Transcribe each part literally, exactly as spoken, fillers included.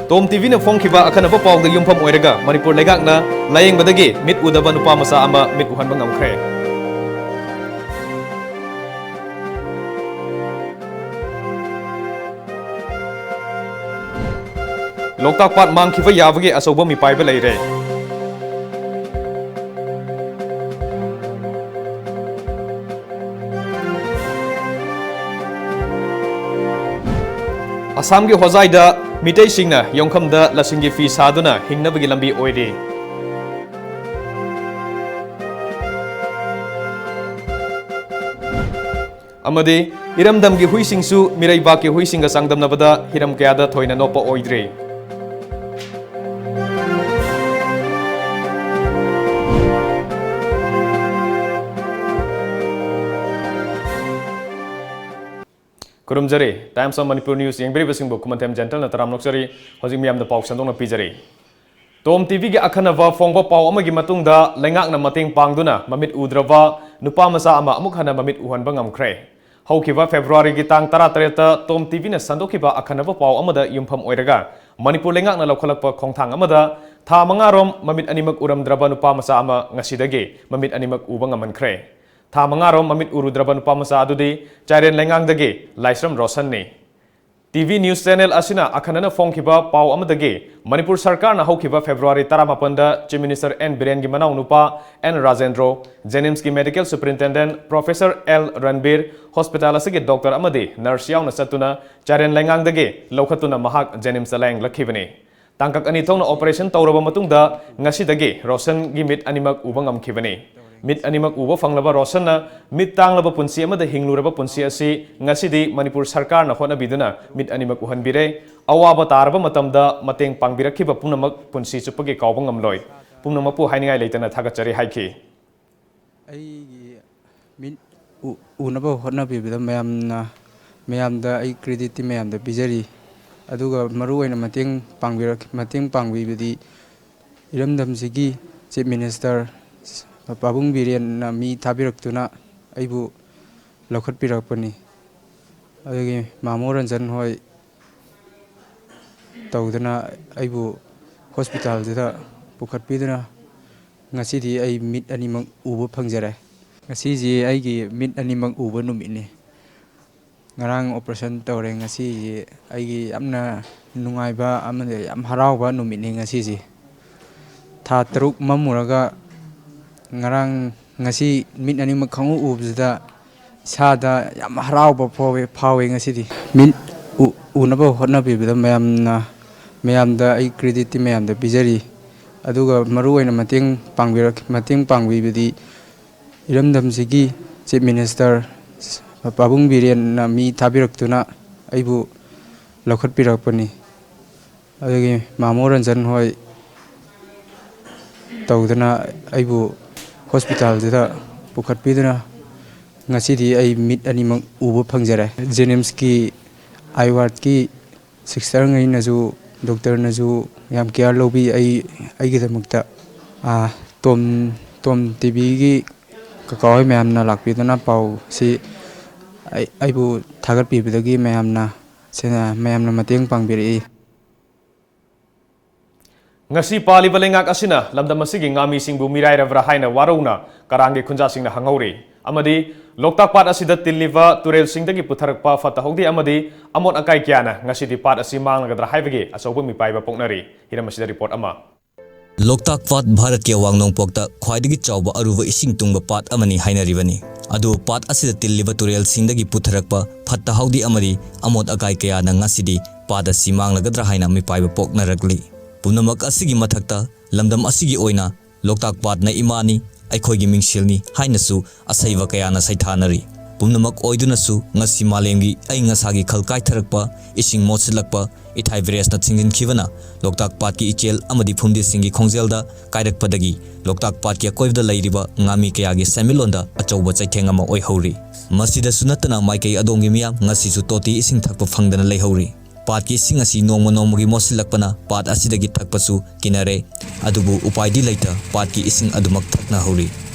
ꯇꯣꯝ ꯇꯤꯚꯤꯅ ꯐꯣꯡꯈꯤꯕ ꯑꯈꯟꯅꯕ ꯄꯥꯎꯗ ꯌꯨꯝꯐꯝ ꯑꯣꯏꯔꯒ ꯃꯅꯤꯄꯨꯔ ꯂꯩꯉꯥꯛꯅ ꯂꯥꯌꯦꯡꯕꯗꯒꯤ ꯃꯤꯠ ꯎꯗꯕ ꯅꯨꯄꯥ ꯃꯆꯥ ꯑꯃ ꯃꯤꯠ ꯎꯍꯟꯕ ꯉꯝꯈ꯭ꯔꯦ꯫ ꯂꯣꯛꯇꯥꯛ ꯄꯥꯠ ꯃꯥꯡꯈꯤꯕ ꯌꯥꯕꯒꯤ ꯑꯆꯧꯕ ꯃꯤꯄꯥꯏꯕ ꯂꯩꯔꯦ꯫ ꯑꯁꯥꯝꯒꯤ ꯍꯣꯖꯥꯏꯗ ꯃꯤꯇꯩꯁꯤꯡꯅ ꯌꯣꯡꯈꯝꯗ ꯂꯁꯤꯡꯒꯤ ꯐꯤ ꯁꯥꯗꯨꯅ ꯍꯤꯡꯅꯕꯒꯤ ꯂꯝꯕꯤ ꯑꯣꯏꯔꯤ꯫ ꯑꯃꯗꯤ ꯏꯔꯝꯗꯝꯒꯤ ꯍꯨꯏꯁꯤꯡꯁꯨ ꯃꯤꯔꯩꯕꯥꯛꯀꯤ ꯍꯨꯏꯁꯤꯡꯒ ꯆꯥꯡꯗꯝꯅꯕꯗ ꯍꯤꯔꯝ ꯀꯌꯥꯗ ꯊꯣꯏꯅ ꯅꯣꯞꯄ ꯑꯣꯏꯗ꯭ꯔꯤ꯫ ꯈꯨꯔꯨꯝꯖꯔꯤ꯫ Times of Manipur News ꯌꯦꯡꯕꯤꯔꯤꯕꯁꯤꯡꯕꯨ ꯈꯨꯃꯟꯊꯦꯝ ꯖꯦꯟꯇꯜꯅ ꯇꯔꯥꯝꯅ ꯑꯣꯛꯆꯔꯤ꯫ ꯍꯧꯖꯤꯛ ꯃꯤꯌꯥꯝꯗ ꯄꯥꯎ ꯁꯟꯗꯣꯛꯅ ꯄꯤꯖꯔꯤ꯫ ꯇꯣꯝ ꯇꯤꯚꯤꯒꯤ ꯑꯈꯟꯅꯕ ꯐꯣꯡꯕ ꯄꯥꯎ ꯑꯃꯒꯤ ꯃꯇꯨꯡꯗ ꯂꯩꯉꯥꯛꯅ ꯃꯇꯦꯡ ꯄꯥꯡꯗꯨꯅ ꯃꯃꯤꯠ ꯎꯗ꯭ꯔꯕ ꯅꯨꯄꯥ ꯃꯆꯥ ꯑꯃ ꯑꯃꯨꯛ ꯍꯟꯅ ꯃꯃꯤꯠ ꯎꯍꯟꯕ ꯉꯝꯈ꯭ꯔꯦ꯫ ꯍꯧꯈꯤꯕ ꯐꯦꯕ꯭ꯔꯨꯋꯥꯔꯤꯒꯤ ꯇꯥꯡ ꯇꯔꯥꯇꯔꯦꯠꯇ ꯇꯣꯝ ꯇꯤꯚꯤꯅ ꯁꯟꯗꯣꯛꯈꯤꯕ ꯑꯈꯟꯅꯕ ꯄꯥꯎ ꯑꯃꯗ ꯌꯨꯝꯐꯝ ꯑꯣꯏꯔꯒ ꯃꯅꯤꯄꯨꯔ ꯂꯩꯉꯥꯛꯅ ꯂꯧꯈꯠꯂꯛꯄ ꯈꯣꯡꯊꯥꯡ ꯑꯃꯗ ꯊꯥ ꯃꯉꯥꯔꯣꯝ ꯃꯃꯤꯠ ꯑꯅꯤꯃꯛ ꯎꯔꯝꯗ꯭ꯔꯕ ꯅꯨꯄꯥ ꯃꯆꯥ ꯑꯃ ꯉꯁꯤꯗꯒꯤ ꯃꯃꯤꯠ ꯑꯅꯤꯃꯛ ꯎꯕ ꯉꯝꯍꯟꯈ꯭ꯔꯦ꯫ ꯊꯥ ꯃꯉꯥꯔꯣꯝ ꯃꯃꯤꯠ ꯎꯔꯨꯗ꯭ꯔꯕ ꯅꯨꯄꯥ ꯃꯆꯥ ꯑꯗꯨꯗꯤ ꯆꯥꯏꯔꯦꯟ ꯂꯩꯉꯥꯡꯗꯒꯤ ꯂꯥꯏꯁ꯭ꯔꯝ ꯔꯣꯁꯟꯅꯤ꯫ ꯇꯤꯚꯤ ꯅ꯭ꯌꯨꯁ ꯆꯦꯅꯦꯜ ꯑꯁꯤꯅ ꯑꯈꯟꯅꯅ ꯐꯣꯡꯈꯤꯕ ꯄꯥꯎ ꯑꯃꯗꯒꯤ, ꯃꯅꯤꯄꯨꯔ ꯁꯔꯀꯥꯔꯅ ꯍꯧꯈꯤꯕ ꯐꯦꯕ꯭ꯔꯨꯋꯥꯔꯤ ꯇꯔꯥꯃꯥꯄꯟꯗ ꯆꯤꯐ ꯃꯤꯅꯤꯁꯇꯔ ꯑꯦꯟ ꯕꯤꯔꯦꯟꯒꯤ ꯃꯅꯥꯎꯅꯨꯄꯥ ꯑꯦꯟ ꯔꯥꯖꯦꯟꯗ꯭ꯔꯣ, ꯖꯦꯅꯤꯝꯁꯀꯤ medical superintendent professor L Ranbir, hospital ꯑꯁꯤꯒꯤ ꯗꯣꯛꯇꯔ ꯑꯃꯗꯤ ꯅꯔꯁ ꯌꯥꯎꯅ ꯆꯠꯇꯨꯅ ꯆꯥꯏꯔꯦꯟ ꯂꯩꯉꯥꯡꯗꯒꯤ ꯂꯧꯈꯠꯇꯨꯅ ꯃꯍꯥꯛ ꯖꯦꯅꯤꯝꯁꯇ ꯂꯥꯌꯦꯡꯂꯛꯈꯤꯕꯅꯤ꯫ ꯇꯥꯡꯀꯛ ꯑꯅꯤ ꯊꯣꯛꯅ ꯑꯣꯄꯔꯦꯁꯟ ꯇꯧꯔꯕ ꯃꯇꯨꯡꯗ ꯉꯁꯤꯗꯒꯤ ꯔꯣꯁꯟꯒꯤ ꯃꯤꯠ ꯑꯅꯤꯃꯛ ꯎꯕ ꯉꯝꯈꯤꯕꯅꯤ꯫ ꯃꯤꯠ ꯑꯅꯤꯃꯛ ꯎꯕ ꯐꯪꯂꯕ ꯔꯣꯁꯟꯅ ꯃꯤꯠ ꯇꯥꯡꯂꯕ ꯄꯨꯟꯁꯤ ꯑꯃꯗ ꯍꯤꯡꯂꯨꯔꯕ ꯄꯨꯟꯁꯤ ꯑꯁꯤ ꯉꯁꯤꯗꯤ ꯃꯅꯤꯄꯨꯔ ꯁꯔꯀꯥꯔꯅ ꯍꯣꯠꯅꯕꯤꯗꯨꯅ ꯃꯤꯠ ꯑꯅꯤꯃꯛ ꯎꯍꯟꯕꯤꯔꯦ꯫ ꯑꯋꯥꯕ ꯇꯥꯔꯕ ꯃꯇꯝꯗ ꯃꯇꯦꯡ ꯄꯥꯡꯕꯤꯔꯛꯈꯤꯕ ꯄꯨꯝꯅꯃꯛ ꯄꯨꯟꯁꯤ ꯆꯨꯞꯄꯒꯤ ꯀꯥꯎꯕ ꯉꯝꯂꯣꯏ꯫ ꯄꯨꯝꯅꯃꯛꯄꯨ ꯍꯥꯏꯅꯤꯡꯉꯥꯏ ꯂꯩꯇꯅ ꯊꯥꯒꯠꯆꯔꯤ ꯍꯥꯏꯈꯤ꯫ ꯑꯩꯒꯤ ꯃꯤꯠ ꯎ-, ꯎꯅꯕ ꯍꯣꯠꯅꯕꯤꯕꯗ ꯃꯌꯥꯝꯅ, ꯃꯌꯥꯝꯗ ꯑꯩ creditꯇꯤ ꯃꯌꯥꯝꯗ ꯄꯤꯖꯔꯤ꯫ ꯑꯗꯨꯒ ꯃꯔꯨꯑꯣꯏꯅ ꯃꯇꯦꯡ ꯄꯥꯡꯕꯤꯔꯛ-, ꯃꯇꯦꯡ ꯄꯥꯡꯕꯤꯕꯗꯤ ꯏꯔꯝꯗꯝꯁꯤꯒꯤ ꯆꯤꯐ ꯃꯤꯅꯤꯁꯇꯔ ꯄꯥꯕꯨꯡ ꯕꯤꯔꯦꯟꯅ ꯃꯤ ꯊꯥꯕꯤꯔꯛꯇꯨꯅ ꯑꯩꯕꯨ ꯂꯧꯈꯠꯄꯤꯔꯛꯄꯅꯤ꯫ ꯑꯗꯨꯒꯤ ꯃꯥꯃꯣ ꯔꯟꯖꯟ ꯍꯣꯏ, ꯇꯧꯗꯨꯅ ꯑꯩꯕꯨ ꯍꯣꯁꯄꯤꯇꯥꯜꯗꯨꯗ ꯄꯨꯈꯠꯄꯤꯗꯨꯅ ꯉꯁꯤꯗꯤ ꯑꯩ ꯃꯤꯠ ꯑꯅꯤꯃꯛ ꯎꯕ ꯐꯪꯖꯔꯦ꯫ ꯉꯁꯤꯁꯤ ꯑꯩꯒꯤ ꯃꯤꯠ ꯑꯅꯤꯃꯛ ꯎꯕ ꯅꯨꯃꯤꯠꯅꯤ꯫ ꯉꯔꯥꯡ ꯑꯣꯄꯔꯦꯁꯟ ꯇꯧꯔꯦ꯫ ꯉꯁꯤꯁꯤ ꯑꯩꯒꯤ ꯌꯥꯝꯅ ꯅꯨꯡꯉꯥꯏꯕ ꯑꯃꯗꯤ ꯌꯥꯝ ꯍꯔꯥꯎꯕ ꯅꯨꯃꯤꯠꯅꯤ ꯉꯁꯤꯁꯤ꯫ ꯊꯥ ꯇꯔꯨꯛ ꯃꯝꯃꯨꯔꯒ ꯉꯔꯥꯡ, ꯉꯁꯤ ꯃꯤꯠ ꯑꯅꯤꯃꯛ ꯈꯪꯎ ꯎꯕꯁꯤꯗ ꯏꯁꯥꯗ ꯌꯥꯝ ꯍꯔꯥꯎꯕ ꯐꯥꯎꯋꯦ, ꯐꯥꯎꯋꯦ ꯉꯁꯤꯗꯤ꯫ ꯃꯤꯠ ꯎ-, ꯎꯅꯕ ꯍꯣꯠꯅꯕꯤꯕꯗ ꯃꯌꯥꯝꯅ, ꯃꯌꯥꯝꯗ ꯑꯩ ꯀ꯭ꯔꯦꯗꯤꯠꯇꯤ ꯃꯌꯥꯝꯗ ꯄꯤꯖꯔꯤ꯫ ꯑꯗꯨꯒ ꯃꯔꯨꯑꯣꯏꯅ ꯃꯇꯦꯡ ꯄꯥꯡꯕꯤꯔꯛ-, ꯃꯇꯦꯡ ꯄꯥꯡꯕꯤꯕꯗꯤ ꯏꯔꯝꯗꯝꯁꯤꯒꯤ ꯆꯤꯐ ꯃꯤꯅꯤꯁꯇꯔ ꯄꯥꯕꯨꯡ ꯕꯤꯔꯦꯟꯅ ꯃꯤ ꯊꯥꯕꯤꯔꯛꯇꯨꯅ ꯑꯩꯕꯨ ꯂꯧꯈꯠꯄꯤꯔꯛꯄꯅꯤ꯫ ꯑꯗꯨꯒꯤ ꯃꯥꯃꯣ ꯔꯟꯖꯟ ꯍꯣꯏ ꯇꯧꯗꯅ ꯑꯩꯕꯨ ꯍꯣꯁꯄꯤꯇꯥꯜꯗꯨꯗ ꯄꯨꯈꯠꯄꯤꯗꯨꯅ ꯉꯁꯤꯗꯤ ꯑꯩ ꯃꯤꯠ ꯑꯅꯤꯃꯛ ꯎꯕ ꯐꯪꯖꯔꯦ꯫ ꯖꯦꯅꯤꯝꯁꯀꯤ ꯑꯥꯏ ꯋꯥꯔꯗꯀꯤ ꯁꯤꯁꯇꯔꯉꯩꯅꯁꯨ, ꯗꯣꯛꯇꯔꯅꯁꯨ ꯌꯥꯝ ꯀꯤꯌꯥꯔ ꯂꯧꯕꯤ ꯑꯩ, ꯑꯩꯒꯤꯗꯃꯛꯇ꯫ ꯑꯥ, ꯇꯣꯝ, ꯇꯣꯝ ꯇꯤꯚꯤꯒꯤ ꯀꯀꯥ ꯍꯣꯏ ꯃꯌꯥꯝꯅ ꯂꯥꯛꯄꯤꯗꯨꯅ ꯄꯥꯎꯁꯤ ꯑꯩ, ꯑꯩꯕꯨ ꯊꯥꯒꯠꯄꯤꯕꯗꯒꯤ ꯃꯌꯥꯝꯅ, ꯁꯤꯅ, ꯃꯌꯥꯝꯅ ꯃꯇꯦꯡ ꯄꯥꯡꯕꯤꯔꯛꯏ꯫ ꯉꯁꯤ ꯄꯥꯜꯂꯤꯕ ꯂꯩꯉꯥꯛ ꯑꯁꯤꯅ ꯂꯝꯗꯝ ꯑꯁꯤꯒꯤ ꯉꯥꯃꯤꯁꯤꯡꯕꯨ ꯃꯤꯔꯥꯏꯔꯕ꯭ꯔꯥ ꯍꯥꯏꯅ ꯋꯥꯔꯧꯅ ꯀꯔꯥꯡꯒꯤ ꯈꯨꯟꯖꯥꯁꯤꯡꯅ ꯍꯪꯍꯧꯔꯤ꯫ ꯑꯃꯗꯤ ꯂꯣꯛꯇꯥꯛ ꯄꯥꯠ ꯑꯁꯤꯗ ꯇꯤꯜꯂꯤꯕ ꯇꯨꯔꯦꯜꯁꯤꯡꯗꯒꯤ ꯄꯨꯊꯔꯛꯄ ꯐꯠꯇ ꯍꯥꯎꯗꯤ ꯑꯃꯗꯤ ꯑꯃꯣꯠ ꯑꯀꯥꯏ ꯀꯌꯥꯅ ꯉꯁꯤꯗꯤ ꯄꯥꯠ ꯑꯁꯤ ꯃꯥꯡꯂꯒꯗ꯭ꯔꯥ ꯍꯥꯏꯕꯒꯤ ꯑꯆꯧꯕ ꯃꯤꯄꯥꯏꯕ ꯄꯣꯛꯅꯔꯤ꯫ ꯍꯤꯔꯝ ꯑꯁꯤꯗ ꯔꯤꯄꯣꯔꯠ ꯑꯃ꯫ ꯂꯣꯛꯇꯥꯛ ꯄꯥꯠ ꯚꯥꯔꯠꯀꯤ ꯑꯋꯥꯡ ꯅꯣꯡꯄꯣꯛꯇ ꯈ꯭ꯋꯥꯏꯗꯒꯤ ꯆꯥꯎꯕ ꯑꯔꯨꯕ ꯏꯁꯤꯡ ꯇꯨꯡꯕ ꯄꯥꯠ ꯑꯃꯅꯤ ꯍꯥꯏꯅꯔꯤꯕꯅꯤ꯫ ꯑꯗꯨꯕꯨ ꯄꯥꯠ ꯑꯁꯤꯗ ꯇꯤꯜꯂꯤꯕ ꯇꯨꯔꯦꯜꯁꯤꯡꯗꯒꯤ ꯄꯨꯊꯔꯛꯄ ꯐꯠꯇ ꯍꯥꯎꯗꯤ ꯑꯃꯗꯤ ꯑꯃꯣꯠ ꯑꯀꯥꯏ ꯀꯌꯥꯅ ꯉꯁꯤꯗꯤ ꯄꯥꯠ ꯑꯁꯤ ꯃꯥꯡꯂꯒꯗ꯭ꯔꯥ ꯍꯥꯏꯅ ꯃꯤꯄꯥꯏꯕ ꯄꯣꯛꯅꯔꯛꯂꯤ꯫ ꯄꯨꯝꯅꯃꯛ ꯑꯁꯤꯒꯤ ꯃꯊꯛꯇ ꯂꯝꯗꯝ ꯑꯁꯤꯒꯤ ꯑꯣꯏꯅ ꯂꯣꯛꯇꯥꯛ ꯄꯥꯠꯅ ꯏꯃꯥꯅꯤ, ꯑꯩꯈꯣꯏꯒꯤ ꯃꯤꯡꯁꯦꯜꯅꯤ ꯍꯥꯏꯅꯁꯨ ꯑꯁꯩꯕ ꯀꯌꯥꯅ ꯁꯩꯊꯥꯅꯔꯤ꯫ ꯄꯨꯝꯅꯃꯛ ꯑꯣꯏꯗꯨꯅꯁꯨ ꯉꯁꯤ ꯃꯥꯂꯦꯝꯒꯤ ꯑꯏꯪ ꯑꯁꯥꯒꯤ ꯈꯜ ꯀꯥꯏꯊꯔꯛꯄ, ꯏꯁꯤꯡ ꯃꯣꯠꯁꯤꯜꯂꯛꯄ, ꯏꯊꯥꯏ ꯚꯥꯏꯔꯁꯅ ꯊꯤꯡꯖꯤꯟꯈꯤꯕꯅ ꯂꯣꯛꯇꯥꯛ ꯄꯥꯠꯀꯤ ꯏꯆꯦꯜ ꯑꯃꯗꯤ ꯐꯨꯝꯗꯤꯁꯤꯡꯒꯤ ꯈꯣꯡꯖꯦꯜꯗ ꯀꯥꯏꯔꯛꯄꯗꯒꯤ ꯂꯣꯛꯇꯥꯛ ꯄꯥꯠꯀꯤ ꯑꯀꯣꯏꯕꯗ ꯂꯩꯔꯤꯕ ꯉꯥꯃꯤ ꯀꯌꯥꯒꯤ ꯁꯦꯟꯃꯤꯠꯂꯣꯟꯗ ꯑꯆꯧꯕ ꯆꯩꯊꯦꯡ ꯑꯃ ꯑꯣꯏꯍꯧꯔꯤ꯫ ꯃꯁꯤꯗꯁꯨ ꯅꯠꯇꯅ ꯃꯥꯏꯀꯩ ꯑꯗꯣꯝꯒꯤ ꯃꯤꯌꯥꯝ ꯉꯁꯤꯁꯨ ꯇꯣꯇꯤ ꯏꯁꯤꯡ ꯊꯛꯄ ꯐꯪꯗꯅ ꯂꯩꯍꯧꯔꯤ꯫ ꯄꯥꯠꯀꯤ ꯏꯁꯤꯡ ꯑꯁꯤ ꯅꯣꯡꯃ ꯅꯣꯡꯃꯒꯤ ꯃꯣꯠꯁꯤꯜꯂꯛꯄꯅ ꯄꯥꯠ ꯑꯁꯤꯗꯒꯤ ꯊꯛꯄꯁꯨ ꯀꯤꯅꯔꯦ꯫ ꯑꯗꯨꯕꯨ ꯎꯄꯥꯏꯗꯤ ꯂꯩꯇ ꯄꯥꯠꯀꯤ ꯏꯁꯤꯡ ꯑꯗꯨꯃꯛ ꯊꯛꯅꯍꯧꯔꯤ꯫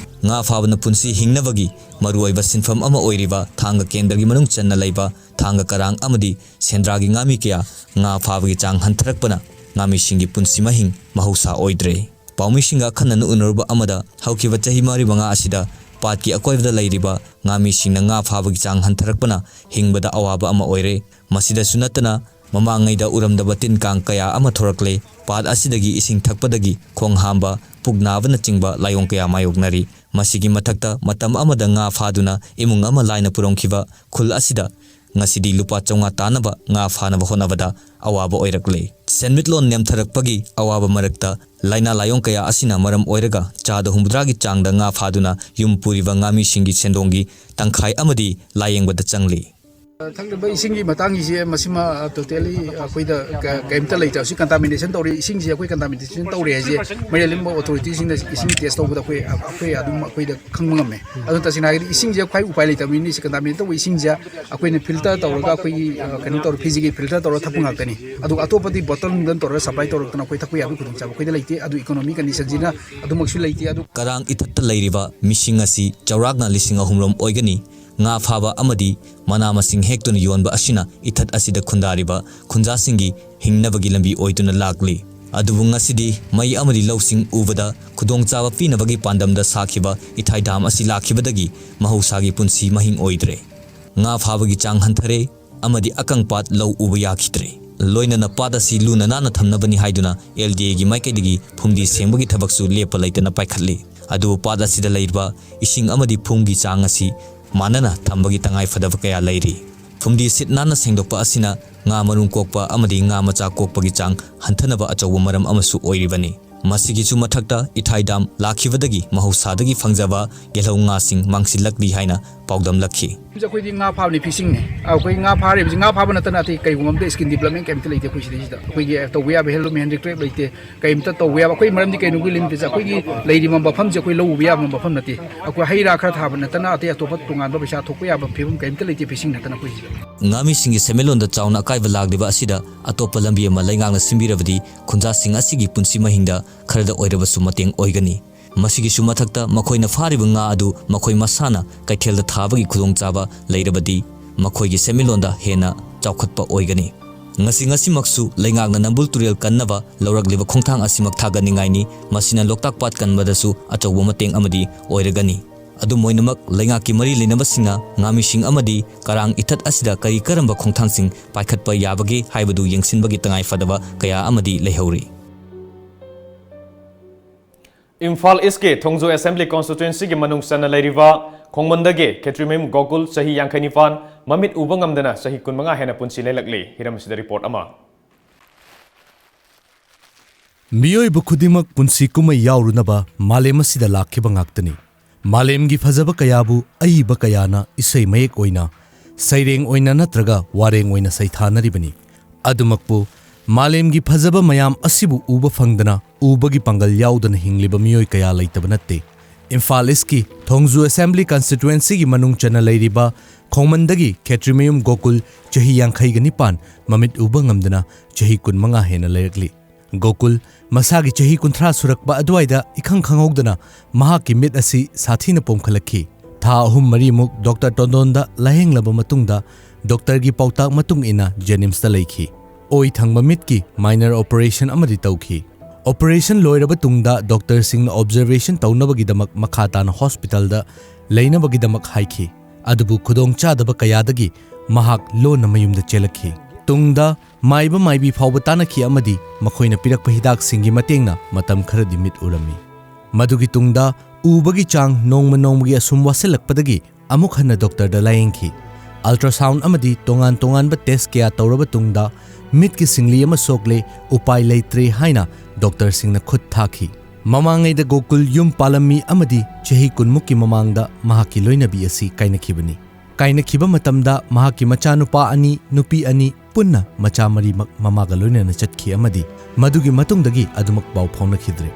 ꯉꯥ ꯐꯥꯕꯅ ꯄꯨꯟꯁꯤ ꯍꯤꯡꯅꯕꯒꯤ ꯃꯔꯨꯑꯣꯏꯕ ꯁꯤꯟꯐꯝ ꯑꯃ ꯑꯣꯏꯔꯤꯕ ꯊꯥꯡꯒ ꯀꯦꯟꯗ꯭ꯔꯒꯤ ꯃꯅꯨꯡ ꯆꯟꯅ ꯂꯩꯕ ꯊꯥꯡꯒ ꯀꯔꯥꯡ ꯑꯃꯗꯤ ꯁꯦꯟꯗ꯭ꯔꯥꯒꯤ ꯉꯥꯃꯤ ꯀꯌꯥ ꯉꯥ ꯐꯥꯕꯒꯤ ꯆꯥꯡ ꯍꯟꯊꯔꯛꯄꯅ ꯉꯥꯃꯤꯁꯤꯡꯒꯤ ꯄꯨꯟꯁꯤ ꯃꯍꯤꯡ ꯃꯍꯧꯁꯥ ꯑꯣꯏꯗ꯭ꯔꯦ꯫ ꯄꯥꯎꯃꯤꯁꯤꯡꯒ ꯑꯈꯟꯅꯅ ꯎꯅꯔꯨꯕ ꯑꯃꯗ ꯍꯧꯈꯤꯕ ꯆꯍꯤ ꯃꯔꯤ ꯃꯉꯥ ꯑꯁꯤꯗ ꯄꯥꯠꯀꯤ ꯑꯀꯣꯏꯕꯗ ꯂꯩꯔꯤꯕ ꯉꯥꯃꯤꯁꯤꯡꯅ ꯉꯥ ꯐꯥꯕꯒꯤ ꯆꯥꯡ ꯍꯟꯊꯔꯛꯄꯅ ꯍꯤꯡꯕꯗ ꯑꯋꯥꯕ ꯑꯃ ꯑꯣꯏꯔꯦ꯫ ꯃꯁꯤꯗꯁꯨ ꯅꯠꯇꯅ ꯃꯃꯥꯡꯉꯩꯗ ꯎꯔꯝꯗꯕ ꯇꯤꯟ ꯀꯥꯡ ꯀꯌꯥ ꯑꯃ ꯊꯣꯔꯛꯂꯦ꯫ ꯄꯥꯠ ꯑꯁꯤꯗꯒꯤ ꯏꯁꯤꯡ ꯊꯛꯄꯗꯒꯤ ꯈꯣꯡ ꯍꯥꯝꯕ, ꯄꯨꯛ ꯅꯥꯕꯅꯆꯤꯡꯕ ꯂꯥꯏꯑꯣꯡ ꯀꯌꯥ ꯃꯥꯌꯣꯛꯅꯔꯤ꯫ ꯃꯁꯤꯒꯤ ꯃꯊꯛꯇ ꯃꯇꯝ ꯑꯃꯗ ꯉꯥ ꯐꯥꯗꯨꯅ ꯏꯃꯨꯡ ꯑꯃ ꯂꯥꯏꯅ ꯄꯨꯔꯝꯈꯤꯕ ꯈꯨꯜ ꯑꯁꯤꯗ ꯉꯁꯤꯗꯤ ꯂꯨꯄꯥ ꯆꯥꯝꯃꯉꯥ ꯇꯥꯅꯕ ꯉꯥ ꯐꯥꯅꯕ ꯍꯣꯠꯅꯕꯗ ꯑꯋꯥꯕ ꯑꯣꯏꯔꯛꯂꯦ꯫ ꯁꯦꯟꯃꯤꯠꯂꯣꯟ ꯅꯦꯝꯊꯔꯛꯄꯒꯤ ꯑꯋꯥꯕ ꯃꯔꯛꯇ ꯂꯥꯏꯅꯥ ꯂꯥꯏꯑꯣꯡ ꯀꯌꯥ ꯑꯁꯤꯅ ꯃꯔꯝ ꯑꯣꯏꯔꯒ ꯆꯥꯗ ꯍꯨꯝꯐꯨꯇꯔꯥꯒꯤ ꯆꯥꯡꯗ ꯉꯥ ꯐꯥꯗꯨꯅ ꯌꯨꯝ ꯄꯨꯔꯤꯕ ꯉꯥꯃꯤꯁꯤꯡꯒꯤ ꯁꯦꯟꯗꯣꯡꯒꯤ ꯇꯪꯈꯥꯏ ꯑꯃꯗꯤ ꯂꯥꯏꯌꯦꯡꯕꯗ ꯆꯪꯂꯤ꯫ ꯊꯛꯅꯕ ꯏꯁꯤꯡꯒꯤ ꯃꯇꯥꯡꯒꯤꯁꯦ ꯃꯁꯤꯃ, ꯑ, totally ꯑꯩꯈꯣꯏꯗ ꯀ-, ꯀꯩꯝꯇ ꯂꯩꯇꯦ꯫ ꯍꯧꯖꯤꯛ contamination ꯇꯧꯔꯦ, ꯏꯁꯤꯡꯁꯦ ꯑꯩꯈꯣꯏ contamination ꯇꯧꯔꯦ ꯍꯥꯏꯁꯦ ꯃꯌꯥꯏ ꯂꯝꯕ authority ꯁꯤꯡꯅ ꯏꯁꯤꯡ test ꯇꯧꯕꯗ ꯑꯩꯈꯣꯏ, ꯑꯩꯈꯣꯏ ꯑꯗꯨꯝ ꯑꯩꯈꯣꯏꯗ ꯈꯪꯕ ꯉꯝꯃꯦ꯫ ꯑꯗꯨ ꯇꯁꯦꯡꯅ ꯍꯥꯏꯔꯒꯗꯤ ꯏꯁꯤꯡꯁꯦ ꯈ꯭ꯋꯥꯏ ꯎꯄꯥꯏ ꯂꯩꯇꯕꯅꯤꯅ ꯁꯤ contaminate ꯇꯧꯕ ꯏꯁꯤꯡꯁꯦ ꯑꯩꯈꯣꯏꯅ filter ꯇꯧꯔꯒ ꯑꯩꯈꯣꯏꯒꯤ, ꯑ, ꯀꯩꯅꯣ ꯇꯧꯔ, Fiji ꯒꯤ filter ꯇꯧꯔꯒ ꯊꯛꯄ ꯉꯥꯛꯇꯅꯤ꯫ ꯑꯗꯨꯒ ꯑꯇꯣꯞꯄꯗꯤ bottle ꯅꯨꯡꯗꯜ ꯇꯧꯔꯒ supply ꯇꯧꯔꯛꯇꯅ ꯑꯩꯈꯣꯏ ꯊꯛꯄ ꯌꯥꯕꯒꯤ ꯈꯨꯗꯣꯡꯆꯥꯕ ꯑꯩꯈꯣꯏꯗ ꯂꯩꯇꯦ꯫ ꯑꯗꯨ economy condition ꯁꯤꯅ ꯑꯗꯨꯃꯛꯁꯨ ꯂꯩꯇꯦ꯫ ꯑꯗꯨ ꯀꯔꯥꯡ ꯏꯊꯠꯇ ꯂꯩꯔꯤꯕ ꯃꯤꯁꯤꯡ ꯑꯁꯤ ꯆꯥꯎꯔꯥꯛꯅ ꯂꯤꯁꯤꯡ ꯑꯍꯨꯝ ꯔꯣꯝ ꯑꯣꯏꯒꯅꯤ꯫ ꯉꯥ ꯐꯥꯕ ꯑꯃꯗꯤ ꯃꯅꯥ ꯃꯁꯤꯡ ꯍꯦꯛꯇꯨꯅ ꯌꯣꯟꯕ ꯑꯁꯤꯅ ꯏꯊꯠ ꯑꯁꯤꯗ ꯈꯨꯟꯗꯥꯔꯤꯕ ꯈꯨꯟꯖꯥꯁꯤꯡꯒꯤ ꯍꯤꯡꯅꯕꯒꯤ ꯂꯝꯕꯤ ꯑꯣꯏꯗꯨꯅ ꯂꯥꯛꯂꯤ꯫ ꯑꯗꯨꯕꯨ ꯉꯁꯤꯗꯤ ꯃꯩ ꯑꯃꯗꯤ ꯂꯧꯁꯤꯡ ꯎꯕꯗ ꯈꯨꯗꯣꯡꯆꯥꯕ ꯄꯤꯅꯕꯒꯤ ꯄꯥꯟꯗꯝꯗ ꯁꯥꯈꯤꯕ ꯏꯊꯥꯏ dam ꯑꯁꯤ ꯂꯥꯛꯈꯤꯕꯗꯒꯤ ꯃꯍꯧꯁꯥꯒꯤ ꯄꯨꯟꯁꯤ ꯃꯍꯤꯡ ꯑꯣꯏꯗ꯭ꯔꯦ꯫ ꯉꯥ ꯐꯥꯕꯒꯤ ꯆꯥꯡ ꯍꯟꯊꯔꯦ ꯑꯃꯗꯤ ꯑꯀꯪ ꯄꯥꯠ ꯂꯧ ꯎꯕ ꯌꯥꯈꯤꯗ꯭ꯔꯦ꯫ ꯂꯣꯏꯅꯅ ꯄꯥꯠ ꯑꯁꯤ ꯂꯨꯅ ꯅꯥꯟꯅ ꯊꯝꯅꯕꯅꯤ ꯍꯥꯏꯗꯨꯅ L D A ꯒꯤ ꯃꯥꯏꯀꯩꯗꯒꯤ ꯐꯨꯝꯗꯤ ꯁꯦꯡꯕꯒꯤ ꯊꯕꯛꯁꯨ ꯂꯦꯞꯄ ꯂꯩꯇꯅ ꯄꯥꯏꯈꯠꯂꯤ꯫ ꯑꯗꯨꯕꯨ ꯄꯥꯠ ꯑꯁꯤꯗ ꯂꯩꯔꯤꯕ ꯏꯁꯤꯡ ꯑꯃꯗꯤ ꯐꯨꯝꯒꯤ ꯆꯥꯡ ꯑꯁꯤ ꯃꯥꯟꯅꯅ ꯊꯝꯕꯒꯤ ꯇꯉꯥꯏ ꯐꯗꯕ ꯀꯌꯥ ꯂꯩꯔꯤ꯫ ꯐꯨꯝꯗꯤ ꯁꯤꯠ ꯅꯥꯟꯅ ꯁꯦꯡꯗꯣꯛꯄ ꯑꯁꯤꯅ ꯉꯥ ꯃꯔꯨꯝ ꯀꯣꯛꯄ ꯑꯃꯗꯤ ꯉꯥ ꯃꯆꯥ ꯀꯣꯛꯄꯒꯤ ꯆꯥꯡ ꯍꯟꯊꯅꯕ ꯑꯆꯧꯕ ꯃꯔꯝ ꯑꯃꯁꯨ ꯑꯣꯏꯔꯤꯕꯅꯤ꯫ ꯃꯁꯤꯒꯤꯁꯨ ꯃꯊꯛꯇ ꯏꯊꯥꯏ dam ꯂꯥꯛꯈꯤꯕꯗꯒꯤ ꯃꯍꯧꯁꯥꯗꯒꯤ ꯐꯪꯖꯕ ꯌꯦꯜꯍꯧ ꯉꯥꯁꯤꯡ ꯃꯥꯡꯁꯤꯜꯂꯛꯂꯤ ꯍꯥꯏꯅ ꯄꯥꯎꯗꯝꯂꯛꯈꯤ꯫ ꯑꯩꯈꯣꯏꯗꯤ ꯉꯥ ꯐꯥꯕꯅꯤ, fishing ꯅꯤ꯫ ꯑꯩꯈꯣꯏ ꯉꯥ ꯐꯥꯔꯤꯕꯁꯤ, ꯉꯥ ꯐꯥꯕ ꯅꯠꯇꯅ ꯑꯇꯩ ꯀꯩꯒꯨꯝꯕ ꯑꯝꯇ skill development ꯀꯩꯝꯇ ꯂꯩꯇꯦ ꯑꯩꯈꯣꯏ ꯁꯤꯗꯩꯁꯤꯗ꯫ ꯑꯩꯈꯣꯏꯒꯤ ꯇꯧꯕ ꯌꯥꯕ handloom handicraft ꯂꯩꯇꯦ, ꯀꯩꯝꯇ ꯇꯧꯕ ꯌꯥꯕ꯫ ꯑꯩꯈꯣꯏ ꯃꯔꯝꯗꯤ ꯀꯩꯅꯣꯒꯤ ꯂꯤꯃꯤꯠꯁꯦ, ꯑꯩꯈꯣꯏꯒꯤ ꯂꯩꯔꯤꯕ ꯃꯐꯝꯁꯦ ꯑꯩꯈꯣꯏ ꯂꯧ ꯎꯕ ꯌꯥꯕ ꯃꯐꯝ ꯅꯠꯇꯦ꯫ ꯑꯩꯈꯣꯏ ꯍꯩ ꯔꯥ ꯈꯔ ꯊꯥꯕ ꯅꯠꯇꯅ ꯑꯇꯩ ꯑꯇꯣꯞꯄ ꯇꯣꯉꯥꯟꯕ ꯄꯩꯁꯥ ꯊꯣꯛꯄ ꯌꯥꯕ ꯐꯤꯕꯝ ꯀꯩꯝꯇ ꯂꯩꯇꯦ fishing ꯅꯠꯇꯅ ꯑꯩꯈꯣꯏ ꯁꯤꯗ꯫ ꯉꯥꯃꯤꯁꯤꯡꯒꯤ ꯁꯦꯟꯃꯤꯠꯂꯣꯟꯗ ꯆꯥꯎꯅ ꯑꯀꯥꯏꯕ ꯂꯥꯛꯂꯤꯕ ꯑꯁꯤꯗ ꯑꯇꯣꯞꯄ ꯂꯝꯕꯤ ꯑꯃ ꯂꯩꯉꯥꯛꯅ ꯁꯤꯟꯕꯤꯔꯕꯗꯤ ꯈꯨꯟꯖꯥꯁꯤꯡ ꯑꯁꯤꯒꯤ ꯄꯨꯟꯁꯤ ꯃꯍꯤꯡꯗ ꯈꯔꯗ ꯑꯣꯏꯔꯕꯁꯨ ꯃꯇꯦꯡ ꯑꯣꯏꯒꯅꯤ꯫ ꯃꯁꯤꯒꯤꯁꯨ ꯃꯊꯛꯇ ꯃꯈꯣꯏꯅ ꯐꯥꯔꯤꯕ ꯉꯥ ꯑꯗꯨ ꯃꯈꯣꯏ ꯃꯁꯥꯅ ꯀꯩꯊꯦꯜꯗ ꯊꯥꯕꯒꯤ ꯈꯨꯗꯣꯡꯆꯥꯕ ꯂꯩꯔꯕꯗꯤ ꯃꯈꯣꯏꯒꯤ ꯁꯦꯟꯃꯤꯠꯂꯣꯟꯗ ꯍꯦꯟꯅ ꯆꯥꯎꯈꯠꯄ ꯑꯣꯏꯒꯅꯤ꯫ ꯉꯁꯤ ꯉꯁꯤꯃꯛꯁꯨ ꯂꯩꯉꯥꯛꯅ ꯅꯝꯕꯨꯜ ꯇꯨꯔꯦꯜ ꯀꯟꯅꯕ ꯂꯧꯔꯛꯂꯤꯕ ꯈꯣꯡꯊꯥꯡ ꯑꯁꯤꯃꯛ ꯊꯥꯒꯠꯅꯤꯡꯉꯥꯏꯅꯤ꯫ ꯃꯁꯤꯅ ꯂꯣꯛꯇꯥꯛ ꯄꯥꯠ ꯀꯟꯕꯗꯁꯨ ꯑꯆꯧꯕ ꯃꯇꯦꯡ ꯑꯃꯗꯤ ꯑꯣꯏꯔꯒꯅꯤ꯫ ꯑꯗꯨꯝ ꯑꯣꯏꯅꯃꯛ, ꯂꯩꯉꯥꯛꯀꯤ ꯃꯔꯤ ꯂꯩꯅꯕꯁꯤꯡꯅ ꯉꯥꯃꯤꯁꯤꯡ ꯑꯃꯗꯤ ꯀꯔꯥꯡ ꯏꯊꯠ ꯑꯁꯤꯗ ꯀꯔꯤ ꯀꯔꯝꯕ ꯈꯣꯡꯊꯥꯡꯁꯤꯡ ꯄꯥꯏꯈꯠꯄ ꯌꯥꯕꯒꯦ ꯍꯥꯏꯕꯗꯨ ꯌꯦꯡꯁꯤꯟꯕꯒꯤ ꯇꯉꯥꯏ ꯐꯗꯕ ꯀꯌꯥ ꯑꯃꯗꯤ ꯂꯩꯍꯧꯔꯤ꯫ ꯏꯝꯐꯥꯜ ꯏꯁꯀꯤ ꯊꯣꯡꯖꯨ ꯑꯦꯁꯦꯝꯕ꯭ꯂꯤ ꯀꯣꯟꯁꯇꯤꯇ꯭ꯋꯦꯟꯁꯤꯒꯤ ꯃꯅꯨꯡ ꯆꯟꯅ ꯂꯩꯔꯤꯕ ꯈꯣꯡꯃꯟꯗꯒꯤ ꯈꯦꯇ꯭ꯔꯤꯃꯌꯨꯝ ꯒꯣꯀꯨꯜ, ꯆꯍꯤ ꯌꯥꯡꯈꯩ ꯅꯤꯄꯥꯟ, ꯃꯃꯤꯠ ꯎꯕ ꯉꯝꯗꯅ ꯆꯍꯤ ꯀꯨꯟꯃꯉꯥ ꯍꯦꯟꯅ ꯄꯨꯟꯁꯤ ꯂꯦꯜꯂꯛꯂꯤ꯫ ꯍꯤꯔꯝ ꯑꯁꯤꯗ ꯔꯤꯄꯣꯔꯠ ꯑꯃ꯫ ꯃꯤꯑꯣꯏꯕ ꯈꯨꯗꯤꯡꯃꯛ ꯄꯨꯟꯁꯤ ꯀꯨꯝꯍꯩ ꯌꯥꯎꯔꯨꯅꯕ ꯃꯥꯂꯦꯝ ꯑꯁꯤꯗ ꯂꯥꯛꯈꯤꯕ ꯉꯥꯛꯇꯅꯤ꯫ ꯃꯥꯂꯦꯝꯒꯤ ꯐꯖꯕ ꯀꯌꯥꯕꯨ ꯑꯏꯕ ꯀꯌꯥꯅ ꯏꯁꯩ ꯃꯌꯦꯛ ꯑꯣꯏꯅ, ꯁꯩꯔꯦꯡ ꯑꯣꯏꯅ ꯅꯠꯇ꯭ꯔꯒ ꯋꯥꯔꯦꯡ ꯑꯣꯏꯅ ꯁꯩꯊꯥꯅꯔꯤꯕꯅꯤ꯫ ꯑꯗꯨꯃꯛꯄꯨ ꯃꯥꯂꯦꯝꯒꯤ ꯐꯖꯕ ꯃꯌꯥꯝ ꯑꯁꯤꯕꯨ ꯎꯕ ꯐꯪꯗꯅ, ꯎꯕꯒꯤ ꯄꯥꯡꯒꯜ ꯌꯥꯎꯗꯅ ꯍꯤꯡꯂꯤꯕ ꯃꯤꯑꯣꯏ ꯀꯌꯥ ꯂꯩꯇꯕ ꯅꯠꯇꯦ꯫ ꯏꯝꯐꯥꯜ ꯏꯁꯀꯤ ꯊꯣꯡꯖꯨ ꯑꯦꯁꯦꯝꯕ꯭ꯂꯤ ꯀꯟꯁꯇꯤꯇ꯭ꯋꯦꯟꯁꯤꯒꯤ ꯃꯅꯨꯡ ꯆꯟꯅ ꯂꯩꯔꯤꯕ ꯈꯣꯡꯃꯟꯗꯒꯤ ꯈꯦꯇ꯭ꯔꯤꯃꯌꯨꯝ ꯒꯣꯀꯨꯜ, ꯆꯍꯤ ꯌꯥꯡꯈꯩꯒ ꯅꯤꯄꯥꯟ, ꯃꯃꯤꯠ ꯎꯕ ꯉꯝꯗꯅ ꯆꯍꯤ ꯀꯨꯟꯃꯉꯥ ꯍꯦꯟꯅ ꯂꯩꯔꯛꯂꯤ꯫ ꯒꯣꯀꯨꯜ ꯃꯁꯥꯒꯤ ꯆꯍꯤ ꯀꯨꯟꯊ꯭ꯔꯥ ꯁꯨꯔꯛꯄ ꯑꯗꯨꯋꯥꯏꯗ ꯏꯈꯪ ꯈꯪꯍꯧꯗꯅ ꯃꯍꯥꯛꯀꯤ ꯃꯤꯠ ꯑꯁꯤ ꯁꯥꯊꯤꯅ ꯄꯣꯝꯈꯠꯂꯛꯈꯤ꯫ ꯊꯥ ꯑꯍꯨꯝ ꯃꯔꯤꯃꯨꯛ ꯗꯣꯛꯇꯔ ꯇꯣꯟꯗꯣꯟꯗ ꯂꯥꯌꯦꯡꯂꯕ ꯃꯇꯨꯡꯗ, ꯗꯣꯛꯇꯔꯒꯤ ꯄꯥꯎꯇꯥꯛ ꯃꯇꯨꯡ ꯏꯟꯅ ꯖꯦꯅꯤꯝꯁꯇ ꯂꯩꯈꯤ꯫ ꯑꯣꯏ ꯊꯪꯕ ꯃꯤꯠꯀꯤ ꯃꯥꯏꯅꯔ ꯑꯣꯄꯔꯦꯁꯟ ꯑꯃꯗꯤ ꯇꯧꯈꯤ꯫ ꯑꯣꯄꯔꯦꯁꯟ ꯂꯣꯏꯔꯕ ꯇꯨꯡꯗ ꯗꯣꯛꯇꯔꯁꯤꯡꯅ ꯑꯣꯕꯖꯔꯕꯦꯁꯟ ꯇꯧꯅꯕꯒꯤꯗꯃꯛ ꯃꯈꯥ ꯇꯥꯅ ꯍꯣꯁꯄꯤꯇꯥꯜꯗ ꯂꯩꯅꯕꯒꯤꯗꯃꯛ ꯍꯥꯏꯈꯤ꯫ ꯑꯗꯨꯕꯨ ꯈꯨꯗꯣꯡꯆꯥꯗꯕ ꯀꯌꯥꯗꯒꯤ ꯃꯍꯥꯛ ꯂꯣꯟꯅ ꯃꯌꯨꯝꯗ ꯆꯦꯜꯂꯛꯈꯤ꯫ ꯇꯨꯡꯗ ꯃꯥꯏꯕ ꯃꯥꯏꯕꯤ ꯐꯥꯎꯕ ꯇꯥꯟꯅꯈꯤ ꯑꯃꯗꯤ ꯃꯈꯣꯏꯅ ꯄꯤꯔꯛꯄ ꯍꯤꯗꯥꯛꯁꯤꯡꯒꯤ ꯃꯇꯦꯡꯅ ꯃꯇꯝ ꯈꯔꯗꯤ ꯃꯤꯠ ꯎꯔꯝꯃꯤ꯫ ꯃꯗꯨꯒꯤ ꯇꯨꯡꯗ ꯎꯕꯒꯤ ꯆꯥꯡ ꯅꯣꯡꯃ ꯅꯣꯡꯃꯒꯤ ꯑꯁꯨꯝ ꯋꯥꯁꯤꯜꯂꯛꯄꯗꯒꯤ ꯑꯃꯨꯛ ꯍꯟꯅ ꯗꯣꯛꯇꯔꯗ ꯂꯥꯌꯦꯡꯈꯤ꯫ ꯑꯜꯇ꯭ꯔꯥꯁꯥꯎꯟ ꯑꯃꯗꯤ ꯇꯣꯉꯥꯟ ꯇꯣꯉꯥꯟꯕ ꯇꯦꯁ ꯀꯌꯥ ꯇꯧꯔꯕ ꯇꯨꯡꯗ ꯃꯤꯠꯀꯤ ꯁꯤꯡꯂꯤ ꯑꯃ ꯁꯣꯛꯂꯦ, ꯎꯄꯥꯏ ꯂꯩꯇ꯭ꯔꯦ ꯍꯥꯏꯅ ꯗꯣꯛꯇꯔꯁꯤꯡꯅ ꯈꯨꯠ ꯊꯥꯈꯤ꯫ ꯃꯃꯥꯡꯉꯩꯗ ꯒꯣꯀꯨꯜ ꯌꯨꯝ ꯄꯥꯜꯂꯝꯃꯤ ꯑꯃꯗꯤ ꯆꯍꯤ ꯀꯨꯟꯃꯨꯛꯀꯤ ꯃꯃꯥꯡꯗ ꯃꯍꯥꯛꯀꯤ ꯂꯣꯏꯅꯕꯤ ꯑꯁꯤ ꯀꯥꯏꯅꯈꯤꯕꯅꯤ꯫ ꯀꯥꯏꯅꯈꯤꯕ ꯃꯇꯝꯗ ꯃꯍꯥꯛꯀꯤ ꯃꯆꯥꯅꯨꯄꯥ ꯑꯅꯤ, ꯅꯨꯄꯤ ꯑꯅꯤ, ꯄꯨꯟꯅ ꯃꯆꯥ ꯃꯔꯤꯃꯛ ꯃꯃꯥꯒ ꯂꯣꯏꯅꯅ ꯆꯠꯈꯤ ꯑꯃꯗꯤ ꯃꯗꯨꯒꯤ ꯃꯇꯨꯡꯗꯒꯤ ꯑꯗꯨꯃꯛ ꯄꯥꯎ ꯐꯥꯎꯅꯈꯤꯗ꯭ꯔꯦ꯫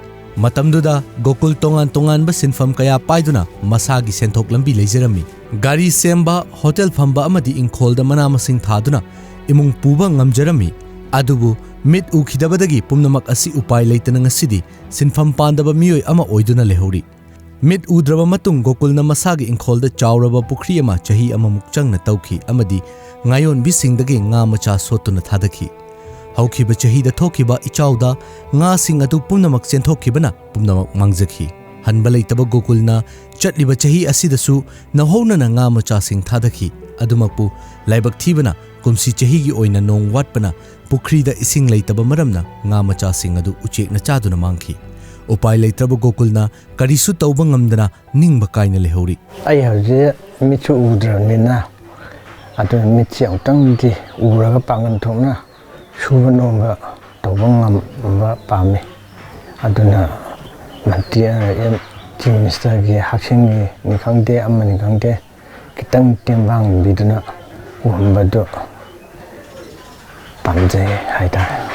ꯃꯇꯝꯗꯨꯗ ꯒꯣꯀꯨꯜ ꯇꯣꯉꯥꯟ ꯇꯣꯉꯥꯟꯕ ꯁꯤꯟꯐꯝ ꯀꯌꯥ ꯄꯥꯏꯗꯨꯅ ꯃꯁꯥꯒꯤ ꯁꯦꯟꯊꯣꯛ ꯂꯝꯕꯤ ꯂꯩꯖꯔꯝꯃꯤ꯫ ꯒꯥꯔꯤ ꯁꯦꯝꯕ, ꯍꯣꯇꯦꯜ ꯐꯝꯕ ꯑꯃꯗꯤ ꯏꯪꯈꯣꯜꯗ ꯃꯅꯥ ꯃꯁꯤꯡ ꯊꯥꯗꯨꯅ ꯏꯃꯨꯡ ꯄꯨꯕ ꯉꯝꯖꯔꯝꯃꯤ꯫ ꯑꯗꯨꯕꯨ ꯃꯤꯠ ꯎꯈꯤꯗꯕꯗꯒꯤ ꯄꯨꯝꯅꯃꯛ ꯑꯁꯤ ꯎꯄꯥꯏ ꯂꯩꯇꯅ ꯉꯁꯤꯗꯤ ꯁꯤꯟꯐꯝ ꯄꯥꯟꯗꯕ ꯃꯤꯑꯣꯏ ꯑꯃ ꯑꯣꯏꯗꯨꯅ ꯂꯩꯍꯧꯔꯤ꯫ ꯃꯤꯠ ꯎꯗ꯭ꯔꯕ ꯃꯇꯨꯡ ꯒꯣꯀꯨꯜꯅ ꯃꯁꯥꯒꯤ ꯏꯪꯈꯣꯜꯗ ꯆꯥꯎꯔꯕ ꯄꯨꯈ꯭ꯔꯤ ꯑꯃ ꯆꯍꯤ ꯑꯃꯃꯨꯛ ꯆꯪꯅ ꯇꯧꯈꯤ ꯑꯃꯗꯤ ꯉꯥꯌꯣꯟꯕꯤꯁꯤꯡꯗꯒꯤ ꯉꯥ ꯃꯆꯥ ꯁꯣꯠꯇꯨꯅ ꯊꯥꯗꯈꯤ꯫ ꯍꯧꯈꯤꯕ ꯆꯍꯤꯗ ꯊꯣꯛꯈꯤꯕ ꯏꯆꯥꯎꯗ ꯉꯥꯁꯤꯡ ꯑꯗꯨ ꯄꯨꯝꯅꯃꯛ ꯆꯦꯟꯊꯣꯛꯈꯤꯕꯅ ꯄꯨꯝꯅꯃꯛ ꯃꯥꯡꯖꯈꯤ꯫ ꯍꯟꯕ ꯂꯩꯇꯕ ꯒꯣꯀꯨꯜꯅ ꯆꯠꯂꯤꯕ ꯆꯍꯤ ꯑꯁꯤꯗꯁꯨ ꯅꯧꯍꯧꯅꯅ ꯉꯥ ꯃꯆꯥꯁꯤꯡ ꯊꯥꯗꯈꯤ꯫ ꯑꯗꯨꯃꯛꯄꯨ ꯂꯥꯏꯕꯛ ꯊꯤꯕꯅ ꯀꯨꯝꯁꯤ ꯆꯍꯤꯒꯤ ꯑꯣꯏꯅ ꯅꯣꯡ ꯋꯥꯠꯄꯅ ꯄꯨꯈ꯭ꯔꯤꯗ ꯏꯁꯤꯡ ꯂꯩꯇꯕ ꯃꯔꯝꯅ ꯉꯥ ꯃꯆꯥꯁꯤꯡ ꯑꯗꯨ ꯎꯆꯦꯛꯅ ꯆꯥꯗꯨꯅ ꯃꯥꯡꯈꯤ꯫ ꯎꯄꯥꯏ ꯂꯩꯇ꯭ꯔꯕ ꯒꯣꯀꯨꯜꯅ ꯀꯔꯤꯁꯨ ꯇꯧꯕ ꯉꯝꯗꯅ ꯅꯤꯡꯕ ꯀꯥꯏꯅ ꯂꯩꯍꯧꯔꯤ꯫ ꯑꯩ ꯍꯧꯖꯤꯛ ꯃꯤꯠꯁꯨ ꯎꯗ꯭ꯔꯕꯅꯤꯅ, ꯑꯗꯨꯅ ꯃꯤꯠꯁꯦ ꯑꯃꯨꯛꯇꯪꯗꯤ ꯎꯔꯒ ꯄꯥꯡꯒꯜ ꯊꯣꯛꯅ ꯁꯨꯕ ꯅꯣꯝꯕ ꯇꯧꯕ ꯉꯝꯕ ꯄꯥꯝꯃꯤ꯫ ꯑꯗꯨꯅ ꯃꯟꯇ꯭ꯔꯤ, ꯑꯦꯝ, ꯆꯤꯐ ꯃꯤꯅꯤꯁꯇꯔꯒꯤ ꯍꯛꯁꯦꯜꯒꯤꯅꯤ ꯈꯪꯗꯦ, ꯑꯃꯅꯤ ꯈꯪꯗꯦ, ꯈꯤꯇꯪ ꯇꯦꯡꯕꯥꯡꯕꯤꯗꯨꯅ ꯎꯍꯟꯕꯗꯨ ꯄꯥꯝꯖꯩ ꯍꯥꯏꯇꯥꯔꯦ꯫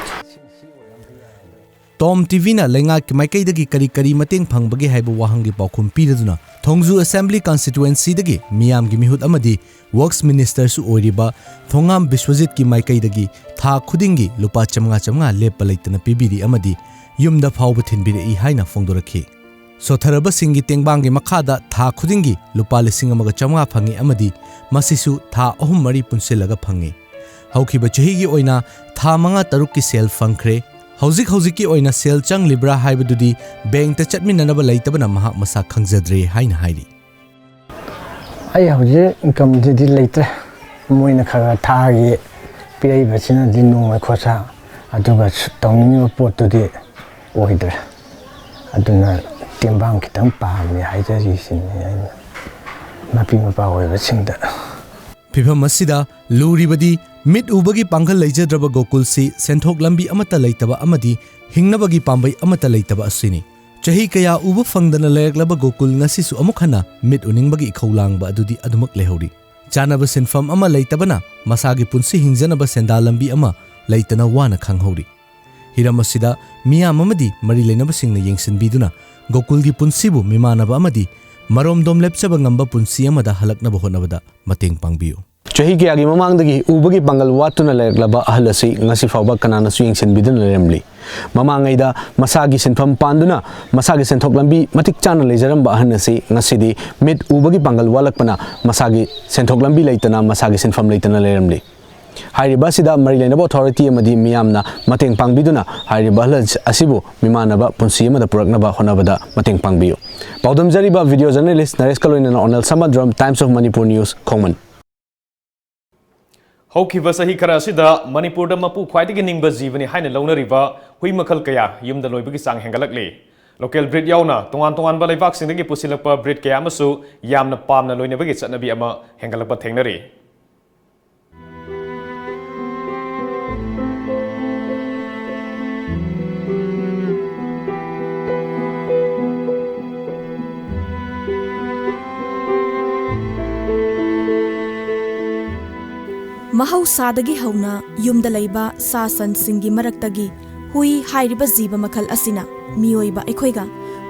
ꯇꯣꯝ ꯇꯤꯚꯤꯅ ꯂꯩꯉꯥꯛꯀꯤ ꯃꯥꯏꯀꯩꯗꯒꯤ ꯀꯔꯤ ꯀꯔꯤ ꯃꯇꯦꯡ ꯐꯪꯕꯒꯦ ꯍꯥꯏꯕ ꯋꯥꯍꯪꯒꯤ ꯄꯥꯎꯈꯨꯝ ꯄꯤꯔꯗꯨꯅ, ꯊꯣꯡꯖꯨ ꯑꯦꯁꯦꯝꯕ꯭ꯂꯤ ꯀꯟꯁꯇꯤꯇ꯭ꯋꯦꯟꯁꯤꯗꯒꯤ ꯃꯤꯌꯥꯝꯒꯤ ꯃꯤꯍꯨꯠ ꯑꯃꯗꯤ ꯋꯔꯛꯁ ꯃꯤꯅꯤꯁꯇꯔꯁꯨ ꯑꯣꯏꯔꯤꯕ ꯊꯣꯉꯥꯝ ꯕꯤꯁ꯭ꯋꯖꯤꯠꯀꯤ ꯃꯥꯏꯀꯩꯗꯒꯤ ꯊꯥ ꯈꯨꯗꯤꯡꯒꯤ ꯂꯨꯄꯥ ꯆꯥꯝꯃꯉꯥ ꯆꯥꯝꯃꯉꯥ ꯂꯦꯞꯄ ꯂꯩꯇꯅ ꯄꯤꯕꯤꯔꯤ ꯑꯃꯗꯤ ꯌꯨꯝꯗ ꯐꯥꯎꯕ ꯊꯤꯟꯕꯤꯔꯛꯏ ꯍꯥꯏꯅ ꯐꯣꯡꯗꯣꯔꯛꯈꯤ꯫ ꯁꯣꯊꯔꯕꯁꯤꯡꯒꯤ ꯇꯦꯡꯕꯥꯡꯒꯤ ꯃꯈꯥꯗ ꯊꯥ ꯈꯨꯗꯤꯡꯒꯤ ꯂꯨꯄꯥ ꯂꯤꯁꯤꯡ ꯑꯃꯒ ꯆꯥꯝꯃꯉꯥ ꯐꯪꯏ ꯑꯃꯗꯤ ꯃꯁꯤꯁꯨ ꯊꯥ ꯑꯍꯨꯝ ꯃꯔꯤ ꯄꯨꯟꯁꯤꯜꯂꯒ ꯐꯪꯏ꯫ ꯍꯧꯈꯤꯕ ꯆꯍꯤꯒꯤ ꯑꯣꯏꯅ ꯊꯥ ꯃꯉꯥ ꯇꯔꯨꯛꯀꯤ ꯁꯦꯜ ꯐꯪꯈ꯭ꯔꯦ꯫ ꯍꯧꯖꯤꯛ ꯍꯧꯖꯤꯛꯀꯤ ꯑꯣꯏꯅ ꯁꯦꯜ ꯆꯪꯂꯤꯕ꯭ꯔꯥ ꯍꯥꯏꯕꯗꯨꯗꯤ ꯕꯦꯡꯛꯇ ꯆꯠꯃꯤꯟꯅꯅꯕ ꯂꯩꯇꯕꯅ ꯃꯍꯥꯛ ꯃꯁꯥ ꯈꯪꯖꯗ꯭ꯔꯦ ꯍꯥꯏꯅ ꯍꯥꯏꯔꯤ꯫ ꯑꯩ ꯍꯧꯖꯤꯛ ꯏꯟꯀꯝꯁꯤꯗꯤ ꯂꯩꯇ꯭ꯔꯦ꯫ ꯃꯣꯏꯅ ꯈꯔ ꯈꯔ ꯊꯥꯒꯤ ꯄꯤꯔꯛꯏꯕꯁꯤꯅꯗꯤ ꯅꯣꯡꯃ ꯈꯣꯔꯁꯥ, ꯑꯗꯨꯒ ꯁꯨ-, ꯇꯧꯅꯤꯡꯉꯤꯕ ꯄꯣꯠꯇꯨꯗꯤ ꯑꯣꯏꯗ꯭ꯔꯦ꯫ ꯑꯗꯨꯅ ꯇꯦꯡꯕꯥꯡ ꯈꯤꯇꯪ ꯄꯥꯝꯃꯤ ꯍꯥꯏꯖꯔꯤꯁꯤꯅꯤ ꯑꯩꯅ ꯃꯄꯤ ꯃꯄꯥ ꯑꯣꯏꯕꯁꯤꯡꯗ꯫ ꯐꯤꯚꯝ ꯑꯁꯤꯗ ꯂꯨꯔꯤꯕꯗꯤ ꯃꯤꯠ ꯎꯕꯒꯤ ꯄꯥꯡꯒꯜ ꯂꯩꯖꯗ꯭ꯔꯕ ꯒꯣꯀꯨꯜꯁꯤ ꯁꯦꯟꯊꯣꯛ ꯂꯝꯕꯤ ꯑꯃꯠꯇ ꯂꯩꯇꯕ ꯑꯃꯗꯤ ꯍꯤꯡꯅꯕꯒꯤ ꯄꯥꯝꯕꯩ ꯑꯃꯠꯇ ꯂꯩꯇꯕ ꯑꯁꯤꯅꯤ꯫ ꯆꯍꯤ ꯀꯌꯥ ꯎꯕ ꯐꯪꯗꯅ ꯂꯩꯔꯛꯂꯕ ꯒꯣꯀꯨꯜ ꯉꯁꯤꯁꯨ ꯑꯃꯨꯛ ꯍꯟꯅ ꯃꯤꯠ ꯎꯅꯤꯡꯕꯒꯤ ꯏꯈꯧ ꯂꯥꯡꯕ ꯑꯗꯨꯗꯤ ꯑꯗꯨꯃꯛ ꯂꯩꯍꯧꯔꯤ꯫ ꯆꯥꯅꯕ ꯁꯤꯟꯐꯝ ꯑꯃ ꯂꯩꯇꯕꯅ ꯃꯁꯥꯒꯤ ꯄꯨꯟꯁꯤ ꯍꯤꯡꯖꯅꯕ ꯁꯦꯟꯗꯥ ꯂꯝꯕꯤ ꯑꯃ ꯂꯩꯇꯅ ꯋꯥꯅ ꯈꯥꯡꯍꯧꯔꯤ꯫ ꯍꯤꯔꯝ ꯑꯁꯤꯗ ꯃꯤꯌꯥꯝ ꯑꯃꯗꯤ ꯃꯔꯤ ꯂꯩꯅꯕꯁꯤꯡꯅ ꯌꯦꯡꯁꯤꯟꯕꯤꯗꯨꯅ ꯒꯣꯀꯨꯜꯒꯤ ꯄꯨꯟꯁꯤꯕꯨ ꯃꯤꯃꯥꯟꯅꯕ ꯑꯃꯗꯤ ꯃꯔꯣꯝꯗꯣꯝ ꯂꯦꯞꯆꯕ ꯉꯝꯕ ꯄꯨꯟꯁꯤ ꯑꯃꯗ ꯍꯜꯂꯛꯅꯕ ꯍꯣꯠꯅꯕꯗ ꯃꯇꯦꯡ ꯄꯥꯡꯕꯤꯌꯨ꯫ ꯆꯍꯤ ꯀꯌꯥꯒꯤ ꯃꯃꯥꯡꯗꯒꯤ ꯎꯕꯒꯤ ꯄꯥꯡꯒꯜ ꯋꯥꯠꯇꯨꯅ ꯂꯩꯔꯛꯂꯕ ꯑꯍꯜ ꯑꯁꯤ ꯉꯁꯤ ꯐꯥꯎꯕ ꯀꯅꯥꯅꯁꯨ ꯌꯦꯡꯁꯤꯟꯕꯤꯗꯨꯅ ꯂꯩꯔꯝꯂꯤ꯫ ꯃꯃꯥꯡꯉꯩꯗ ꯃꯁꯥꯒꯤ ꯁꯤꯟꯐꯝ ꯄꯥꯟꯗꯨꯅ ꯃꯁꯥꯒꯤ ꯁꯦꯟꯊꯣꯛ ꯂꯝꯕꯤ ꯃꯇꯤꯛ ꯆꯥꯅ ꯂꯩꯖꯔꯝꯕ ꯑꯍꯜ ꯑꯁꯤ ꯉꯁꯤꯗꯤ ꯃꯤꯠ ꯎꯕꯒꯤ ꯄꯥꯡꯒꯜ ꯋꯥꯠꯂꯛꯄꯅ ꯃꯁꯥꯒꯤ ꯁꯦꯟꯊꯣꯛ ꯂꯝꯕꯤ ꯂꯩꯇꯅ, ꯃꯁꯥꯒꯤ ꯁꯤꯟꯐꯝ ꯂꯩꯇꯅ ꯂꯩꯔꯝꯂꯤ꯫ ꯍꯥꯏꯔꯤꯕ ꯑꯁꯤꯗ ꯃꯔꯤ ꯂꯩꯅꯕ ꯑꯣꯊꯣꯔꯤꯇꯤ ꯑꯃꯗꯤ ꯃꯤꯌꯥꯝꯅ ꯃꯇꯦꯡ ꯄꯥꯡꯕꯤꯗꯨꯅ ꯍꯥꯏꯔꯤꯕ ꯑꯍꯜ ꯑꯁꯤꯕꯨ ꯃꯤꯃꯥꯟꯅꯕ ꯄꯨꯟꯁꯤ ꯑꯃꯗ ꯄꯨꯔꯛꯅꯕ ꯍꯣꯠꯅꯕꯗ ꯃꯇꯦꯡ ꯄꯥꯡꯕꯤꯌꯨ꯫ ꯄꯥꯎꯗꯝꯖꯔꯤꯕ ꯚꯤꯗꯤꯑꯣ ꯖꯔꯅꯦꯂꯤꯁ ꯅꯔꯦꯁꯀ ꯂꯣꯏꯅꯅ ꯑꯣꯅꯦꯜ ꯁꯃꯗ꯭ꯔꯝ, Times of Manipur News, ꯈꯣꯡꯃꯟ꯫ ꯍꯧꯈꯤꯕ ꯆꯍꯤ ꯈꯔ ꯑꯁꯤꯗ ꯃꯅꯤꯄꯨꯔꯗ ꯃꯄꯨ ꯈ꯭ꯋꯥꯏꯗꯒꯤ ꯅꯤꯡꯕ ꯖꯤꯕꯅꯤ ꯍꯥꯏꯅ ꯂꯧꯅꯔꯤꯕ ꯍꯨꯏ ꯃꯈꯜ ꯀꯌꯥ ꯌꯨꯝꯗ ꯂꯣꯏꯕꯒꯤ ꯆꯥꯡ ꯍꯦꯟꯒꯠꯂꯛꯂꯤ꯫ ꯂꯣꯀꯦꯜ ꯕ꯭ꯔꯤꯗ ꯌꯥꯎꯅ ꯇꯣꯉꯥꯟ ꯇꯣꯉꯥꯟꯕ ꯂꯩꯕꯥꯛꯁꯤꯡꯗꯒꯤ ꯄꯨꯁꯤꯜꯂꯛꯄ ꯕ꯭ꯔꯤꯗ ꯀꯌꯥ ꯑꯃꯁꯨ ꯌꯥꯝꯅ ꯄꯥꯝꯅ ꯂꯣꯏꯅꯕꯒꯤ ꯆꯠꯅꯕꯤ ꯑꯃ ꯍꯦꯟꯒꯠꯂꯛꯄ ꯊꯦꯡꯅꯔꯤ꯫ ꯃꯍꯧꯁꯥꯗꯒꯤ ꯍꯧꯅ ꯌꯨꯝꯗ ꯂꯩꯕ ꯁꯥ ꯁꯟꯁꯤꯡꯒꯤ ꯃꯔꯛꯇꯒꯤ ꯍꯨꯏ ꯍꯥꯏꯔꯤꯕ ꯖꯤꯕ ꯃꯈꯜ ꯑꯁꯤꯅ ꯃꯤꯑꯣꯏꯕ ꯑꯩꯈꯣꯏꯒ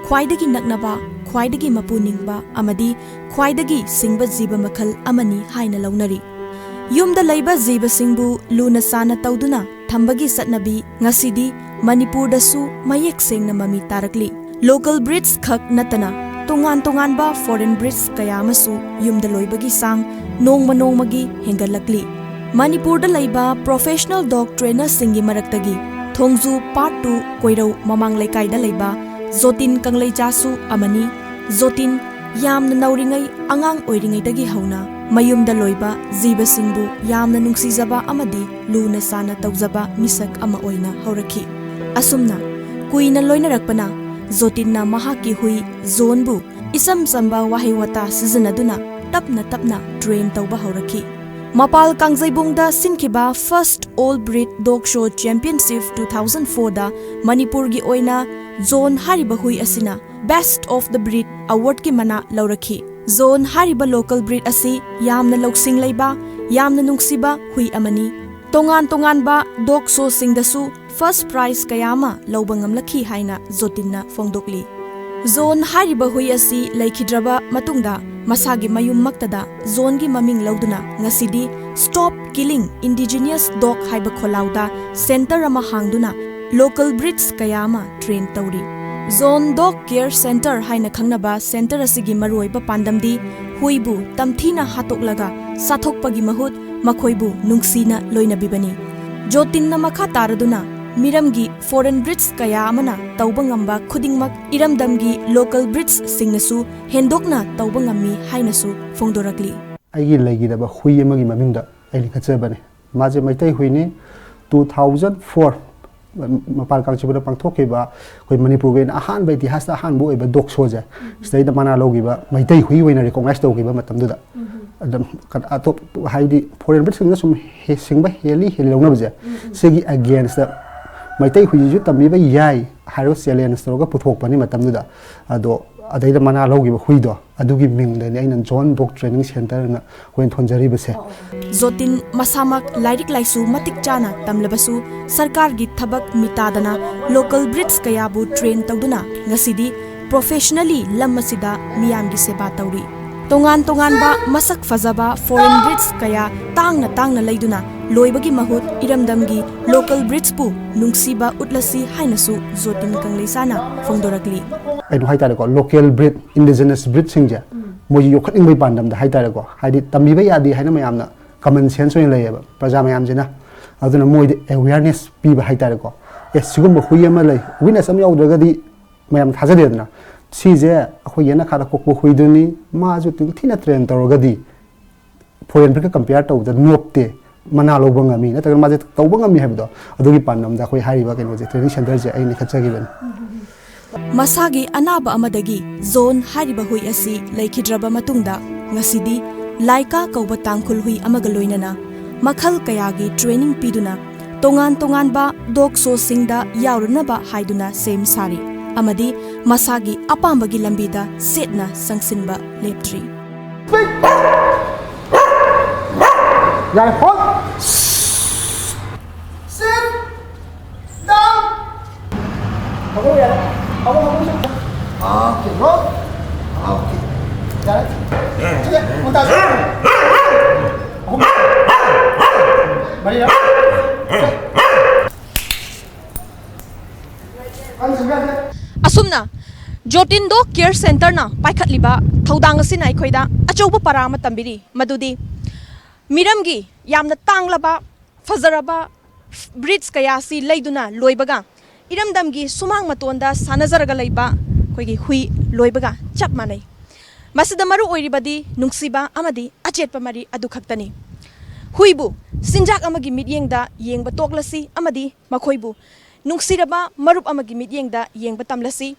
ꯈ꯭ꯋꯥꯏꯗꯒꯤ ꯅꯛꯅꯕ, ꯈ꯭ꯋꯥꯏꯗꯒꯤ ꯃꯄꯨ ꯅꯤꯡꯕ ꯑꯃꯗꯤ ꯈ꯭ꯋꯥꯏꯗꯒꯤ ꯁꯤꯡꯕ ꯖꯤꯕ ꯃꯈꯜ ꯑꯃꯅꯤ ꯍꯥꯏꯅ ꯂꯧꯅꯔꯤ꯫ ꯌꯨꯝꯗ ꯂꯩꯕ ꯖꯤꯕꯁꯤꯡꯕꯨ ꯂꯨꯅ ꯆꯥꯟꯅ ꯇꯧꯗꯨꯅ ꯊꯝꯕꯒꯤ ꯆꯠꯅꯕꯤ ꯉꯁꯤꯗꯤ ꯃꯅꯤꯄꯨꯔꯗꯁꯨ ꯃꯌꯦꯛ ꯁꯦꯡꯅ ꯃꯃꯤ ꯇꯥꯔꯛꯂꯤ꯫ ꯂꯣꯀꯦꯜ ꯕ꯭ꯔꯤꯗꯁ ꯈꯛ ꯅꯠꯇꯅ ꯇꯣꯉꯥꯟ ꯇꯣꯉꯥꯟꯕ ꯐꯣꯔꯦꯟ ꯕ꯭ꯔꯤꯗꯁ ꯀꯌꯥ ꯑꯃꯁꯨ ꯌꯨꯝꯗ ꯂꯣꯏꯕꯒꯤ ꯆꯥꯡ ꯅꯣꯡꯃ ꯅꯣꯡꯃꯒꯤ ꯍꯦꯟꯒꯠꯂꯛꯂꯤ꯫ ꯃꯅꯤꯄꯨꯔꯗ ꯂꯩꯕ ꯄ꯭ꯔꯣꯐꯦꯁꯅꯦꯜ ꯗꯣꯒ ꯇ꯭ꯔꯦꯅꯔꯁꯤꯡꯒꯤ ꯃꯔꯛꯇꯒꯤ ꯊꯣꯡꯖꯨ ꯄꯥꯔꯠ ꯇꯨ ꯀꯣꯏꯔꯧ ꯃꯃꯥꯡ ꯂꯩꯀꯥꯏꯗ ꯂꯩꯕ ꯖꯣꯇꯤꯟ ꯀꯪꯂꯩꯖꯥꯁꯨ ꯑꯃꯅꯤ꯫ ꯖꯣꯇꯤꯟ ꯌꯥꯝꯅ ꯅꯧꯔꯤꯉꯩ, ꯑꯉꯥꯡ ꯑꯣꯏꯔꯤꯉꯩꯗꯒꯤ ꯍꯧꯅ ꯃꯌꯨꯝꯗ ꯂꯣꯏꯕ ꯖꯤꯕꯁꯤꯡꯕꯨ ꯌꯥꯝꯅ ꯅꯨꯡꯁꯤꯖꯕ ꯑꯃꯗꯤ ꯂꯨꯅ ꯆꯥꯟꯅ ꯇꯧꯖꯕ ꯃꯤꯁꯛ ꯑꯃ ꯑꯣꯏꯅ ꯍꯧꯔꯛꯈꯤ꯫ ꯑꯁꯨꯝꯅ ꯀꯨꯏꯅ ꯂꯣꯏꯅꯔꯛꯄꯅ ꯖꯣꯇꯤꯟꯅ ꯃꯍꯥꯛꯀꯤ ꯍꯨꯏ ꯖꯣꯟꯕꯨ ꯏꯆꯝ ꯆꯝꯕ ꯋꯥꯍꯩ ꯋꯥꯇꯥ ꯁꯤꯖꯤꯟꯅꯗꯨꯅ ꯇꯞꯅ ꯇꯞꯅ ꯇ꯭ꯔꯦꯟ ꯇꯧꯕ ꯍꯧꯔꯛꯈꯤ꯫ ꯃꯄꯥꯜ ꯀꯥꯡꯖꯩꯕꯨꯡꯗ ꯁꯤꯟꯈꯤꯕ First All Breed Dog Show Championship two thousand four ꯗ ꯃꯅꯤꯄꯨꯔꯒꯤ ꯑꯣꯏꯅ ꯖꯣꯟ ꯍꯥꯏꯔꯤꯕ ꯍꯨꯏ ꯑꯁꯤꯅ Best of the Breed Award ꯀꯤ ꯃꯅꯥ ꯂꯧꯔꯛꯈꯤ꯫ ꯖꯣꯟ ꯍꯥꯏꯔꯤꯕ ꯂꯣꯀꯦꯜ ꯕ꯭ꯔꯤꯗ ꯑꯁꯤ ꯌꯥꯝꯅ ꯂꯧꯁꯤꯡ ꯂꯩꯕ, ꯌꯥꯝꯅ ꯅꯨꯡꯁꯤꯕ ꯍꯨꯏ ꯑꯃꯅꯤ꯫ ꯇꯣꯉꯥꯟ ꯇꯣꯉꯥꯟꯕ ꯗꯣꯒ ꯁꯣꯁꯤꯡꯗꯁꯨ ꯐꯥꯔꯁ ꯄ꯭ꯔꯥꯏꯖ ꯀꯌꯥ ꯑꯃ ꯂꯧꯕ ꯉꯝꯂꯛꯈꯤ ꯍꯥꯏꯅ ꯖꯣꯇꯤꯟꯅ ꯐꯣꯡꯗꯣꯛꯂꯤ꯫ ꯖꯣꯟ ꯍꯥꯏꯔꯤꯕ ꯍꯨꯏ ꯑꯁꯤ ꯂꯩꯈꯤꯗ꯭ꯔꯕ ꯃꯇꯨꯡꯗ ꯃꯁꯥꯒꯤ ꯃꯌꯨꯝꯃꯛꯇꯗ ꯖꯣꯟꯒꯤ ꯃꯃꯤꯡ ꯂꯧꯗꯨꯅ ꯉꯁꯤꯗꯤ Stop Killing Indigenous Dog ꯍꯥꯏꯕ ꯈꯣꯜꯂꯥꯎꯗ ꯁꯦꯟꯇꯔ ꯑꯃ ꯍꯥꯡꯗꯨꯅ ꯂꯣꯀꯦꯜ ꯕ꯭ꯔꯤꯗꯁ ꯀꯌꯥ ꯑꯃ ꯇ꯭ꯔꯦꯟ ꯇꯧꯔꯤ꯫ ꯖꯣꯟ ꯗꯣꯒ ꯀꯦꯌꯔ ꯁꯦꯟꯇꯔ ꯍꯥꯏꯅ ꯈꯪꯅꯕ ꯁꯦꯟꯇꯔ ꯑꯁꯤꯒꯤ ꯃꯔꯨꯑꯣꯏꯕ ꯄꯥꯟꯗꯝꯗꯤ ꯍꯨꯏꯕꯨ ꯇꯝꯊꯤꯅ ꯍꯥꯠꯇꯣꯛꯂꯒ ꯆꯥꯊꯣꯛꯄꯒꯤ ꯃꯍꯨꯠ ꯃꯈꯣꯏꯕꯨ ꯅꯨꯡꯁꯤꯅ ꯂꯣꯏꯅꯕꯤꯕꯅꯤ꯫ ꯖꯣꯇꯤꯟꯅ ꯃꯈꯥ ꯇꯥꯔꯗꯨꯅ ꯃꯤꯔꯝꯒꯤ ꯐꯣꯔꯦꯟ ꯕ꯭ꯔꯤꯗꯁ ꯀꯌꯥ ꯑꯃꯅ ꯇꯧꯕ ꯉꯝꯕ ꯈꯨꯗꯤꯡꯃꯛ ꯏꯔꯝꯗꯝꯒꯤ ꯂꯣꯀꯦꯜ ꯕ꯭ꯔꯤꯗꯁꯁꯤꯡꯅꯁꯨ ꯍꯦꯟꯗꯣꯛꯅ ꯇꯧꯕ ꯉꯝꯃꯤ ꯍꯥꯏꯅꯁꯨ ꯐꯣꯡꯗꯣꯔꯛꯂꯤ꯫ ꯑꯩꯒꯤ ꯂꯩꯈꯤꯗꯕ ꯍꯨꯏ ꯑꯃꯒꯤ ꯃꯃꯤꯡꯗ ꯑꯩ ꯂꯤꯡꯈꯠꯆꯕꯅꯤ꯫ ꯃꯥꯁꯦ ꯃꯩꯇꯩ ꯍꯨꯏꯅꯤ꯫ Two thousand four ꯃꯄꯥꯟ ꯀꯥꯡꯆꯤꯄꯨꯔꯗ ꯄꯥꯡꯊꯣꯛꯈꯤꯕ ꯑꯩꯈꯣꯏ ꯃꯅꯤꯄꯨꯔꯒꯤ ꯑꯣꯏꯅ ꯑꯍꯥꯟꯕ, ꯏꯇꯤꯍꯥꯁꯇ ꯑꯍꯥꯟꯕ ꯑꯣꯏꯕ ꯗꯣꯛ ꯁꯣꯁꯦ ꯁꯤꯗꯩꯗ ꯃꯅꯥ ꯂꯧꯈꯤꯕ ꯃꯩꯇꯩ ꯍꯨꯏ ꯑꯣꯏꯅ ꯔꯤꯀꯣꯛꯅꯥꯏꯁ ꯇꯧꯈꯤꯕ ꯃꯇꯝꯗꯨꯗ꯫ ꯑꯗꯨꯝ ꯀ-, ꯑꯇꯣꯞ-, ꯍꯥꯏꯗꯤ ꯐꯣꯔꯦꯟ ꯕ꯭ꯔꯤꯗꯁꯤꯡꯅ ꯁꯨꯝ ꯍꯦ-, ꯁꯤꯡꯕ ꯍꯦꯜꯂꯤ ꯍꯦꯜꯂꯤ ꯂꯧꯅꯕꯁꯦ, ꯁꯤꯒꯤ ꯑꯒꯦꯟꯁꯇ ꯃꯩꯇꯩ ꯍꯨꯏꯁꯤꯁꯨ ꯇꯝꯕꯤꯕ ꯌꯥꯏ ꯍꯥꯏꯔꯒ ꯆꯦꯂꯦꯟꯖ ꯇꯧꯔꯒ ꯄꯨꯊꯣꯛꯄꯅꯤ ꯃꯇꯝꯗꯨꯗ꯫ ꯑꯗꯣ ꯑꯗꯩꯗ ꯃꯅꯥ ꯂꯧꯈꯤꯕ ꯍꯨꯏꯗꯣ, ꯑꯗꯨꯒꯤ ꯃꯤꯡꯗꯅꯤ ꯑꯩꯅ ꯖꯣꯟ ꯗꯣꯛ ꯇ꯭ꯔꯦꯅꯤꯡ ꯁꯦꯟꯇꯔꯅ ꯑꯩꯈꯣꯏꯅ ꯊꯣꯟꯖꯔꯤꯕꯁꯦ꯫ ꯖꯣꯇꯤꯟ ꯃꯁꯥꯃꯛ ꯂꯥꯏꯔꯤꯛ ꯂꯥꯏꯁꯨ ꯃꯇꯤꯛ ꯆꯥꯅ ꯇꯝꯂꯕꯁꯨ ꯁꯔꯀꯥꯔꯒꯤ ꯊꯕꯛ ꯃꯤꯇꯥꯗꯅ ꯂꯣꯀꯦꯜ ꯕ꯭ꯔꯤꯗꯁ ꯀꯌꯥꯕꯨ ꯇ꯭ꯔꯦꯟ ꯇꯧꯗꯨꯅ ꯉꯁꯤꯗꯤ ꯄ꯭ꯔꯣꯐꯦꯁꯅꯦꯜꯂꯤ ꯂꯝ ꯑꯁꯤꯗ ꯃꯤꯌꯥꯝꯒꯤ ꯁꯦꯕꯥ ꯇꯧꯔꯤ꯫ ꯇꯣꯉꯥꯟ ꯇꯣꯉꯥꯟꯕ ꯃꯁꯛ ꯐꯖꯕ ꯐꯣꯔꯦꯟ ꯕ꯭ꯔꯤꯗꯁ ꯀꯌꯥ ꯇꯥꯡꯅ ꯇꯥꯡꯅ ꯂꯩꯗꯨꯅ ꯂꯣꯏꯕꯒꯤ ꯃꯍꯨꯠ ꯏꯔꯝꯗꯝꯒꯤ ꯂꯣꯀꯦꯜ ꯕ꯭ꯔꯤꯗꯁꯄꯨ ꯅꯨꯡꯁꯤꯕ ꯎꯠꯂꯁꯤ ꯍꯥꯏꯅꯁꯨ ꯖꯣꯇꯤꯟ ꯀꯪꯂꯩꯁꯥꯅ ꯐꯣꯡꯗꯣꯔꯛꯂꯤ꯫ ꯀꯩꯅꯣ ꯍꯥꯏꯇꯥꯔꯦꯀꯣ, ꯂꯣꯀꯦꯜ ꯕ꯭ꯔꯤꯗ, ꯏꯟꯗꯤꯖꯤꯅꯁ ꯕ꯭ꯔꯤꯗꯁꯤꯡꯁꯦ ꯃꯣꯏꯁꯦ ꯌꯣꯛꯈꯠꯅꯤꯡꯕꯒꯤ ꯄꯥꯟꯗꯝꯗ ꯍꯥꯏꯇꯥꯔꯦꯀꯣ, ꯍꯥꯏꯗꯤ ꯇꯝꯕꯤꯕ ꯌꯥꯗꯦ ꯍꯥꯏꯅ ꯃꯌꯥꯝꯅ ꯀꯃꯟ ꯁꯦꯟꯁ ꯑꯣꯏꯅ ꯂꯩꯌꯦꯕ ꯄ꯭ꯔꯖꯥ ꯃꯌꯥꯝꯁꯤꯅ꯫ ꯑꯗꯨꯅ ꯃꯣꯏꯗ ꯑꯦꯋꯦꯌꯔꯅꯦꯁ ꯄꯤꯕ ꯍꯥꯏꯇꯥꯔꯦꯀꯣ꯫ ꯑꯦ, ꯁꯤꯒꯨꯝꯕ ꯍꯨꯏ ꯑꯃ ꯂꯩ, ꯋꯤꯠꯅꯦꯁ ꯑꯃ ꯌꯥꯎꯗ꯭ꯔꯒꯗꯤ ꯃꯌꯥꯝ ꯊꯥꯖꯗꯦꯗꯅ꯫ ꯁꯤꯁꯦ ꯑꯩꯈꯣꯏ ꯌꯦꯅꯈꯥꯗ ꯀꯣꯛꯄ ꯍꯨꯏꯗꯨꯅꯤ, ꯃꯥꯁꯨ ꯅꯤꯡꯊꯤꯅ ꯇ꯭ꯔꯦꯟ ꯇꯧꯔꯒꯗꯤ ꯐꯣꯔꯦꯟ ꯕ꯭ꯔꯤꯗꯀ ꯀꯝꯄꯤꯌꯔ ꯇꯧꯕꯗ ꯅꯣꯞꯇꯦ, ꯃꯅꯥ ꯂꯧꯕ ꯉꯝꯃꯤ, ꯅꯠꯇ꯭ꯔꯒ ꯃꯥꯁꯦ ꯇꯧꯕ ꯉꯝꯃꯤ ꯍꯥꯏꯕꯗꯣ, ꯑꯗꯨꯒꯤ ꯄꯥꯟꯗꯝꯗ ꯑꯩꯈꯣꯏ ꯍꯥꯏꯔꯤꯕ ꯀꯩꯅꯣꯁꯦ, ꯇ꯭ꯔꯦꯅꯤꯡ ꯁꯦꯟꯇꯔꯁꯦ ꯑꯩ ꯂꯤꯡꯈꯠꯆꯈꯤꯕꯅꯤ꯫ ꯃꯁꯥꯒꯤ ꯑꯅꯥꯕ ꯑꯃꯗꯒꯤ ꯖꯣꯟ ꯍꯥꯏꯔꯤꯕ ꯍꯨꯏ ꯑꯁꯤ ꯂꯩꯈꯤꯗ꯭ꯔꯕ ꯃꯇꯨꯡꯗ ꯉꯁꯤꯗꯤ ꯂꯥꯏꯀꯥ ꯀꯧꯕ ꯇꯥꯡꯈꯨꯜ ꯍꯨꯏ ꯑꯃꯒ ꯂꯣꯏꯅꯅ ꯃꯈꯜ ꯀꯌꯥꯒꯤ ꯇ꯭ꯔꯦꯅꯤꯡ ꯄꯤꯗꯨꯅ ꯇꯣꯉꯥꯟ ꯇꯣꯉꯥꯟꯕ ꯗꯣꯒ ꯁꯣꯁꯤꯡꯗ ꯌꯥꯎꯔꯅꯕ ꯍꯥꯏꯗꯨꯅ ꯁꯦꯝ ꯁꯥꯔꯤ ꯑꯃꯗꯤ ꯃꯁꯥꯒꯤ ꯑꯄꯥꯝꯕꯒꯤ ꯂꯝꯕꯤꯗ ꯆꯦꯠꯅ ꯆꯪꯁꯤꯟꯕ ꯂꯦꯞꯇ꯭ꯔꯤ꯫ ꯌꯥꯔꯦ, ꯍꯣꯜ꯫ Sit down. ꯐꯃꯨꯡ ꯌꯥꯔꯦ꯫ ꯐꯃꯨꯡ, ꯐꯃꯨꯡ ꯆꯠꯈ꯭ꯔꯣ꯫ Okay, roll. Okay. ꯌꯥꯔꯦ? ꯁꯤꯗ ꯃꯨꯟꯇꯥꯖ꯫ ꯑꯍꯨꯝ꯫ ꯃꯔꯤꯔꯛ꯫ ꯀꯟꯅ ꯆꯤꯡꯕ ꯌꯥꯗꯦ꯫ ꯑꯁꯨꯝꯅ ꯖꯣꯇꯤꯟꯗꯣ ꯀꯦꯌꯔ ꯁꯦꯟꯇꯔꯅ ꯄꯥꯏꯈꯠꯂꯤꯕ ꯊꯧꯗꯥꯡ ꯑꯁꯤꯅ ꯑꯩꯈꯣꯏꯗ ꯑꯆꯧꯕ ꯄꯔꯥ ꯑꯃ ꯇꯝꯕꯤꯔꯤ, ꯃꯗꯨꯗꯤ ꯃꯤꯔꯝꯒꯤ ꯌꯥꯝꯅ ꯇꯥꯡꯂꯕ, ꯐꯖꯔꯕ ꯕ꯭ꯔꯤꯗꯁ ꯀꯌꯥ ꯑꯁꯤ ꯂꯩꯗꯨꯅ ꯂꯣꯏꯕꯒ ꯏꯔꯝꯗꯝꯒꯤ ꯁꯨꯃꯥꯡ ꯃꯇꯣꯟꯗ ꯁꯥꯟꯅꯖꯔꯒ ꯂꯩꯕ ꯑꯩꯈꯣꯏꯒꯤ ꯍꯨꯏ ꯂꯣꯏꯕꯒ ꯆꯞ ꯃꯥꯟꯅꯩ꯫ ꯃꯁꯤꯗ ꯃꯔꯨ ꯑꯣꯏꯔꯤꯕꯗꯤ ꯅꯨꯡꯁꯤꯕ ꯑꯃꯗꯤ ꯑꯆꯦꯠꯄ ꯃꯔꯤ ꯑꯗꯨ ꯈꯛꯇꯅꯤ꯫ ꯍꯨꯏꯕꯨ ꯆꯤꯟꯖꯥꯛ ꯑꯃꯒꯤ ꯃꯤꯠꯌꯦꯡꯗ ꯌꯦꯡꯕ ꯇꯣꯛꯂꯁꯤ ꯑꯃꯗꯤ ꯃꯈꯣꯏꯕꯨ ꯅꯨꯡꯁꯤꯔꯕ ꯃꯔꯨꯞ ꯑꯃꯒꯤ ꯃꯤꯠꯌꯦꯡꯗ ꯌꯦꯡꯕ ꯇꯝꯂꯁꯤ꯫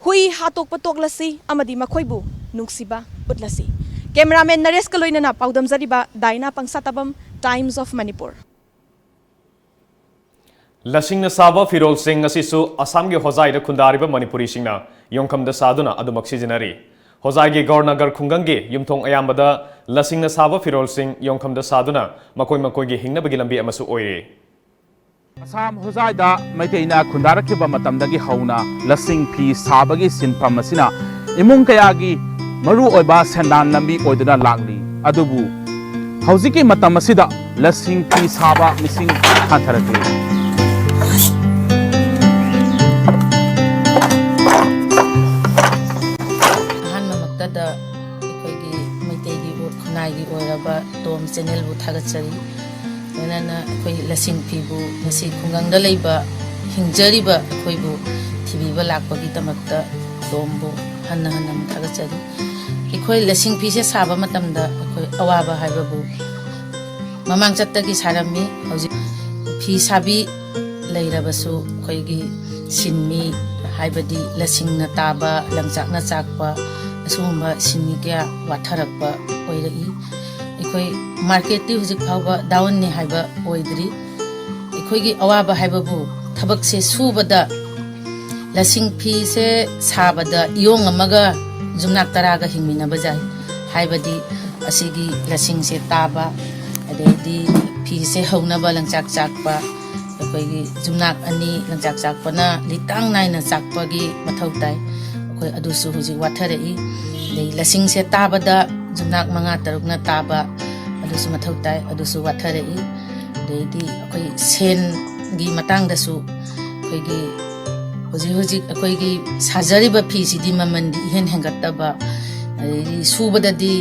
ꯍꯨꯏ ꯍꯥꯠꯇꯣꯛꯄ ꯇꯣꯛꯂꯁꯤ ꯑꯃꯗꯤ ꯃꯈꯣꯏꯕꯨ ꯅꯨꯡꯁꯤꯕ ꯎꯠꯂꯁꯤ꯫ ꯀꯦꯃꯦꯔꯥꯃꯦꯟ ꯅꯔꯦꯁꯀ ꯂꯣꯏꯅꯅ ꯄꯥꯎꯗꯝꯖꯔꯤꯕ ꯗꯥꯏꯅꯥ ꯄꯪꯁꯥꯇꯥꯕꯝ, Times of Manipur꯫ ꯂꯁꯤꯡꯅ ꯁꯥꯕ ꯐꯤꯔꯣꯜꯁꯤꯡ ꯑꯁꯤꯁꯨ ꯑꯁꯥꯝꯒꯤ ꯍꯣꯖꯥꯏꯗ ꯈꯨꯟꯗꯥꯔꯤꯕ ꯃꯅꯤꯄꯨꯔꯤꯁꯤꯡꯅ ꯌꯣꯡꯈꯝꯗ ꯁꯥꯗꯨꯅ ꯑꯗꯨꯃꯛ ꯁꯤꯖꯤꯟꯅꯔꯤ꯫ ꯍꯣꯖꯥꯏꯒꯤ ꯒꯧꯔꯅꯒꯔ ꯈꯨꯡꯒꯪꯒꯤ ꯌꯨꯝꯊꯣꯡ ꯑꯌꯥꯝꯕꯗ ꯂꯁꯤꯡꯅ ꯁꯥꯕ ꯐꯤꯔꯣꯜꯁꯤꯡ ꯌꯣꯡꯈꯝꯗ ꯁꯥꯗꯨꯅ ꯃꯈꯣꯏ ꯃꯈꯣꯏꯒꯤ ꯍꯤꯡꯅꯕꯒꯤ ꯂꯝꯕꯤ ꯑꯃꯁꯨ ꯑꯣꯏꯔꯤ꯫ ꯑꯁꯥꯝ ꯍꯣꯖꯥꯏꯗ ꯃꯩꯇꯩꯅ ꯈꯨꯟꯗꯥꯔꯛꯈꯤꯕ ꯃꯇꯝꯗꯒꯤ ꯍꯧꯅ ꯂꯁꯤꯡ ꯐꯤ ꯁꯥꯕꯒꯤ ꯁꯤꯟꯐꯝ ꯑꯁꯤꯅ ꯏꯃꯨꯡ ꯀꯌꯥꯒꯤ ꯃꯔꯨꯑꯣꯏꯕ ꯁꯦꯟꯗꯥꯟ ꯂꯝꯕꯤ ꯑꯣꯏꯗꯨꯅ ꯂꯥꯛꯂꯤ꯫ ꯑꯗꯨꯕꯨ ꯍꯧꯖꯤꯛꯀꯤ ꯃꯇꯝ ꯑꯁꯤꯗ ꯂꯁꯤꯡ ꯐꯤ ꯁꯥꯕ ꯃꯤꯁꯤꯡ ꯍꯟꯊꯔꯛꯂꯤ꯫ ꯑꯍꯥꯟꯕꯃꯛꯇꯗ ꯑꯩꯈꯣꯏꯒꯤ ꯃꯩꯇꯩꯒꯤ ꯑꯣ-, ꯈꯨꯟꯅꯥꯏꯒꯤ ꯑꯣꯏꯔꯕ ꯇꯣꯝ ꯆꯦꯅꯦꯜꯕꯨ ꯊꯥꯒꯠꯆꯔꯤ꯫ ꯂꯣꯏꯅꯅ ꯑꯩꯈꯣꯏ ꯂꯁꯤꯡ ꯐꯤꯕꯨ ꯉꯁꯤ ꯈꯨꯡꯒꯪꯗ ꯂꯩꯕ, ꯍꯤꯡꯖꯔꯤꯕ ꯑꯩꯈꯣꯏꯕꯨ ꯊꯤꯕꯤꯕ ꯂꯥꯛꯄꯒꯤꯗꯃꯛꯇ ꯇꯣꯝꯕꯨ ꯍꯟꯅ ꯍꯟꯅ ꯑꯃꯨꯛ ꯊꯥꯒꯠꯆꯔꯤ꯫ ꯑꯩꯈꯣꯏ ꯂꯁꯤꯡ ꯐꯤꯁꯦ ꯁꯥꯕ ꯃꯇꯝꯗ ꯑꯩꯈꯣꯏ ꯑꯋꯥꯕ ꯍꯥꯏꯕꯕꯨ ꯃꯃꯥꯡꯆꯠꯇꯒꯤ ꯁꯥꯔꯝꯃꯤ꯫ ꯍꯧꯖꯤꯛ ꯐꯤ ꯁꯥꯕꯤ ꯂꯩꯔꯕꯁꯨ ꯑꯩꯈꯣꯏꯒꯤ ꯁꯤꯟꯃꯤ, ꯍꯥꯏꯕꯗꯤ ꯂꯁꯤꯡꯅ ꯇꯥꯕ, ꯂꯪꯆꯥꯛꯅ ꯆꯥꯛꯄ, ꯑꯁꯤꯒꯨꯝꯕ ꯁꯤꯟꯃꯤ ꯀꯌꯥ ꯋꯥꯊꯔꯛꯄ ꯑꯣꯏꯔꯛꯏ꯫ ꯑꯩꯈꯣꯏ ꯃꯥꯔꯀꯦꯠꯇꯤ ꯍꯧꯖꯤꯛ ꯐꯥꯎꯕ ꯗꯥꯎꯟꯅꯤ ꯍꯥꯏꯕ ꯑꯣꯏꯗ꯭ꯔꯤ꯫ ꯑꯩꯈꯣꯏꯒꯤ ꯑꯋꯥꯕ ꯍꯥꯏꯕꯕꯨ ꯊꯕꯛꯁꯦ ꯁꯨꯕꯗ ꯂꯁꯤꯡ ꯐꯤꯁꯦ ꯁꯥꯕꯗ ꯏꯌꯣꯡ ꯑꯃꯒ ꯌꯨꯝꯅꯥꯛ ꯇꯔꯥꯒ ꯍꯤꯡꯃꯤꯟꯅꯕ ꯌꯥꯏ꯫ ꯍꯥꯏꯕꯗꯤ ꯑꯁꯤꯒꯤ ꯂꯁꯤꯡꯁꯦ ꯇꯥꯕ, ꯑꯗꯩꯗꯤ ꯐꯤꯁꯦ ꯍꯧꯅꯕ ꯂꯪꯆꯥꯛ ꯆꯥꯛꯄ, ꯑꯩꯈꯣꯏꯒꯤ ꯌꯨꯝꯅꯥꯛ ꯑꯅꯤ ꯂꯪꯆꯥꯛ ꯆꯥꯛꯄꯅ ꯂꯤꯇꯥꯡ ꯅꯥꯏꯅ ꯆꯥꯛꯄꯒꯤ ꯃꯊꯧ ꯇꯥꯏ꯫ ꯑꯩꯈꯣꯏ ꯑꯗꯨꯁꯨ ꯍꯧꯖꯤꯛ ꯋꯥꯊꯔꯛꯏ꯫ ꯑꯗꯩ ꯂꯁꯤꯡꯁꯦ ꯇꯥꯕꯗ ꯌꯨꯝꯅꯥꯛ ꯃꯉꯥ ꯇꯔꯨꯛꯅ ꯇꯥꯕ, ꯑꯗꯨꯁꯨ ꯃꯊꯧ ꯇꯥꯏ, ꯑꯗꯨꯁꯨ ꯋꯥꯊꯔꯛꯏ꯫ ꯑꯗꯩꯗꯤ ꯑꯩꯈꯣꯏ ꯁꯦꯟꯒꯤ ꯃꯇꯥꯡꯗꯁꯨ ꯑꯩꯈꯣꯏꯒꯤ ꯍꯧꯖꯤꯛ ꯍꯧꯖꯤꯛ ꯑꯩꯈꯣꯏꯒꯤ ꯁꯥꯖꯔꯤꯕ ꯐꯤꯁꯤꯗꯤ ꯃꯃꯜꯗꯤ ꯏꯍꯦꯟ ꯍꯦꯟꯒꯠꯇꯕ, ꯑꯗꯩꯗꯤ ꯁꯨꯕꯗꯗꯤ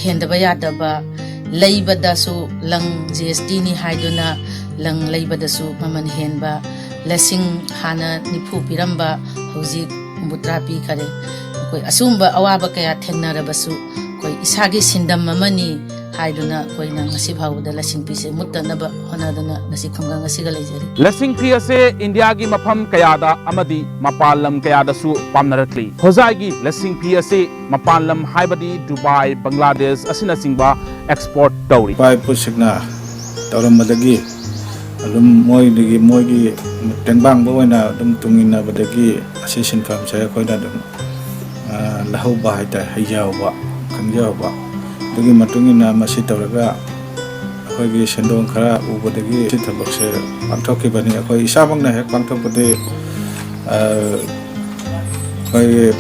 ꯍꯦꯟꯗꯕ ꯌꯥꯗꯕ, ꯂꯩꯕꯗꯁꯨ ꯂꯪ ꯖꯤ ꯑꯦꯁ ꯇꯤꯅꯤ ꯍꯥꯏꯗꯨꯅ ꯂꯪ ꯂꯩꯕꯗꯁꯨ ꯃꯃꯜ ꯍꯦꯟꯕ, ꯂꯁꯤꯡ ꯍꯥꯟꯅ ꯅꯤꯐꯨ ꯄꯤꯔꯝꯕ ꯍꯧꯖꯤꯛ ꯍꯨꯝꯐꯨꯇꯔꯥ ꯄꯤꯈꯔꯦ꯫ ꯑꯩꯈꯣꯏ ꯑꯁꯤꯒꯨꯝꯕ ꯑꯋꯥꯕ ꯀꯌꯥ ꯊꯦꯡꯅꯔꯕꯁꯨ ꯑꯩꯈꯣꯏ ꯏꯁꯥꯒꯤ ꯁꯤꯟꯗꯝ ꯑꯃꯅꯤ ꯍꯥꯏꯗꯨꯅ ꯑꯩꯈꯣꯏꯅ ꯉꯁꯤ ꯐꯥꯎꯕꯗ ꯂꯁꯤꯡ ꯐꯤꯁꯦ ꯃꯨꯠꯇꯅꯕ ꯍꯣꯠꯅꯗꯨꯅ ꯉꯁꯤ ꯈꯨꯡꯒꯪ ꯑꯁꯤꯒ ꯂꯩꯖꯔꯤ꯫ ꯂꯁꯤꯡ ꯐꯤ ꯑꯁꯦ ꯏꯟꯗꯤꯌꯥꯒꯤ ꯃꯐꯝ ꯀꯌꯥꯗ ꯑꯃꯗꯤ ꯃꯄꯥꯟ ꯂꯝ ꯀꯌꯥꯗꯁꯨ ꯄꯥꯝꯅꯔꯛꯂꯤ꯫ ꯍꯣꯖꯥꯏꯒꯤ ꯂꯁꯤꯡ ꯐꯤ ꯑꯁꯤ ꯃꯄꯥꯟ ꯂꯝ ꯍꯥꯏꯕꯗꯤ ꯗꯨꯕꯥꯏ, ꯕꯪꯒ꯭ꯂꯥꯗꯦꯁ ꯑꯁꯤꯅꯆꯤꯡꯕ ꯑꯦꯛꯁꯄꯣꯔꯠ ꯇꯧꯔꯤ꯫ ꯏꯄꯥ ꯏꯄꯨꯁꯤꯡꯅ ꯇꯧꯔꯝꯕꯗꯒꯤ ꯑꯗꯨꯝ ꯃꯣꯏꯗꯒꯤ, ꯃꯣꯏꯒꯤ ꯇꯦꯡꯕꯥꯡꯕ ꯑꯣꯏꯅ ꯑꯗꯨꯝ ꯇꯨꯡꯏꯟꯅꯕꯗꯒꯤ ꯑꯁꯤ ꯁꯤꯟꯐꯝꯁꯦ ꯑꯩꯈꯣꯏꯅ ꯑꯗꯨꯝ, ꯑ, ꯂꯧꯍꯧꯕ ꯍꯥꯏꯇꯥꯔꯦ, ꯍꯩꯖꯍꯧꯕ, ꯈꯪꯖꯍꯧꯕ꯫ ꯑꯗꯨꯒꯤ ꯃꯇꯨꯡ ꯏꯟꯅ ꯃꯁꯤ ꯇꯧꯔꯒ ꯑꯩꯈꯣꯏꯒꯤ ꯁꯦꯟꯗꯣꯡ ꯈꯔ ꯎꯕꯗꯒꯤ ꯁꯤ ꯊꯕꯛꯁꯦ ꯄꯥꯡꯊꯣꯛꯈꯤꯕꯅꯤ꯫ ꯑꯩꯈꯣꯏ ꯏꯁꯥꯃꯛꯅ ꯍꯦꯛ ꯄꯥꯡꯊꯣꯛꯄꯗꯤ, ꯑ, ꯑꯩꯈꯣꯏꯒꯤ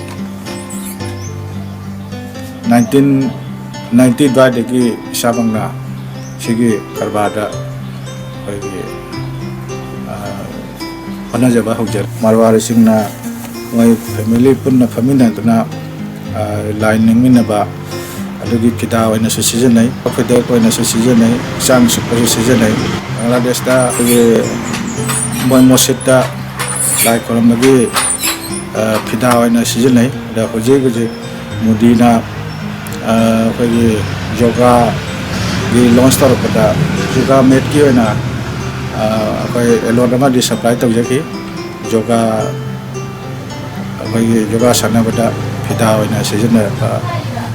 ꯅꯥꯏꯟꯇꯤꯟ ꯅꯥꯏꯟꯇꯤ ꯑꯗꯨꯋꯥꯏꯗꯒꯤ ꯏꯁꯥꯃꯛꯅ ꯁꯤꯒꯤ ꯀꯔꯕꯥꯔꯗ ꯑꯩꯈꯣꯏꯒꯤ, ꯑ, ꯍꯣꯠꯅꯖꯕ ꯍꯧꯖꯔꯦ꯫ ꯃꯔꯋꯥꯔꯤꯁꯤꯡꯅ ꯃꯣꯏ ꯐꯦꯃꯤꯂꯤ ꯄꯨꯟꯅ ꯐꯝꯃꯤꯟꯅꯗꯨꯅ, ꯑ, ꯂꯥꯏ ꯅꯤꯡꯃꯤꯟꯅꯕ, ꯑꯗꯨꯒꯤ ꯐꯤꯗꯥ ꯑꯣꯏꯅꯁꯨ ꯁꯤꯖꯤꯟꯅꯩ, ꯐꯤꯗꯛ ꯑꯣꯏꯅꯁꯨ ꯁꯤꯖꯤꯟꯅꯩ, ꯍꯛꯆꯥꯡ ꯁꯨꯞꯄꯁꯨ ꯁꯤꯖꯤꯟꯅꯩ꯫ ꯕꯪꯒ꯭ꯂꯥꯗꯦꯁꯇ ꯑꯩꯈꯣꯏꯒꯤ ꯃꯣꯏ ꯃꯁꯖꯤꯠꯇ ꯂꯥꯏ ꯈꯨꯔꯨꯝꯕꯒꯤ, ꯑ, ꯐꯤꯗꯥ ꯑꯣꯏꯅ ꯁꯤꯖꯤꯟꯅꯩ꯫ ꯑꯗ ꯍꯧꯖꯤꯛ ꯍꯧꯖꯤꯛ ꯃꯣꯗꯤꯅ, ꯑ, ꯑꯩꯈꯣꯏꯒꯤ ꯌꯣꯒꯥꯒꯤ ꯂꯣꯟꯁ ꯇꯧꯔꯛꯄꯗ ꯌꯣꯒꯥ ꯃꯦꯠꯀꯤ ꯑꯣꯏꯅ, ꯑ, ꯑꯩꯈꯣꯏ ꯑꯦꯂꯣꯠ ꯑꯃꯗꯤ ꯁꯄ꯭ꯂꯥꯏ ꯇꯧꯖꯈꯤ꯫ ꯌꯣꯒꯥ, ꯑꯩꯈꯣꯏꯒꯤ ꯌꯣꯒꯥ ꯁꯥꯟꯅꯕꯗ ꯐꯤꯗꯥ ꯑꯣꯏꯅ ꯁꯤꯖꯤꯟꯅꯔꯛꯄ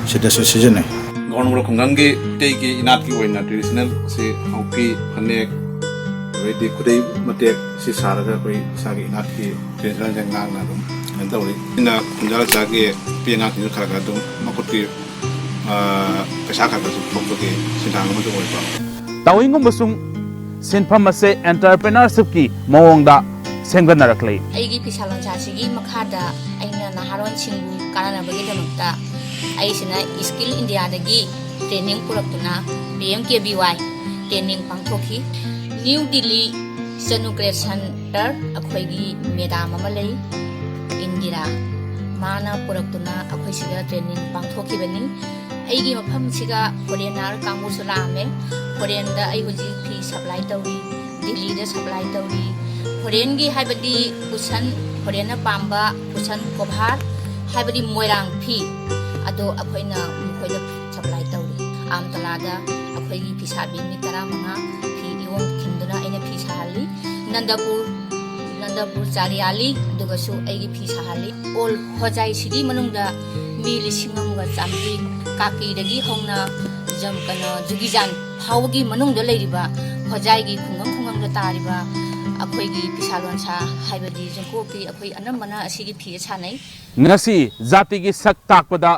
ꯁꯤꯗꯁꯨ ꯁꯤꯖꯤꯟꯅꯩ꯫ ꯒꯣꯔꯣꯡꯒ꯭ꯔꯣ ꯈꯨꯡꯒꯪꯒꯤ ꯃꯩꯇꯩꯒꯤ ꯏꯅꯥꯠꯀꯤ ꯑꯣꯏꯅ ꯇ꯭ꯔꯦꯗꯤꯁꯅꯦꯜꯁꯤ ꯍꯥꯎꯄꯤ, ꯐꯅꯦꯛ, ꯑꯗꯩꯗꯤ ꯈꯨꯗꯩ ꯃꯇꯦꯛ ꯁꯤ ꯁꯥꯔꯒ ꯑꯩꯈꯣꯏ ꯏꯁꯥꯒꯤ ꯏꯅꯥꯠꯀꯤ ꯇ꯭ꯔꯦꯗꯤꯁꯅꯦꯜꯁꯦ ꯉꯥꯛꯅ ꯑꯗꯨꯝ ꯀꯩꯅꯣ ꯇꯧꯔꯤ꯫ ꯑꯩꯅ ꯈꯨꯟꯖꯥ ꯂꯩꯁꯥꯒꯤ ꯅꯨꯄꯤ ꯑꯉꯥꯡꯁꯤꯡꯁꯨ ꯈꯔ ꯈꯔ ꯑꯗꯨꯝ ꯃꯈꯨꯠꯀꯤ, ꯑ, ꯄꯩꯁꯥ ꯈꯔ ꯈꯔꯁꯨ ꯊꯣꯛꯄꯒꯤ ꯁꯦꯟꯊꯥꯡ ꯑꯃꯁꯨ ꯑꯣꯏꯕ꯫ ꯇꯥꯎꯏꯡꯒꯨꯝꯕꯁꯨꯡ ꯁꯤꯟꯐꯝ ꯑꯁꯦ ꯑꯦꯟꯇꯔꯄ꯭ꯔꯦꯅꯔꯁꯤꯞꯀꯤ ꯃꯑꯣꯡꯗ ꯁꯦꯝꯒꯠꯅꯔꯛꯂꯤ꯫ ꯑꯩꯒꯤ ꯐꯤꯁꯥ ꯂꯣꯟꯁꯥꯁꯤꯒꯤ ꯃꯈꯥꯗ ꯑꯩꯅ ꯅꯍꯥꯔꯣꯟꯁꯤꯡꯕꯨ ꯀꯥꯟꯅꯅꯕꯒꯤꯗꯃꯛꯇ ꯑꯩꯁꯤꯅ ꯁ꯭ꯀꯤꯜ ꯏꯟꯗꯤꯌꯥꯗꯒꯤ ꯇ꯭ꯔꯦꯅꯤꯡ ꯄꯨꯔꯛꯇꯨꯅ ꯄꯤ ꯑꯦꯝ ꯀꯦ ꯕꯤ ꯋꯥꯏ ꯇ꯭ꯔꯦꯅꯤꯡ ꯄꯥꯡꯊꯣꯛꯈꯤ꯫ ꯅ꯭ꯌꯨ ꯗꯤꯜꯂꯤ ꯆꯅꯨ ꯀ꯭ꯔꯦꯁꯟ ꯁꯦꯟꯇꯔ ꯑꯩꯈꯣꯏꯒꯤ ꯃꯦꯗꯥꯝ ꯑꯃ ꯂꯩ, ꯏꯟꯗꯤꯔꯥ, ꯃꯥꯅ ꯄꯨꯔꯛꯇꯨꯅ ꯑꯩꯈꯣꯏ ꯁꯤꯗ ꯇ꯭ꯔꯦꯅꯤꯡ ꯄꯥꯡꯊꯣꯛꯈꯤꯕꯅꯤ꯫ ꯑꯩꯒꯤ ꯃꯐꯝꯁꯤꯒ ꯐꯣꯔꯦꯟꯅꯔ ꯀꯥꯡꯕꯨꯁꯨ ꯂꯥꯛꯑꯝꯃꯦ꯫ ꯐꯣꯔꯦꯟꯗ ꯑꯩ ꯍꯧꯖꯤꯛ ꯐꯤ ꯁꯄ꯭ꯂꯥꯏ ꯇꯧꯔꯤ, ꯗꯤꯜꯂꯤꯗ ꯁꯄ꯭ꯂꯥꯏ ꯇꯧꯔꯤ꯫ ꯐꯣꯔꯦꯟꯒꯤ ꯍꯥꯏꯕꯗꯤ ꯀꯨꯁꯟ, ꯐꯣꯔꯦꯟꯅ ꯄꯥꯝꯕ ꯀꯨꯁꯟ ꯀꯣꯚꯥꯔ ꯍꯥꯏꯕꯗꯤ ꯃꯣꯏꯔꯥꯡ ꯐꯤ, ꯑꯗꯣ ꯑꯩꯈꯣꯏꯅ ꯃꯈꯣꯏꯗ ꯁꯄ꯭ꯂꯥꯏ ꯇꯧꯔꯤ꯫ ꯑꯥꯝꯇꯂꯥꯗ ꯑꯩꯈꯣꯏꯒꯤ ꯐꯤꯁꯥꯕꯤ ꯃꯤ ꯇꯔꯥꯃꯉꯥ ꯐꯤ ꯏꯌꯣꯟ ꯈꯤꯟꯗꯨꯅ ꯑꯩꯅ ꯐꯤ ꯁꯥꯍꯜꯂꯤ꯫ ꯅꯟꯗꯄꯨꯔ, ꯅꯟꯗꯄꯨꯔ ꯆꯥꯔꯤꯌꯥꯂꯤ ꯑꯗꯨꯒꯁꯨ ꯑꯩꯒꯤ ꯐꯤ ꯁꯥꯍꯜꯂꯤ꯫ ꯑꯣꯜ ꯍꯣꯖꯥꯏꯁꯤꯒꯤ ꯃꯅꯨꯡꯗ ꯃꯤ ꯂꯤꯁꯤꯡ ꯑꯃꯒ ꯆꯥꯝꯃꯔꯤ, ꯀꯥꯀꯤꯗꯒꯤ ꯍꯧꯅ ꯖꯝ-, ꯀꯩꯅꯣ, ꯖꯨꯒꯤꯖꯥꯟ ꯐꯥꯎꯕꯒꯤ ꯃꯅꯨꯡꯗ ꯂꯩꯔꯤꯕ ꯍꯣꯖꯥꯏꯒꯤ ꯈꯨꯡꯒꯪ ꯈꯨꯡꯒꯪꯗ ꯇꯥꯔꯤꯕ ꯑꯩꯈꯣꯏꯒꯤ ꯐꯤꯁꯥ ꯂꯣꯟꯁꯥ ꯍꯥꯏꯕꯗꯤ ꯖꯨꯡꯀꯣꯛꯀꯤ ꯑꯩꯈꯣꯏ ꯑꯅꯝꯕꯅ ꯑꯁꯤꯒꯤ ꯐꯤ ꯁꯥꯟꯅꯩ꯫ ꯉꯁꯤ ꯖꯥꯇꯤꯒꯤ ꯁꯛ ꯇꯥꯛꯄꯗ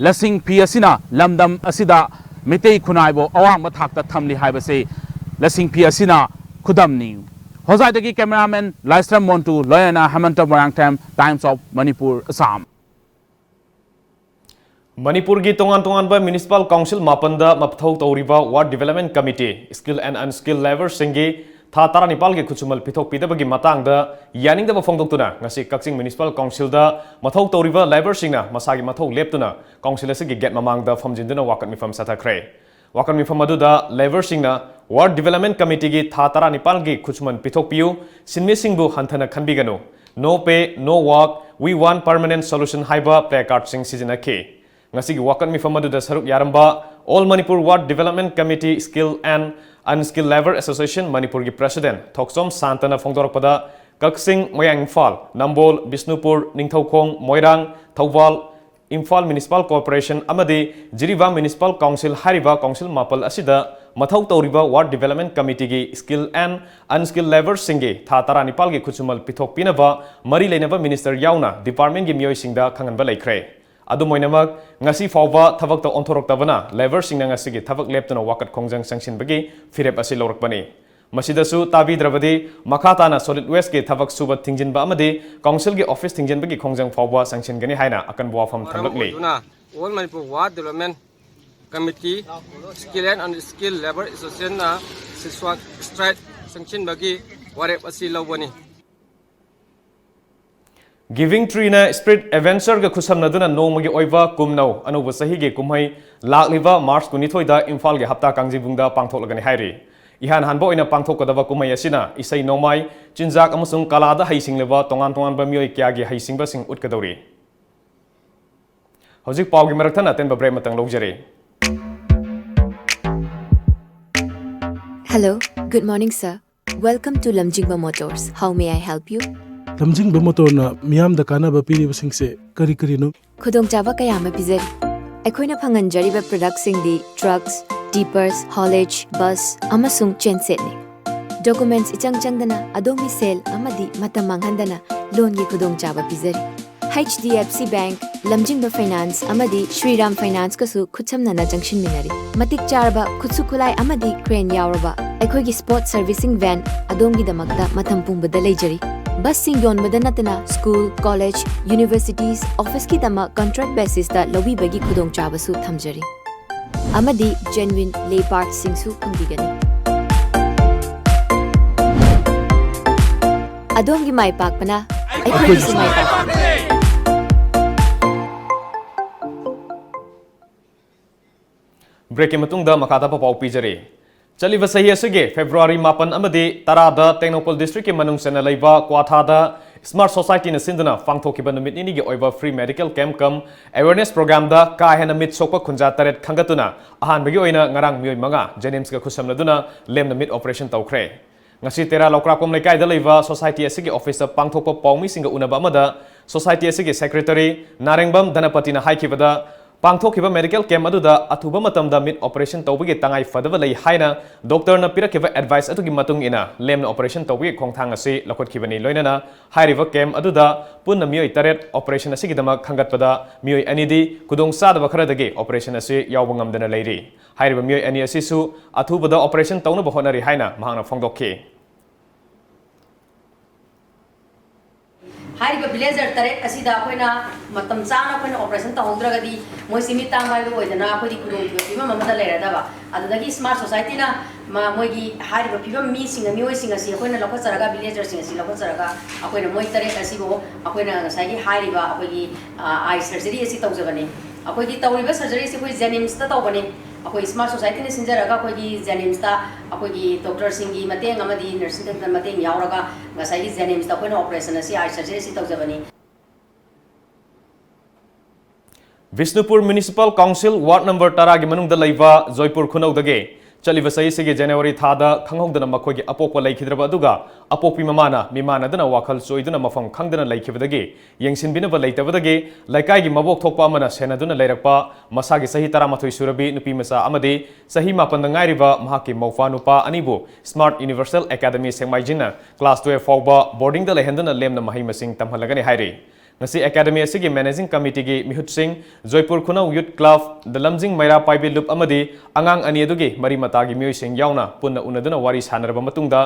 ꯂꯁꯤꯡ ꯐꯤ ꯑꯁꯤꯅ ꯂꯝꯗꯝ ꯑꯁꯤꯗ ꯃꯤꯇꯩ ꯈꯨꯟꯅꯥꯏꯕꯨ ꯑꯋꯥꯡꯕ ꯊꯥꯛꯇ ꯊꯝꯂꯤ ꯍꯥꯏꯕꯁꯤ ꯂꯁꯤꯡ ꯐꯤ ꯑꯁꯤꯅ ꯈꯨꯗꯝꯅꯤ꯫ ꯍꯣꯖꯥꯏꯗꯒꯤ ꯀꯦꯃꯦꯔꯥꯃꯦꯟ ꯂꯥꯏꯁ꯭ꯔꯝ ꯃꯣꯟꯇꯨ ꯂꯣꯏꯅꯅ ꯍꯦꯃꯟꯇ Moirangthem, Times of Manipur, Assam꯫ ꯃꯅꯤꯄꯨꯔꯒꯤ ꯇꯣꯉꯥꯟ ꯇꯣꯉꯥꯟꯕ ꯃ꯭ꯌꯨꯅꯤꯁꯤꯄꯥꯜ ꯀꯥꯎꯟꯁꯤꯜ ꯃꯥꯄꯟꯗ ꯃꯊꯧ ꯇꯧꯔꯤꯕ Ward Development Committee, Skilled and Unskilled Labourꯁꯤꯡꯒꯤ ꯊꯥ ꯇꯔꯥꯅꯤꯄꯥꯜꯒꯤ ꯈꯨꯠꯁꯨꯃꯜ ꯄꯤꯊꯣꯛꯄꯤꯗꯕꯒꯤ ꯃꯇꯥꯡꯗ ꯌꯥꯅꯤꯡꯗꯕ ꯐꯣꯡꯗꯣꯛꯇꯨꯅ ꯉꯁꯤ ꯀꯛꯆꯤꯡ ꯃ꯭ꯌꯨꯅꯤꯁꯤꯄꯥꯜ ꯀꯥꯎꯟꯁꯤꯜꯗ ꯃꯊꯧ ꯇꯧꯔꯤꯕ ꯂꯦꯕꯔꯁꯤꯡꯅ ꯃꯁꯥꯒꯤ ꯃꯊꯧ ꯂꯦꯞꯇꯨꯅ ꯀꯥꯎꯟꯁꯤꯜ ꯑꯁꯤꯒꯤ ꯒꯦꯠ ꯃꯃꯥꯡꯗ ꯐꯝꯖꯤꯟꯗꯨꯅ ꯋꯥꯀꯠ ꯃꯤꯐꯝ ꯆꯠꯊꯈ꯭ꯔꯦ꯫ ꯋꯥꯀꯠ ꯃꯤꯐꯝ ꯑꯗꯨꯗ ꯂꯦꯕꯔꯁꯤꯡꯅ Ward Development Committeeꯒꯤ ꯊꯥ ꯇꯔꯥꯅꯤꯄꯥꯜꯒꯤ ꯈꯨꯠꯁꯨꯃꯟ ꯄꯤꯊꯣꯛꯄꯤꯌꯨ, ꯁꯤꯟꯃꯤꯁꯤꯡꯕꯨ ꯍꯟꯊꯅ ꯈꯟꯕꯤꯒꯅꯨ, No pay, no work, we want permanent solution ꯍꯥꯏꯕ ꯄ꯭ꯂꯦ ꯀꯥꯔꯗꯁꯤꯡ ꯁꯤꯖꯤꯟꯅꯈꯤ꯫ ꯉꯁꯤꯒꯤ ꯋꯥꯀꯠ ꯃꯤꯐꯝ ꯑꯗꯨꯗ ꯁꯔꯨꯛ ꯌꯥꯔꯝꯕ All Manipur Ward Development Committee, Skilled and Unskilled Labour Association ꯃꯅꯤꯄꯨꯔꯒꯤ ꯄ꯭ꯔꯦꯁꯤꯗꯦꯟꯠ ꯊꯣꯛꯆꯣꯝ ꯁꯥꯟꯇꯅ ꯐꯣꯡꯗꯣꯔꯛꯄꯗ, ꯀꯛꯆꯤꯡ, ꯃꯌꯥꯡ ꯏꯝꯐꯥꯜ, ꯅꯝꯕꯣꯜ, ꯕꯤꯁꯅꯨꯄꯨꯔ, ꯅꯤꯡꯊꯧꯈꯣꯡ, ꯃꯣꯏꯔꯥꯡ, ꯊꯧꯕꯥꯜ, ꯏꯝꯐꯥꯜ ꯃ꯭ꯌꯨꯅꯤꯁꯤꯄꯥꯜ ꯀꯣꯔꯄꯣꯔꯦꯁꯟ ꯑꯃꯗꯤ ꯖꯤꯔꯤꯕꯥꯝ ꯃ꯭ꯌꯨꯅꯤꯁꯤꯄꯥꯜ ꯀꯥꯎꯟꯁꯤꯜ ꯍꯥꯏꯔꯤꯕ ꯀꯥꯎꯟꯁꯤꯜ ꯃꯥꯄꯜ ꯑꯁꯤꯗ ꯃꯊꯧ ꯇꯧꯔꯤꯕ Ward Development Committeeꯒꯤ Skilled and Unskilled Labourꯁꯤꯡꯒꯤ ꯊꯥ ꯇꯔꯥꯅꯤꯄꯥꯜꯒꯤ ꯈꯨꯠꯁꯨꯃꯜ ꯄꯤꯊꯣꯛꯄꯤꯅꯕ ꯃꯔꯤ ꯂꯩꯅꯕ ꯃꯤꯅꯤꯁꯇꯔ ꯌꯥꯎꯅ ꯗꯤꯄꯥꯔꯠꯃꯦꯟꯠꯀꯤ ꯃꯤꯑꯣꯏꯁꯤꯡꯗ ꯈꯪꯍꯟꯕ ꯂꯩꯈ꯭ꯔꯦ꯫ ꯑꯗꯨꯝ ꯑꯣꯏꯅꯃꯛ, ꯉꯁꯤ ꯐꯥꯎꯕ ꯊꯕꯛꯇ ꯑꯣꯟꯊꯣꯔꯛꯇꯕꯅ ꯂꯦꯕꯔꯁꯤꯡꯅ ꯉꯁꯤꯒꯤ ꯊꯕꯛ ꯂꯦꯞꯇꯨꯅ ꯋꯥꯀꯠ ꯈꯣꯡꯖꯪ ꯆꯪꯁꯤꯟꯕꯒꯤ ꯐꯤꯔꯦꯞ ꯑꯁꯤ ꯂꯧꯔꯛꯄꯅꯤ꯫ ꯃꯁꯤꯗꯁꯨ ꯇꯥꯕꯤꯗ꯭ꯔꯕꯗꯤ ꯃꯈꯥ ꯇꯥꯅ solid wasteꯀꯤ ꯊꯕꯛ ꯁꯨꯕ ꯊꯤꯡꯖꯤꯟꯕ ꯑꯃꯗꯤ councilꯒꯤ office ꯊꯤꯡꯖꯤꯟꯕꯒꯤ ꯈꯣꯡꯖꯪ ꯐꯥꯎꯕ ꯆꯪꯁꯤꯟꯒꯅꯤ ꯍꯥꯏꯅ ꯑꯀꯟꯕ ꯋꯥꯐꯝ ꯊꯝꯂꯛꯂꯤ꯫ ꯑꯣꯏꯗꯨꯅ All Manipur Wa Development Committee, Skill and Unskilled Labour Associationꯅ ꯁꯤꯁ꯭ꯋꯥꯛ strike ꯆꯪꯁꯤꯟꯕꯒꯤ ꯋꯥꯔꯦꯞ ꯑꯁꯤ ꯂꯧꯕꯅꯤ꯫ Giving Treeꯅ Spirit Adventureꯒ ꯈꯨꯠꯁꯝꯅꯗꯨꯅ ꯅꯣꯡꯃꯒꯤ ꯑꯣꯏꯕ ꯀꯨꯝꯅꯧ ꯑꯅꯧꯕ ꯆꯍꯤꯒꯤ ꯀꯨꯝꯍꯩ ꯂꯥꯛꯂꯤꯕ March ꯀꯨꯟꯅꯤꯊꯣꯏꯗ ꯏꯝꯐꯥꯜꯒꯤ ꯍꯞꯇꯥ ꯀꯥꯡꯖꯩꯕꯨꯡꯗ ꯄꯥꯡꯊꯣꯛꯂꯒꯅꯤ ꯍꯥꯏꯔꯤ꯫ ꯏꯍꯥꯟ ꯍꯥꯟꯕ ꯑꯣꯏꯅ ꯄꯥꯡꯊꯣꯛꯀꯗꯕ ꯀꯨꯝꯍꯩ ꯑꯁꯤꯅ ꯏꯁꯩ ꯅꯣꯡꯃꯥꯏ, ꯆꯤꯟꯖꯥꯛ ꯑꯃꯁꯨꯡ ꯀꯂꯥꯗ ꯍꯩꯁꯤꯡꯂꯕ ꯇꯣꯉꯥꯟ ꯇꯣꯉꯥꯟꯕ ꯃꯤꯑꯣꯏ ꯀꯌꯥꯒꯤ ꯍꯩꯁꯤꯡꯕꯁꯤꯡ ꯎꯠꯀꯗꯧꯔꯤ꯫ ꯍꯧꯖꯤꯛ ꯄꯥꯎꯒꯤ ꯃꯔꯛ ꯊꯠꯅ ꯑꯇꯦꯟꯕ break ꯑꯃꯇꯪ ꯂꯧꯖꯔꯤ꯫ Hello, good morning, sir. Welcome to Lamjingba Motors. How may I help you? ꯂꯝꯖꯤꯡꯕ ꯃꯣꯇꯣꯔꯅ ꯃꯤꯌꯥꯝꯗ ꯀꯥꯟꯅꯕ ꯄꯤꯔꯤꯕꯁꯤꯡꯁꯦ ꯀꯔꯤ ꯀꯔꯤꯅꯣ? ꯈꯨꯗꯣꯡꯆꯥꯕ ꯀꯌꯥ ꯑꯃ ꯄꯤꯖꯔꯤ꯫ ꯑꯩꯈꯣꯏꯅ ꯐꯪꯍꯟꯖꯔꯤꯕ productꯁꯤꯡꯗꯤ trucks, tippers, haulage, bus ꯑꯃꯁꯨꯡ gensetꯅꯤ꯫ Documents ꯏꯆꯪ ꯆꯪꯗꯅ ꯑꯗꯣꯝꯒꯤ ꯁꯦꯜ ꯑꯃꯗꯤ ꯃꯇꯝ ꯃꯥꯡꯍꯟꯗꯅ loanꯒꯤ ꯈꯨꯗꯣꯡꯆꯥꯕ ꯄꯤꯖꯔꯤ꯫ H D F C Bank, ꯂꯝꯖꯤꯡꯕ Finance ꯑꯃꯗꯤ Shriram Financeꯀꯁꯨ ꯈꯨꯠꯁꯝꯅꯅ ꯆꯪꯁꯤꯟꯃꯤꯟꯅꯔꯤ꯫ ꯃꯇꯤꯛ ꯆꯥꯔꯕ ꯈꯨꯠꯁꯨ ꯈꯨꯠꯂꯥꯏ ꯑꯃꯗꯤ crane ꯌꯥꯎꯔꯕ ꯑꯩꯈꯣꯏꯒꯤ spot servicing van ꯑꯗꯣꯝꯒꯤꯗꯃꯛꯇ ꯃꯇꯝ ꯄꯨꯝꯕꯗ ꯂꯩꯖꯔꯤ꯫ Busꯁꯤꯡ ꯌꯣꯟꯕꯗ ꯅꯠꯇꯅ school, college, universities, officeꯀꯤꯗꯃꯛ contract basisꯇ ꯂꯧꯕꯤꯕꯒꯤ ꯈꯨꯗꯣꯡꯆꯥꯕꯁꯨ ꯊꯝꯖꯔꯤ꯫ ꯑꯃꯗꯤ genuine lay partsꯁꯤꯡꯁꯨ ꯐꯪꯕꯤꯒꯅꯤ꯫ ꯑꯗꯣꯝꯒꯤ ꯃꯥꯏ ꯄꯥꯛꯄꯅ ꯑꯩꯈꯣꯏꯒꯤꯁꯨ ꯃꯥꯏ ꯄꯥꯛꯄꯅꯤ꯫ Breakꯀꯤ ꯃꯇꯨꯡꯗ ꯃꯈꯥ ꯇꯥꯕ ꯄꯥꯎ ꯄꯤꯖꯔꯤ꯫ ꯆꯠꯂꯤꯕ ꯆꯍꯤ ꯑꯁꯤꯒꯤ February ꯃꯥꯄꯟ ꯑꯃꯗꯤ ꯇꯔꯥꯗ ꯇꯦꯡꯅꯧꯄꯜ districtꯀꯤ ꯃꯅꯨꯡ ꯆꯟꯅ ꯂꯩꯕ ꯀ꯭ꯋꯥꯊꯥꯗ Smart Societyꯅ ꯁꯤꯟꯗꯨꯅ ꯄꯥꯡꯊꯣꯛꯈꯤꯕ ꯅꯨꯃꯤꯠ ꯅꯤꯅꯤꯒꯤ ꯑꯣꯏꯕ free medical camp cum awareness programꯗ ꯀꯥ ꯍꯦꯟꯅ ꯃꯤꯠ ꯁꯣꯛꯄ ꯈꯨꯟꯖꯥ ꯇꯔꯦꯠ ꯈꯟꯒꯠꯇꯨꯅ ꯑꯍꯥꯟꯕꯒꯤ ꯑꯣꯏꯅ ꯉꯔꯥꯡ ꯃꯤꯑꯣꯏ ꯃꯉꯥ JNIMSꯀ ꯈꯨꯠꯁꯝꯅꯗꯨꯅ ꯂꯦꯝꯅ ꯃꯤꯠ operation ꯇꯧꯈ꯭ꯔꯦ꯫ ꯉꯁꯤ ꯇꯦꯔꯥ ꯂꯧꯀ꯭ꯔꯥꯛꯄꯝ ꯂꯩꯀꯥꯏꯗ ꯂꯩꯕ society ꯑꯁꯤꯒꯤ officeꯇ ꯄꯥꯡꯊꯣꯛꯄ ꯄꯥꯎꯃꯤꯁꯤꯡꯒ ꯎꯅꯕ ꯑꯃꯗ society ꯑꯁꯤꯒꯤ secretary ꯅꯥꯔꯦꯡꯕꯝ ꯙꯅꯄꯇꯤꯅ ꯍꯥꯏꯈꯤꯕꯗ, ꯄꯥꯡꯊꯣꯛꯈꯤꯕ medical camp ꯑꯗꯨꯗ ꯑꯊꯨꯕ ꯃꯇꯝꯗ ꯃꯤꯠ operation ꯇꯧꯕꯒꯤ ꯇꯉꯥꯏ ꯐꯗꯕ ꯂꯩ ꯍꯥꯏꯅ doctor ꯅ ꯄꯤꯔꯛꯈꯤꯕ advice ꯑꯗꯨꯒꯤ ꯃꯇꯨꯡ ꯏꯟꯅ ꯂꯦꯝꯅ operation ꯇꯧꯕꯒꯤ ꯈꯣꯡꯊꯥꯡ ꯑꯁꯤ ꯂꯧꯈꯠꯈꯤꯕꯅꯤ꯫ ꯂꯣꯏꯅꯅ ꯍꯥꯏꯔꯤꯕ camp ꯑꯗꯨꯗ ꯄꯨꯟꯅ ꯃꯤꯑꯣꯏ ꯇꯔꯦꯠ operation ꯑꯁꯤꯒꯤꯗꯃꯛ ꯈꯟꯒꯠꯄꯗ ꯃꯤꯑꯣꯏ ꯑꯅꯤꯗꯤ ꯈꯨꯗꯣꯡ ꯆꯥꯗꯕ ꯈꯔꯗꯒꯤ operation ꯑꯁꯤ ꯌꯥꯎꯕ ꯉꯝꯗꯅ ꯂꯩꯔꯤ꯫ ꯍꯥꯏꯔꯤꯕ ꯃꯤꯑꯣꯏ ꯑꯅꯤ ꯑꯁꯤꯁꯨ ꯑꯊꯨꯕꯗ operation ꯇꯧꯅꯕ ꯍꯣꯠꯅꯔꯤ ꯍꯥꯏꯅ ꯃꯍꯥꯛꯅ ꯐꯣꯡꯗꯣꯛꯈꯤ꯫ ꯍꯥꯏꯔꯤꯕ villager ꯇꯔꯦꯠ ꯑꯁꯤꯗ ꯑꯩꯈꯣꯏꯅ ꯃꯇꯝ ꯆꯥꯅ ꯑꯩꯈꯣꯏꯅ operation ꯇꯧꯍꯧꯗ꯭ꯔꯒꯗꯤ ꯃꯣꯏꯁꯤ ꯃꯤꯠ ꯇꯥꯡꯕ ꯍꯥꯏꯕ ꯑꯣꯏꯗꯅ ꯑꯩꯈꯣꯏꯗꯤ ꯈꯨꯗꯣꯡꯊꯤꯕ ꯐꯤꯕꯝ ꯑꯃꯗ ꯂꯩꯔꯗꯕ꯫ ꯑꯗꯨꯗꯒꯤ smart society ꯅ ꯃ-, ꯃꯣꯏꯒꯤ ꯍꯥꯏꯔꯤꯕ ꯐꯤꯕꯝ ꯃꯤꯁꯤꯡ, ꯃꯤꯑꯣꯏꯁꯤꯡ ꯑꯁꯤ ꯑꯩꯈꯣꯏꯅ ꯂꯧꯈꯠꯆꯔꯒ, villager ꯁꯤꯡ ꯑꯁꯤ ꯂꯧꯈꯠꯆꯔꯒ ꯑꯩꯈꯣꯏꯅ ꯃꯣꯏ ꯇꯔꯦꯠ ꯑꯁꯤꯕꯨ ꯑꯩꯈꯣꯏꯅ ꯉꯁꯥꯏꯒꯤ ꯍꯥꯏꯔꯤꯕ ꯑꯩꯈꯣꯏꯒꯤ, ꯑ, eye surgery ꯑꯁꯤ ꯇꯧꯖꯕꯅꯤ꯫ ꯑꯩꯈꯣꯏꯒꯤ ꯇꯧꯔꯤꯕ surgery ꯑꯁꯤ ꯑꯩꯈꯣꯏ JNIMS ꯇ ꯇꯧꯕꯅꯤ꯫ ꯑꯩꯈꯣꯏ smart society ꯅ ꯁꯤꯟꯖꯔꯒ ꯑꯩꯈꯣꯏꯒꯤ JNIMS ꯇ ꯑꯩꯈꯣꯏꯒꯤ doctor ꯁꯤꯡꯒꯤ ꯃꯇꯦꯡ ꯑꯃꯗꯤ nursing ꯇ ꯃꯇꯦꯡ ꯌꯥꯎꯔꯒ ꯉꯁꯥꯏꯒꯤ JNIMS ꯇ ꯑꯩꯈꯣꯏꯅ operation ꯑꯁꯤ, eye surgery ꯑꯁꯤ ꯇꯧꯖꯕꯅꯤ꯫ Bishnupur Municipal Council ward number ꯇꯔꯥꯒꯤ ꯃꯅꯨꯡꯗ ꯂꯩꯕ ꯖꯣꯏꯄꯨꯔ ꯈꯨꯅꯧꯗꯒꯤ ꯆꯠꯂꯤꯕ ꯆꯍꯤꯁꯤꯒꯤ January ꯊꯥꯗ ꯈꯪꯍꯧꯗꯅ ꯃꯈꯣꯏꯒꯤ ꯑꯄꯣꯛꯄ ꯂꯩꯈꯤꯗ꯭ꯔꯕ ꯑꯗꯨꯒ ꯑꯄꯣꯛꯄꯤ ꯃꯃꯥꯅ ꯃꯤꯃꯥꯟꯅꯗꯨꯅ ꯋꯥꯈꯜ ꯆꯣꯏꯗꯨꯅ ꯃꯐꯝ ꯈꯪꯗꯅ ꯂꯩꯈꯤꯕꯗꯒꯤ ꯌꯦꯡꯁꯤꯟꯕꯤꯅꯕ ꯂꯩꯇꯕꯗꯒꯤ ꯂꯩꯀꯥꯏꯒꯤ ꯃꯕꯣꯛ ꯊꯣꯛꯄ ꯑꯃꯅ ꯁꯦꯟꯅꯗꯨꯅ ꯂꯩꯔꯛꯄ ꯃꯁꯥꯒꯤ ꯆꯍꯤ ꯇꯔꯥꯃꯥꯊꯣꯏ ꯁꯨꯔꯕꯤ ꯅꯨꯄꯤ ꯃꯆꯥ ꯑꯃꯗꯤ ꯆꯍꯤ ꯃꯥꯄꯟꯗ ꯉꯥꯏꯔꯤꯕ ꯃꯍꯥꯛꯀꯤ ꯃꯧꯄ꯭ꯋꯥ ꯅꯨꯄꯥ ꯑꯅꯤꯕꯨ Smart Universal Academy ꯁꯦꯛꯃꯥꯏꯖꯤꯟꯅ class twelve ꯐꯥꯎꯕ boarding ꯗ ꯂꯩꯍꯟꯗꯨꯅ ꯂꯦꯝꯅ ꯃꯍꯩ ꯃꯁꯤꯡ ꯇꯝꯍꯜꯂꯒꯅꯤ ꯍꯥꯏꯔꯤ꯫ ꯉꯁꯤ academy ꯑꯁꯤꯒꯤ managing committee ꯒꯤ ꯃꯤꯍꯨꯠꯁꯤꯡ ꯖꯣꯏꯄꯨꯔ ꯈꯨꯅꯧ Youth Club, ꯗ ꯂꯝꯖꯤꯡ ꯃꯩꯔꯥ ꯄꯥꯏꯕꯤ ꯂꯨꯞ ꯑꯃꯗꯤ ꯑꯉꯥꯡ ꯑꯅꯤ ꯑꯗꯨꯒꯤ ꯃꯔꯤ ꯃꯇꯥꯒꯤ ꯃꯤꯑꯣꯏꯁꯤꯡ ꯌꯥꯎꯅ ꯄꯨꯟꯅ ꯎꯅꯗꯨꯅ ꯋꯥꯔꯤ ꯁꯥꯟꯅꯔꯕ ꯃꯇꯨꯡꯗ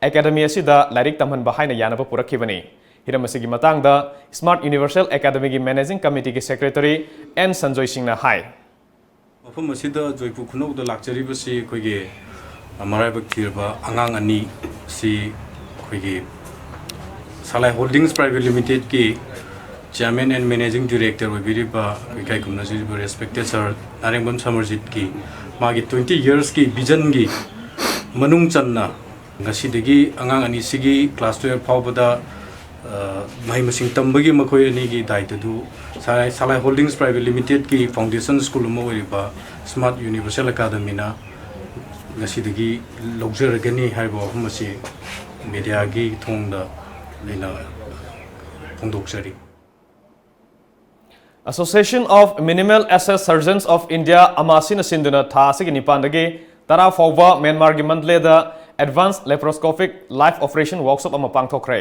academy ꯑꯁꯤꯗ ꯂꯥꯏꯔꯤꯛ ꯇꯝꯍꯟꯕ ꯍꯥꯏꯅ ꯌꯥꯅꯕ ꯄꯨꯔꯛꯈꯤꯕꯅꯤ꯫ ꯍꯤꯔꯝ ꯑꯁꯤꯒꯤ ꯃꯇꯥꯡꯗ Smart Universal Academy ꯒꯤ managing committee ꯒꯤ secretary ꯑꯦꯟ ꯁꯟꯖꯣꯏ ꯁꯤꯡꯅ ꯍꯥꯏ꯫ ꯃꯐꯝ ꯑꯁꯤꯗ ꯖꯣꯏꯄꯨꯔ ꯈꯨꯅꯧꯗ ꯂꯥꯛꯆꯔꯤꯕꯁꯤ ꯑꯩꯈꯣꯏꯒꯤ, ꯑ, ꯃꯔꯥꯏꯕꯛ ꯊꯤꯔꯕ ꯑꯉꯥꯡ ꯑꯅꯤ ꯁꯤ ꯑꯩꯈꯣꯏꯒꯤ ꯁꯂꯥꯏ Holdings Private Limited ꯀꯤ chairman and managing director ꯑꯣꯏꯕꯤꯔꯤꯕ ꯑꯩꯈꯣꯏ ꯏꯀꯥꯏ ꯈꯨꯝꯅꯖꯔꯤꯕ respected sir ꯅꯥꯔꯦꯡꯕꯝ ꯁꯃꯔꯖꯤꯠꯀꯤ ꯃꯥꯒꯤ twenty years ꯀꯤ vision ꯒꯤ ꯃꯅꯨꯡ ꯆꯟꯅ ꯉꯁꯤꯗꯒꯤ ꯑꯉꯥꯡ ꯑꯅꯤꯁꯤꯒꯤ class twelve ꯐꯥꯎꯕꯗ, ꯑ, ꯃꯍꯩ ꯃꯁꯤꯡ ꯇꯝꯕꯒꯤ ꯃꯈꯣꯏ ꯑꯅꯤꯒꯤ ꯗꯥꯏꯇꯗꯨ ꯁꯂꯥꯏ, ꯁꯂꯥꯏ Holdings Private Limited ꯀꯤ foundation school ꯑꯃ ꯑꯣꯏꯔꯤꯕ Smart Universal Academy ꯅ ꯉꯁꯤꯗꯒꯤ ꯂꯧꯖꯔꯒꯅꯤ ꯍꯥꯏꯕ ꯋꯥꯐꯝ ꯑꯁꯤ media ꯒꯤ ꯊꯣꯡꯗ ꯑꯩꯅ ꯐꯣꯡꯗꯣꯛꯆꯔꯤ꯫ Association of Minimal Access Surgeons of India, ꯑꯃꯥꯁꯤꯅ ꯁꯤꯟꯗꯨꯅ ꯊꯥ ꯑꯁꯤꯒꯤ ꯅꯤꯄꯥꯟꯗꯒꯤ ꯇꯔꯥ ꯐꯥꯎꯕ ꯃ꯭ꯌꯥꯟꯃꯥꯔꯒꯤ ꯃꯟꯗꯂꯦꯗ Advanced Laparoscopic Live Operation Workshop ꯑꯃ ꯄꯥꯡꯊꯣꯛꯈ꯭ꯔꯦ꯫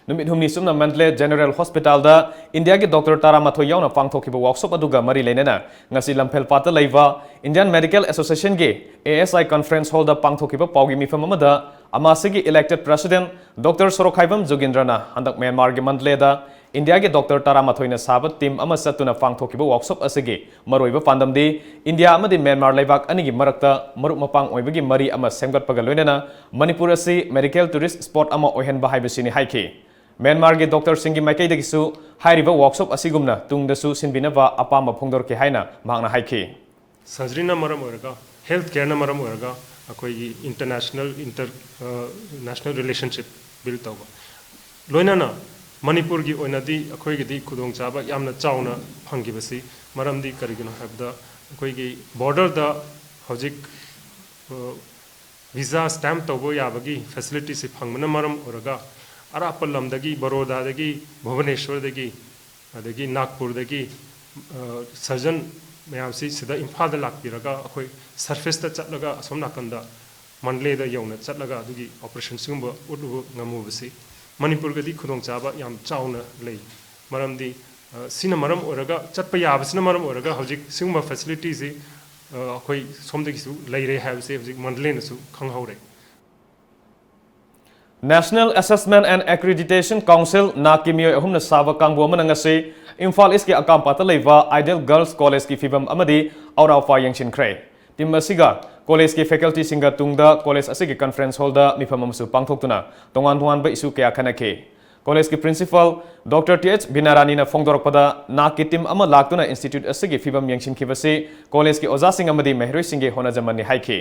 ꯅꯨꯃꯤꯠ ꯍꯨꯝꯅꯤ ꯆꯨꯞꯅ ꯃꯟꯗꯂꯦ ꯖꯦꯅꯔꯦꯜ ꯍꯣꯁꯄꯤꯇꯥꯜꯗ ꯏꯟꯗꯤꯌꯥꯒꯤ ꯗꯣꯛꯇꯔ ꯇꯔꯥꯃꯥꯊꯣꯏ ꯌꯥꯎꯅ ꯄꯥꯡꯊꯣꯛꯈꯤꯕ ꯋꯥꯔꯛꯁꯣꯞ ꯑꯗꯨꯒ ꯃꯔꯤ ꯂꯩꯅꯅ ꯉꯁꯤ ꯂꯝꯐꯦꯜꯄꯥꯠꯇ ꯂꯩꯕ Indian Medical Associationꯒꯤ A S I Conference Hallꯗ ꯄꯥꯡꯊꯣꯛꯈꯤꯕ ꯄꯥꯎꯒꯤ ꯃꯤꯐꯝ ꯑꯃꯗ ꯑꯃꯥꯁꯤꯒꯤ Elected President ꯗꯣꯛꯇꯔ ꯁꯣꯔꯣꯛꯈꯥꯏꯕꯝ ꯖꯣꯒꯤꯟꯗ꯭ꯔꯅ ꯍꯟꯗꯛ ꯃ꯭ꯌꯥꯟꯃꯥꯔꯒꯤ ꯃꯟꯗꯂꯦꯗ ꯏꯟꯗꯤꯌꯥꯒꯤ ꯗꯣꯛꯇꯔ ꯇꯔꯥꯃꯥꯊꯣꯏꯅ ꯁꯥꯕ ꯇꯤꯝ ꯑꯃ ꯆꯠꯇꯨꯅ ꯄꯥꯡꯊꯣꯛꯈꯤꯕ ꯋꯥꯔꯛꯁꯣꯞ ꯑꯁꯤꯒꯤ ꯃꯔꯨꯑꯣꯏꯕ ꯄꯥꯟꯗꯝꯗꯤ ꯏꯟꯗꯤꯌꯥ ꯑꯃꯗꯤ ꯃ꯭ꯌꯥꯟꯃꯥꯔ ꯂꯩꯕꯥꯛ ꯑꯅꯤꯒꯤ ꯃꯔꯛꯇ ꯃꯔꯨꯞ ꯃꯄꯥꯡ ꯑꯣꯏꯕꯒꯤ ꯃꯔꯤ ꯑꯃ ꯁꯦꯝꯒꯠꯄꯒ ꯂꯣꯏꯅꯅ ꯃꯅꯤꯄꯨꯔ ꯑꯁꯤ medical tourist spot ꯑꯃ ꯑꯣꯏꯍꯟꯕ ꯍꯥꯏꯕꯁꯤꯅꯤ ꯍꯥꯏꯈꯤ꯫ ꯃ꯭ꯌꯥꯟꯃꯥꯔꯒꯤ ꯗꯣꯛꯇꯔꯁꯤꯡꯒꯤ ꯃꯥꯏꯀꯩꯗꯒꯤꯁꯨ ꯍꯥꯏꯔꯤꯕ ꯋꯥꯔꯛꯁꯣꯞ ꯑꯁꯤꯒꯨꯝꯅ ꯇꯨꯡꯗꯁꯨ ꯁꯤꯟꯕꯤꯅꯕ ꯑꯄꯥꯝꯕ ꯐꯣꯡꯗꯣꯔꯛꯈꯤ ꯍꯥꯏꯅ ꯃꯍꯥꯛꯅ ꯍꯥꯏꯈꯤ꯫ ꯁꯔꯖꯔꯤꯅ ꯃꯔꯝ ꯑꯣꯏꯔꯒ, ꯍꯦꯜꯊ ꯀꯦꯌꯔꯅ ꯃꯔꯝ ꯑꯣꯏꯔꯒ ꯑꯩꯈꯣꯏꯒꯤ international, international relationship build ꯇꯧꯕ, ꯂꯣꯏꯅꯅ ꯃꯅꯤꯄꯨꯔꯒꯤ ꯑꯣꯏꯅꯗꯤ ꯑꯩꯈꯣꯏꯒꯤꯗꯤ ꯈꯨꯗꯣꯡꯆꯥꯕ ꯌꯥꯝꯅ ꯆꯥꯎꯅ ꯐꯪꯈꯤꯕꯁꯤ ꯃꯔꯝꯗꯤ ꯀꯔꯤꯒꯤꯅꯣ ꯍꯥꯏꯕꯗ, ꯑꯩꯈꯣꯏꯒꯤ ꯕꯣꯔꯗꯔꯗ ꯍꯧꯖꯤꯛ ꯚꯤꯖꯥ ꯁ꯭ꯇꯦꯝꯞ ꯇꯧꯕ ꯌꯥꯕꯒꯤ ꯐꯦꯁꯤꯂꯤꯇꯤꯁꯤ ꯐꯪꯕꯅ ꯃꯔꯝ ꯑꯣꯏꯔꯒ, ꯑꯔꯥꯞꯄ ꯂꯝꯗꯒꯤ, ꯕꯔꯣꯗꯥꯗꯒꯤ, ꯚꯨꯕꯅꯦꯁ꯭ꯋꯔꯗꯒꯤ, ꯑꯗꯒꯤ ꯅꯥꯒꯄꯨꯔꯗꯒꯤ ꯁꯔꯖꯟ ꯃꯌꯥꯝꯁꯤ ꯁꯤꯗ ꯏꯝꯐꯥꯜꯗ ꯂꯥꯛꯄꯤꯔꯒ ꯑꯩꯈꯣꯏ ꯁꯔꯐꯦꯁꯇ ꯆꯠꯂꯒ ꯑꯁꯣꯝ ꯅꯥꯀꯟꯗ ꯃꯟꯗꯂꯦꯗ ꯌꯧꯅ ꯆꯠꯂꯒ ꯑꯗꯨꯒꯤ ꯑꯣꯄꯔꯦꯁꯟ ꯁꯤꯒꯨꯝꯕ ꯎꯠꯂꯨꯕ ꯉꯝꯃꯨꯕꯁꯤ ꯃꯅꯤꯄꯨꯔꯒꯗꯤ ꯈꯨꯗꯣꯡꯆꯥꯕ ꯌꯥꯝ ꯆꯥꯎꯅ ꯂꯩ꯫ ꯃꯔꯝꯗꯤ ꯁꯤꯅ ꯃꯔꯝ ꯑꯣꯏꯔꯒ, ꯆꯠꯄ ꯌꯥꯕꯁꯤꯅ ꯃꯔꯝ ꯑꯣꯏꯔꯒ ꯍꯧꯖꯤꯛ ꯁꯤꯒꯨꯝꯕ ꯐꯦꯁꯤꯂꯤꯇꯤꯁꯤ ꯑꯩꯈꯣꯏ ꯁꯣꯝꯗꯒꯤꯁꯨ ꯂꯩꯔꯦ ꯍꯥꯏꯕꯁꯦ ꯍꯧꯖꯤꯛ ꯃꯟꯗꯂꯦꯅꯁꯨ ꯈꯪꯍꯧꯔꯦ꯫ National Assessment and Accreditation Council, ꯅꯥꯛꯀꯤ ꯃꯤꯑꯣꯏ ꯑꯍꯨꯝꯅ ꯁꯥꯕ ꯀꯥꯡꯕꯨ ꯑꯃꯅ ꯉꯁꯤ ꯏꯝꯐꯥꯜ ꯏꯁꯀꯤ ꯑꯀꯥꯝꯄꯥꯠꯇ ꯂꯩꯕ Ideal Girls Collegeꯀꯤ ꯐꯤꯕꯝ ꯑꯃꯗꯤ ꯑꯋꯥꯠ ꯑꯄꯥ ꯌꯦꯡꯁꯤꯟꯈ꯭ꯔꯦ꯫ ꯇꯤꯝ ꯑꯁꯤꯒ ꯀꯣꯂꯦꯖꯀꯤ ꯐꯦꯀꯜꯇꯤꯁꯤꯡꯒ ꯇꯨꯡꯗ ꯀꯣꯂꯦꯖ ꯑꯁꯤꯒꯤ ꯀꯟꯐꯔꯦꯟꯁ ꯍꯣꯜꯗ ꯃꯤꯐꯝ ꯑꯃꯁꯨ ꯄꯥꯡꯊꯣꯛꯇꯨꯅ ꯇꯣꯉꯥꯟ ꯇꯣꯉꯥꯟꯕ ꯏꯁꯨ ꯀꯌꯥ ꯈꯟꯅꯈꯤ꯫ ꯀꯣꯂꯦꯖꯀꯤ ꯄ꯭ꯔꯤꯟꯁꯤꯄꯥꯜ ꯗꯣꯛꯇꯔ ꯇꯤ ꯑꯩꯆ ꯕꯤꯅꯥꯔꯥꯅꯤꯅ ꯐꯣꯡꯗꯣꯔꯛꯄꯗ, ꯅꯥꯛꯀꯤ ꯇꯤꯝ ꯑꯃ ꯂꯥꯛꯇꯨꯅ ꯏꯟꯁꯇꯤꯇ꯭ꯌꯨꯠ ꯑꯁꯤꯒꯤ ꯐꯤꯕꯝ ꯌꯦꯡꯁꯤꯟꯈꯤꯕꯁꯤ ꯀꯣꯂꯦꯖꯀꯤ ꯑꯣꯖꯥꯁꯤꯡ ꯑꯃꯗꯤ ꯃꯍꯩꯔꯣꯏꯁꯤꯡꯒꯤ ꯍꯣꯠꯅꯖꯃꯟꯅꯤ ꯍꯥꯏꯈꯤ꯫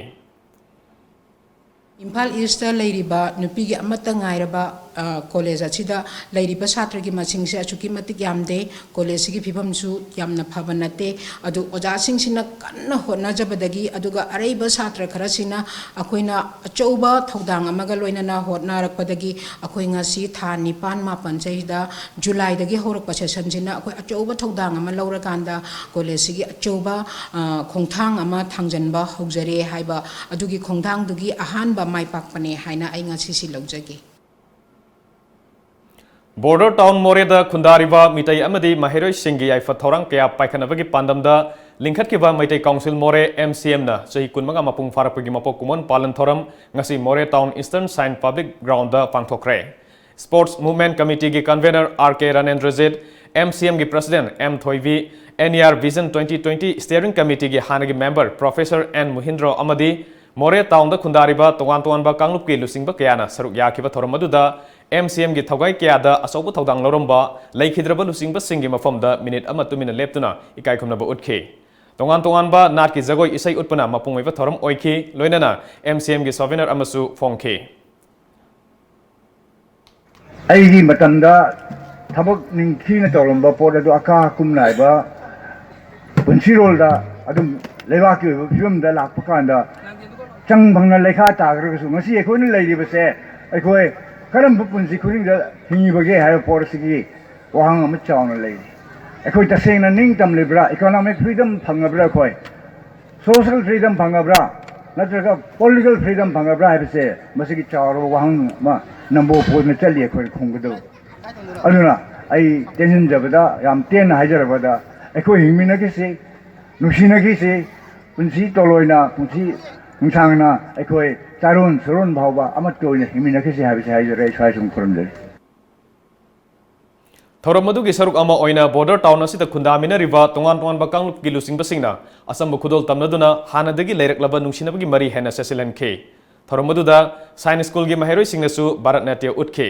ꯏꯝꯐꯥꯜ ꯏꯁꯇ ꯂꯩꯔꯤꯕ ꯅꯨꯄꯤꯒꯤ ꯑꯃꯠꯇ ꯉꯥꯏꯔꯕ ꯀꯣꯂꯦꯖ ꯑꯁꯤꯗ ꯂꯩꯔꯤꯕ ꯁꯥꯇ꯭ꯔꯒꯤ ꯃꯁꯤꯡꯁꯦ ꯑꯁꯨꯛꯀꯤ ꯃꯇꯤꯛ ꯌꯥꯝꯗꯦ꯫ ꯀꯣꯂꯦꯖꯁꯤꯒꯤ ꯐꯤꯕꯝꯁꯨ ꯌꯥꯝꯅ ꯐꯕ ꯅꯠꯇꯦ꯫ ꯑꯗꯨ ꯑꯣꯖꯥꯁꯤꯡꯁꯤꯅ ꯀꯟꯅ ꯍꯣꯠꯅꯖꯕꯗꯒꯤ, ꯑꯗꯨꯒ ꯑꯔꯩꯕ ꯁꯥꯇ꯭ꯔ ꯈꯔꯁꯤꯅ ꯑꯩꯈꯣꯏꯅ ꯑꯆꯧꯕ ꯊꯧꯗꯥꯡ ꯑꯃꯒ ꯂꯣꯏꯅꯅ ꯍꯣꯠꯅꯔꯛꯄꯗꯒꯤ ꯑꯩꯈꯣꯏ ꯉꯁꯤ ꯊꯥ ꯅꯤꯄꯥꯟ ꯃꯥꯄꯟ ꯆꯍꯤꯗ ꯖꯨꯂꯥꯏꯗꯒꯤ ꯍꯧꯔꯛꯄ ꯁꯦꯁꯟꯁꯤꯅ ꯑꯩꯈꯣꯏ ꯑꯆꯧꯕ ꯊꯧꯗꯥꯡ ꯑꯃ ꯂꯧꯔꯀꯥꯟꯗ ꯀꯣꯂꯦꯖꯁꯤꯒꯤ ꯑꯆꯧꯕ, ꯑ, ꯈꯣꯡꯊꯥꯡ ꯑꯃ ꯊꯥꯡꯖꯟꯕ ꯍꯧꯖꯔꯦ ꯍꯥꯏꯕ ꯑꯗꯨꯒꯤ ꯈꯣꯡꯊꯥꯡꯗꯨꯒꯤ ꯑꯍꯥꯟꯕ ꯃꯥꯏ ꯄꯥꯛꯄꯅꯦ ꯍꯥꯏꯅ ꯑꯩ ꯉꯁꯤꯁꯤ ꯂꯧꯖꯒꯦ꯫ ꯕꯣꯔꯗꯔ ꯇꯥꯎꯟ ꯃꯣꯔꯦꯗ ꯈꯨꯟꯗꯥꯔꯤꯕ ꯃꯤꯇꯩ ꯑꯃꯗꯤ ꯃꯍꯩꯔꯣꯏꯁꯤꯡꯒꯤ ꯌꯥꯏꯐ ꯊꯧꯔꯥꯡ ꯀꯌꯥ ꯄꯥꯏꯈꯠꯅꯕꯒꯤ ꯄꯥꯟꯗꯝꯗ ꯂꯤꯡꯈꯠꯈꯤꯕ ꯃꯩꯇꯩ ꯀꯥꯎꯟꯁꯤꯜ ꯃꯣꯔꯦ, ꯑꯦꯝ ꯁꯤ ꯑꯦꯝꯅ ꯆꯍꯤ ꯀꯨꯟꯃꯉꯥ ꯃꯄꯨꯡ ꯐꯥꯔꯛꯄꯒꯤ ꯃꯄꯣꯛ ꯀꯨꯝꯑꯣꯟ ꯄꯥꯂꯟ ꯊꯧꯔꯝ ꯉꯁꯤ Moreh town eastern shine public ground ꯄꯥꯡꯊꯣꯛꯈ꯭ꯔꯦ꯫ ꯁ꯭ꯄꯣꯔꯠꯁ ꯃꯨꯚꯃꯦꯟꯠ ꯀꯃꯤꯇꯤꯒꯤ convener R K Ranendrajit, M C ꯑꯦꯝꯒꯤ president M Thoibi, N E R vision twenty twenty steering ꯀꯃꯤꯇꯤꯒꯤ ꯍꯥꯟꯅꯒꯤ ꯃꯦꯝꯕꯔ ꯄ꯭ꯔꯣꯐꯦꯁꯔ ꯑꯦꯟ ꯃꯨꯍꯤꯟꯗ꯭ꯔꯣ ꯑꯃꯗꯤ ꯃꯣꯔꯦ ꯇꯥꯎꯟꯗ ꯈꯨꯟꯗꯥꯔꯤꯕ ꯇꯣꯉꯥꯟ ꯇꯣꯉꯥꯟꯕ ꯀꯥꯡꯂꯨꯞꯀꯤ ꯂꯨꯆꯤꯡꯕ ꯀꯌꯥꯅ ꯁꯔꯨꯛ ꯌꯥꯈꯤꯕ ꯊꯧꯔꯝ ꯑꯗꯨꯗ ꯑꯦꯝ ꯁꯤ ꯑꯦꯝꯒꯤ ꯊꯧꯒꯥꯏ ꯀꯌꯥꯗ ꯑꯆꯧꯕ ꯊꯧꯗꯥꯡ ꯂꯧꯔꯝꯕ ꯂꯩꯈꯤꯗ꯭ꯔꯕ ꯂꯨꯆꯤꯡꯕꯁꯤꯡꯒꯤ ꯃꯐꯝꯗ ꯃꯤꯅꯤꯠ ꯑꯃ ꯇꯨꯃꯤꯟꯅ ꯂꯦꯞꯇꯨꯅ ꯏꯀꯥꯏ ꯈꯨꯝꯅꯕ ꯎꯠꯈꯤ꯫ ꯇꯣꯉꯥꯟ ꯇꯣꯉꯥꯟꯕ ꯅꯥꯠꯀꯤ ꯖꯒꯣꯏ ꯏꯁꯩ ꯎꯠꯄꯅ ꯃꯄꯨꯡ ꯑꯣꯏꯕ ꯊꯧꯔꯝ ꯑꯣꯏꯈꯤ꯫ ꯂꯣꯏꯅꯅ ꯑꯦꯝ ꯁꯤ ꯑꯦꯝꯒꯤ ꯁꯣꯚꯦꯅꯔ ꯑꯃꯁꯨ ꯐꯣꯡꯈꯤ꯫ ꯑꯩꯒꯤ ꯃꯇꯝꯗ ꯊꯕꯛ ꯅꯤꯡꯊꯤꯅ ꯇꯧꯔꯝꯕ ꯄꯣꯠ ꯑꯗꯨ ꯑꯀꯥ ꯑꯀꯨꯝ ꯅꯥꯏꯕ ꯄꯨꯟꯁꯤꯔꯣꯜꯗ ꯑꯗꯨꯝ ꯂꯩꯕꯥꯛꯀꯤ ꯑꯣꯏꯕ ꯐꯤꯕꯝꯗ ꯂꯥꯛꯄ ꯀꯥꯟꯗ ꯆꯪ ꯐꯪꯅ ꯂꯩꯈꯥ ꯇꯥꯈ꯭ꯔꯒꯁꯨ ꯉꯁꯤ ꯑꯩꯈꯣꯏꯅ ꯂꯩꯔꯤꯕꯁꯦ ꯑꯩꯈꯣꯏ ꯀꯔꯝꯕ ꯄꯨꯟꯁꯤ ꯈꯨꯗꯤꯡꯗ ꯍꯤꯡꯉꯤꯕꯒꯦ ꯍꯥꯏꯕ ꯄꯣꯠ ꯑꯁꯤꯒꯤ ꯋꯥꯍꯪ ꯑꯃ ꯆꯥꯎꯅ ꯂꯩꯔꯤ꯫ ꯑꯩꯈꯣꯏ ꯇꯁꯦꯡꯅ ꯅꯤꯡ ꯇꯝꯂꯤꯕ꯭ꯔꯥ? Economic freedom ꯐꯪꯉꯕ꯭ꯔꯥ? ꯑꯩꯈꯣꯏ social freedom ꯐꯪꯉꯕ꯭ꯔꯥ? ꯅꯠꯇ꯭ꯔꯒ political freedom ꯐꯪꯉꯕ꯭ꯔꯥ ꯍꯥꯏꯕꯁꯦ ꯃꯁꯤꯒꯤ ꯆꯥꯎꯔꯕ ꯋꯥꯍꯪ ꯑꯃ ꯅꯝꯕꯣ ꯄꯣꯏꯅ ꯆꯠꯂꯤ ꯑꯩꯈꯣꯏꯅ ꯈꯨꯝꯒꯗꯕ꯫ ꯑꯗꯨꯅ ꯑꯩ ꯇꯦꯟꯁꯤꯟꯖꯕꯗ, ꯌꯥꯝ ꯇꯦꯟꯅ ꯍꯥꯏꯖꯔꯕꯗ, ꯑꯩꯈꯣꯏ ꯍꯤꯡꯃꯤꯟꯅꯈꯤꯁꯤ, ꯅꯨꯡꯁꯤꯅꯈꯤꯁꯤ, ꯄꯨꯟꯁꯤ ꯇꯣꯂꯣꯏꯅ, ꯄꯨꯟꯁꯤ ꯅꯨꯡꯁꯥꯡꯅ ꯑꯩꯈꯣꯏ ꯆꯥꯔꯣꯟ ꯁꯨꯔꯣꯟ ꯐꯥꯎꯕ ꯑꯃꯠꯇ ꯑꯣꯏꯅ ꯍꯤꯡꯃꯤꯟꯅꯈꯤꯁꯤ ꯍꯥꯏꯕꯁꯤ ꯍꯥꯏꯖꯔꯦ꯫ ꯑꯩ ꯁ꯭ꯋꯥꯏ ꯁꯨꯝ ꯈꯨꯔꯨꯝꯖꯔꯤ꯫ ꯊꯧꯔꯝ ꯑꯗꯨꯒꯤ ꯁꯔꯨꯛ ꯑꯃ ꯑꯣꯏꯅ ꯕꯣꯔꯗꯔ ꯇꯥꯎꯟ ꯑꯁꯤꯗ ꯈꯨꯟꯗꯥꯃꯤꯟꯅꯔꯤꯕ ꯇꯣꯉꯥꯟ ꯇꯣꯉꯥꯟꯕ ꯀꯥꯡꯂꯨꯞꯀꯤ ꯂꯨꯆꯤꯡꯕꯁꯤꯡꯅ ꯑꯆꯝꯕ ꯈꯨꯗꯣꯜ ꯇꯝꯅꯗꯨꯅ ꯍꯥꯟꯅꯗꯒꯤ ꯂꯩꯔꯛꯂꯕ ꯅꯨꯡꯁꯤꯅꯕꯒꯤ ꯃꯔꯤ ꯍꯦꯟꯅ ꯆꯦꯠꯁꯤꯜꯍꯟꯈꯤ꯫ ꯊꯧꯔꯝ ꯑꯗꯨꯗ ꯁꯥꯏꯟꯁ ꯁ꯭ꯀꯨꯜꯒꯤ ꯃꯍꯩꯔꯣꯏꯁꯤꯡꯅꯁꯨ ꯚꯥꯔꯠ ꯅꯥꯇ꯭ꯌ ꯎꯠꯈꯤ꯫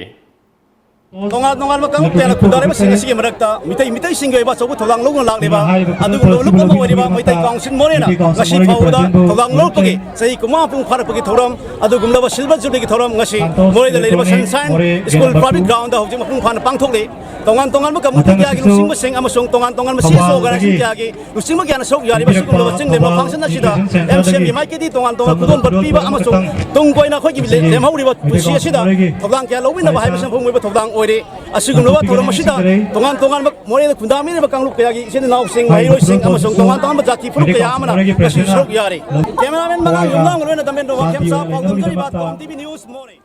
ꯇꯣꯉꯥꯟ ꯇꯣꯉꯥꯟꯕ ꯀꯥꯡꯂꯨꯞ ꯀꯌꯥꯅ ꯈꯨꯟꯗꯥꯔꯤꯕꯁꯤꯡ ꯑꯁꯤꯒꯤ ꯃꯔꯛꯇ ꯃꯤꯇꯩ ꯃꯤꯇꯩꯁꯤꯡꯒꯤ ꯑꯣꯏꯕ ꯑꯆꯧꯕ ꯊꯧꯗꯥꯡ ꯂꯧꯗꯨꯅ ꯂꯥꯛꯂꯤꯕ ꯑꯗꯨꯒꯨꯝꯂꯕ ꯂꯨꯞ ꯑꯃ ꯑꯣꯏꯔꯤꯕ ꯃꯩꯇꯩ ꯀꯥꯎꯟꯁꯤꯜ ꯃꯣꯔꯦꯅ ꯉꯁꯤ ꯐꯥꯎꯕꯗ ꯊꯧꯗꯥꯡ ꯂꯧꯔꯛꯄꯒꯤ ꯆꯍꯤ ꯀꯨꯟꯃꯉꯥ ꯃꯄꯨꯡ ꯐꯥꯔꯛꯄꯒꯤ ꯊꯧꯔꯝ, ꯑꯗꯨꯒꯨꯝꯂꯕ ꯁꯤꯜꯚꯔ ꯖꯨꯕꯤꯂꯤꯒꯤ ꯊꯧꯔꯝ ꯉꯁꯤ ꯃꯣꯔꯦꯗ ꯂꯩꯔꯤꯕ ꯁꯟꯁꯥꯏꯟ ꯁ꯭ꯀꯨꯜ ꯄꯕ꯭ꯂꯤꯛ ꯒ꯭ꯔꯥꯎꯟꯗ ꯍꯧꯖꯤꯛ ꯃꯄꯨꯡ ꯐꯥꯅ ꯄꯥꯡꯊꯣꯛꯂꯤ꯫ ꯇꯣꯉꯥꯟ ꯇꯣꯉꯥꯟꯕ ꯀꯝꯃꯨꯅꯤꯇꯤ ꯀꯌꯥꯒꯤ ꯂꯨꯆꯤꯡꯕꯁꯤꯡ ꯑꯃꯁꯨꯡ ꯇꯣꯉꯥꯟ ꯇꯣꯉꯥꯟꯕ ꯁꯤ ꯑꯦꯁ ꯑꯣ ꯑꯣꯔꯒꯅꯥꯏꯖꯦꯁꯟ ꯀꯌꯥꯒꯤ ꯂꯨꯆꯤꯡꯕ ꯀꯌꯥꯅ ꯁꯔꯨꯛ ꯌꯥꯔꯤꯕ ꯁꯤꯒꯨꯝꯂꯕ ꯆꯤꯡ ꯂꯦꯝꯕ ꯐꯪꯁꯟ ꯑꯁꯤꯗ ꯑꯦꯝ ꯁꯤ ꯑꯦꯝꯒꯤ ꯃꯥꯏꯀꯩꯗꯒꯤ ꯇꯣꯉꯥꯟ ꯇꯣꯉꯥꯟ ꯈꯨꯗꯣꯜ ꯄꯤꯕ ꯑꯃꯁꯨꯡ ꯇꯨꯡ ꯀꯣꯏꯅ ꯑꯩꯈꯣꯏꯒꯤ ꯂꯦꯝꯍꯧꯔꯤꯕ ꯄꯨꯟꯁꯤ ꯑꯁꯤꯗ ꯊꯧꯗꯥꯡ ꯀꯌꯥ ꯂꯧꯃꯤꯟꯅꯕ ꯍꯥꯏꯕꯁꯤꯅ ꯃꯄꯨꯡ ꯑꯣꯏꯕ ꯊꯧꯗꯥꯡ ꯑꯣꯏꯔꯤ꯫ ꯑꯁꯤꯒꯨꯝꯂꯕ ꯊꯧꯔꯝ ꯑꯁꯤꯗ ꯇꯣꯉꯥꯟ ꯇꯣꯉꯥꯟꯕ ꯃꯣꯔꯦꯗ ꯈꯨꯟꯗꯥꯃꯤꯟꯅꯕ ꯀꯥꯡꯂꯨꯞ ꯀꯌꯥꯒꯤ ꯏꯆꯤꯟ ꯏꯅꯥꯎꯁꯤꯡ, ꯃꯍꯩꯔꯣꯏꯁꯤꯡ ꯑꯃꯁꯨꯡ ꯇꯣꯉꯥꯟ ꯇꯣꯉꯥꯟꯕ ꯖꯥꯇꯤ ꯐꯨꯔꯨꯞ ꯀꯌꯥ ꯑꯃꯅ ꯉꯁꯤ ꯁꯔꯨꯛ ꯌꯥꯔꯤ꯫ ꯀꯦꯃꯦꯔꯥꯃꯦꯟ ꯃꯉꯥꯡ ꯌꯨꯝꯅꯥꯝꯒ ꯂꯣꯏꯅ ꯗꯃꯦꯟꯗ꯭ꯔꯣ ꯋꯥꯀꯤꯝꯆꯥ, ꯄꯥꯎꯗꯝꯖꯔꯤꯕ Tom T V news Moreh.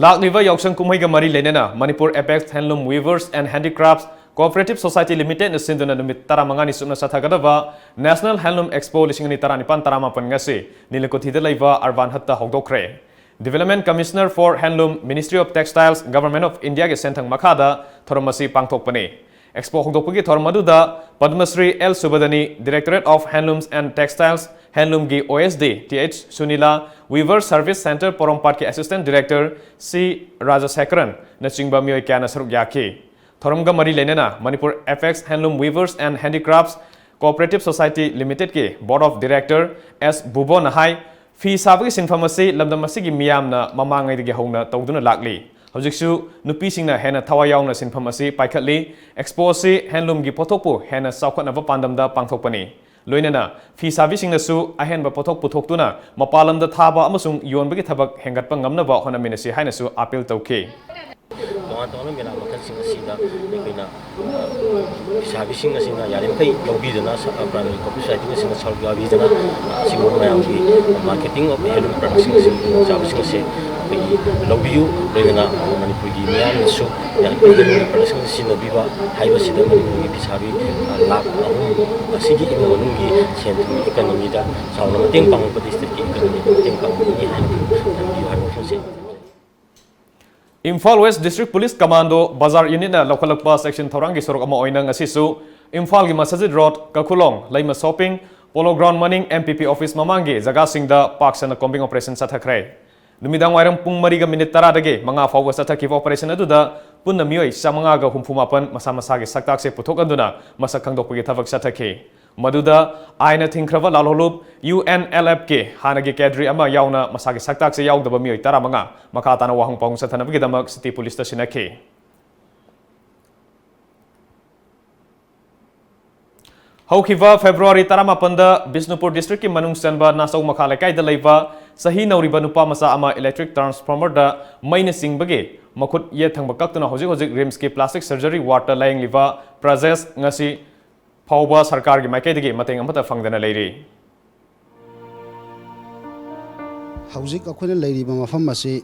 ꯂꯥꯛꯂꯤꯕ ꯌꯥꯎꯁꯪ ꯀꯨꯝꯍꯩꯒ ꯃꯔꯤ ꯂꯩꯅꯅ Manipur apex handloom weavers and handicrafts cooperative society ꯂꯤꯃꯤꯇꯦꯗꯅ ꯁꯤꯟꯗꯨꯅ ꯅꯨꯃꯤꯠ ꯇꯔꯥꯃꯉꯥꯅꯤ ꯆꯨꯞꯅ ꯆꯠꯊꯒꯗꯕ ꯅꯦꯁꯅꯦꯜ ꯍꯦꯟꯂꯨꯝ ꯑꯦꯛꯁꯄꯣ ꯂꯤꯁꯤꯡ ꯑꯅꯤ ꯇꯔꯥꯅꯤꯄꯥꯟ ꯇꯔꯥꯃꯥꯄꯟ ꯉꯁꯤ ꯅꯤꯂꯀꯨꯊꯤꯗ ꯂꯩꯕ ꯑꯔꯕꯥꯟ ꯍꯠꯇ ꯍꯧꯗꯣꯛꯈ꯭ꯔꯦ꯫ Development Commissioner for Handloom, Ministry of Textiles, Government of Indiaꯒꯤ ꯁꯦꯟꯊꯪ ꯃꯈꯥꯗ ꯊꯧꯔꯝ ꯑꯁꯤ ꯄꯥꯡꯊꯣꯛꯄꯅꯤ꯫ ꯑꯦꯛꯁꯄꯣ ꯍꯧꯗꯣꯛꯄꯒꯤ ꯊꯧꯔꯝ ꯑꯗꯨꯗ ꯄꯗꯃꯁ꯭ꯔꯤ ꯑꯦꯜ ꯁꯨꯕꯗꯅꯤ, Directorate of Handlooms and Textiles, ꯍꯦꯟꯂꯨꯝꯒꯤ O S D, T H Sunila, Weaver Service Centre ꯄꯣꯔꯣꯝꯄꯥꯠꯀꯤ Assistant Director ꯁꯤ ꯔꯥꯖꯁꯦꯈꯔꯟꯅꯆꯤꯡꯕ ꯃꯤꯑꯣꯏ ꯀꯌꯥꯅ ꯁꯔꯨꯛ ꯌꯥꯈꯤ꯫ ꯊꯧꯔꯝꯒ ꯃꯔꯤ ꯂꯩꯅꯅ Manipur apex handloom weavers and handicrafts cooperative society ꯂꯤꯃꯤꯇꯦꯗꯀꯤ ꯕꯣꯔꯗ ꯑꯣꯐ ꯗꯤꯔꯦꯛꯇꯔ ꯑꯦꯁ ꯕꯨꯕꯣꯅ ꯍꯥꯏ, ꯐꯤ ꯁꯥꯕꯒꯤ ꯁꯤꯟꯐꯝ ꯑꯁꯤ ꯂꯝꯗꯝ ꯑꯁꯤꯒꯤ ꯃꯤꯌꯥꯝꯅ ꯃꯃꯥꯡꯉꯩꯗꯒꯤ ꯍꯧꯅ ꯇꯧꯗꯨꯅ ꯂꯥꯛꯂꯤ꯫ ꯍꯧꯖꯤꯛꯁꯨ ꯅꯨꯄꯤꯁꯤꯡꯅ ꯍꯦꯟꯅ ꯊꯋꯥꯏ ꯌꯥꯎꯅ ꯁꯤꯟꯐꯝ ꯑꯁꯤ ꯄꯥꯏꯈꯠꯂꯤ꯫ ꯑꯦꯛꯁꯄꯣ ꯑꯁꯤ ꯍꯦꯟꯂꯨꯝꯒꯤ ꯄꯣꯠꯊꯣꯛꯄꯨ ꯍꯦꯟꯅ ꯆꯥꯎꯈꯠꯅꯕ ꯄꯥꯟꯗꯝꯗ ꯄꯥꯡꯊꯣꯛꯄꯅꯤ꯫ ꯂꯣꯏꯅꯅ ꯐꯤ ꯁꯥꯕꯤꯁꯤꯡꯅꯁꯨ ꯑꯍꯦꯟꯕ ꯄꯣꯠꯊꯣꯛ ꯄꯨꯊꯣꯛꯇꯨꯅ ꯃꯄꯥꯟ ꯂꯝꯗ ꯊꯥꯕ ꯑꯃꯁꯨꯡ ꯌꯣꯟꯕꯒꯤ ꯊꯕꯛ ꯍꯦꯟꯒꯠꯄ ꯉꯝꯅꯕ ꯍꯣꯠꯅꯃꯤꯟꯅꯁꯤ ꯍꯥꯏꯅꯁꯨ ꯑꯥꯄꯤꯜ ꯇꯧꯈꯤ꯫ ꯇꯣꯉꯥꯟ ꯇꯣꯉꯥꯟꯕ ꯃꯦꯂꯥ ꯃꯈꯜꯁꯤꯡ ꯑꯁꯤꯗ ꯑꯩꯈꯣꯏꯅ, ꯑ, ꯐꯤꯁꯥꯕꯤꯁꯤꯡ ꯑꯁꯤꯅ ꯌꯥꯔꯤꯃꯈꯩ ꯂꯧꯕꯤꯗꯨꯅ, ꯁ-, ꯑ, ꯄ꯭ꯔꯥꯏꯃꯥꯔꯤ ꯀꯣꯑꯣꯄꯔꯦꯇꯤꯚ ꯁꯣꯁꯥꯏꯇꯤꯁꯤꯡ ꯑꯁꯤꯅ ꯁꯔꯨꯛ ꯌꯥꯕꯤꯗꯨꯅ, ꯑ, ꯑꯁꯤꯒꯨꯝꯕ ꯃꯌꯥꯝꯒꯤ marketing of handloom productꯁꯤꯡ ꯑꯁꯤ, ꯈꯨꯗꯣꯡꯆꯥꯕꯁꯤꯡ ꯑꯁꯤ ꯑꯩꯈꯣꯏꯒꯤ ꯂꯧꯕꯤꯌꯨ꯫ ꯂꯣꯏꯅꯅ ꯃꯅꯤꯄꯨꯔꯒꯤ ꯃꯤꯌꯥꯝꯅꯁꯨ ꯌꯥꯔꯤꯃꯈꯩ handloom productꯁꯤꯡ ꯑꯁꯤ ꯁꯤꯖꯤꯟꯅꯕꯤꯕ ꯍꯥꯏꯕꯁꯤꯗ ꯃꯅꯤꯄꯨꯔꯒꯤ ꯐꯤꯁꯥꯕꯤ, ꯑ, ꯂꯥꯈ ꯑꯍꯨꯝ ꯑꯁꯤꯒꯤ ꯏꯃꯨꯡ ꯃꯅꯨꯡꯒꯤ ꯁꯦꯟ ꯊꯨꯝꯒꯤ economyꯗ ꯆꯥꯎꯅ ꯃꯇꯦꯡ ꯄꯥꯡꯂꯛꯄ, districtꯀꯤ economyꯗ ꯃꯇꯦꯡ ꯄꯥꯡꯕꯤꯒꯅꯤ ꯍꯥꯏꯅ ꯊꯝꯕꯤꯌꯨ ꯍꯥꯏꯕ ꯋꯥꯐꯝꯁꯤ꯫ Imphal west district police commando ꯕꯖꯥꯔ ꯌꯨꯅꯤꯠꯅ ꯂꯧꯈꯠꯂꯛꯄ ꯆꯦꯛꯁꯤꯟ ꯊꯧꯔꯥꯡꯒꯤ ꯁꯔꯨꯛ ꯑꯃ ꯑꯣꯏꯅ ꯉꯁꯤꯁꯨ ꯏꯝꯐꯥꯜꯒꯤ ꯃꯁꯖꯤꯗ ꯔꯣꯗ, ꯀꯈꯨꯂꯣꯡ, ꯂꯩꯃ ꯁꯣꯞꯄꯤꯡ, ꯄꯣꯂꯣ ꯒ꯭ꯔꯥꯎꯟ ꯃꯅꯤꯡ, ꯑꯦꯝ ꯄꯤ ꯄꯤ ꯑꯣꯐꯤꯁ ꯃꯃꯥꯡꯒꯤ ꯖꯒꯥꯁꯤꯡꯗ ꯄꯥꯛ ꯁꯟꯅ combing operation ꯆꯠꯊꯈ꯭ꯔꯦ꯫ ꯅꯨꯃꯤꯗꯥꯡ ꯋꯥꯏꯔꯝ ꯄꯨꯡ ꯃꯔꯤꯒ ꯃꯤꯅꯤꯠ ꯇꯔꯥꯗꯒꯤ ꯃꯉꯥ ꯐꯥꯎꯕ ꯆꯠꯊꯈꯤꯕ operation ꯑꯗꯨꯗ ꯄꯨꯟꯅ ꯃꯤꯑꯣꯏ ꯆꯥꯃꯉꯥꯒ ꯍꯨꯝꯐꯨ ꯃꯥꯄꯟ ꯃꯁꯥ ꯃꯁꯥꯒꯤ ꯁꯛꯇꯥꯛꯁꯦ ꯄꯨꯊꯣꯛꯍꯟꯗꯨꯅ ꯃꯁꯛ ꯈꯪꯗꯣꯛꯄꯒꯤ ꯊꯕꯛ ꯆꯠꯊꯈꯤ꯫ ꯃꯗꯨꯗ ꯑꯥꯏꯟꯅ ꯊꯤꯡꯈ꯭ꯔꯕ ꯂꯥꯜꯍꯧꯂꯨꯞ UNLFꯀꯤ ꯍꯥꯟꯅꯒꯤ cadre ꯑꯃ ꯌꯥꯎꯅ ꯃꯁꯥꯒꯤ ꯁꯛꯇꯥꯛꯁꯦ ꯌꯥꯎꯗꯕ ꯃꯤꯑꯣꯏ ꯇꯔꯥꯃꯉꯥ ꯃꯈꯥ ꯇꯥꯅ ꯋꯥꯍꯪ ꯄꯥꯎꯍꯪ ꯆꯠꯊꯅꯕꯒꯤꯗꯃꯛ city policeꯇ ꯁꯤꯟꯅꯈꯤ꯫ ꯍꯧꯈꯤꯕ February ꯇꯔꯥꯃꯥꯄꯟꯗ ꯕꯤꯁꯅꯨꯄꯨꯔ districtꯀꯤ ꯃꯅꯨꯡ ꯆꯟꯕ ꯅꯥꯆꯧ ꯃꯈꯥ ꯂꯩꯀꯥꯏꯗ ꯂꯩꯕ ꯆꯍꯤ ꯅꯧꯔꯤꯕ ꯅꯨꯄꯥ ꯃꯆꯥ ꯑꯃ electric transformerꯗ ꯃꯩꯅ ꯆꯤꯡꯕꯒꯤ ꯃꯈꯨꯠ ꯌꯦꯠ ꯊꯪꯕ ꯀꯛꯇꯨꯅ ꯍꯧꯖꯤꯛ ꯍꯧꯖꯤꯛ RIMSꯀꯤ plastic surgery wardꯇ ꯂꯥꯌꯦꯡꯂꯤꯕ ꯄ꯭ꯔꯖꯦꯁ ꯉꯁꯤ ꯐꯥꯎꯕ ꯁꯔꯀꯥꯔꯒꯤ ꯃꯥꯏꯀꯩꯗꯒꯤ ꯃꯇꯦꯡ ꯑꯃꯠꯇ ꯐꯪꯗꯅ ꯂꯩꯔꯤ꯫ ꯍꯧꯖꯤꯛ ꯑꯩꯈꯣꯏꯅ ꯂꯩꯔꯤꯕ ꯃꯐꯝ ꯑꯁꯤ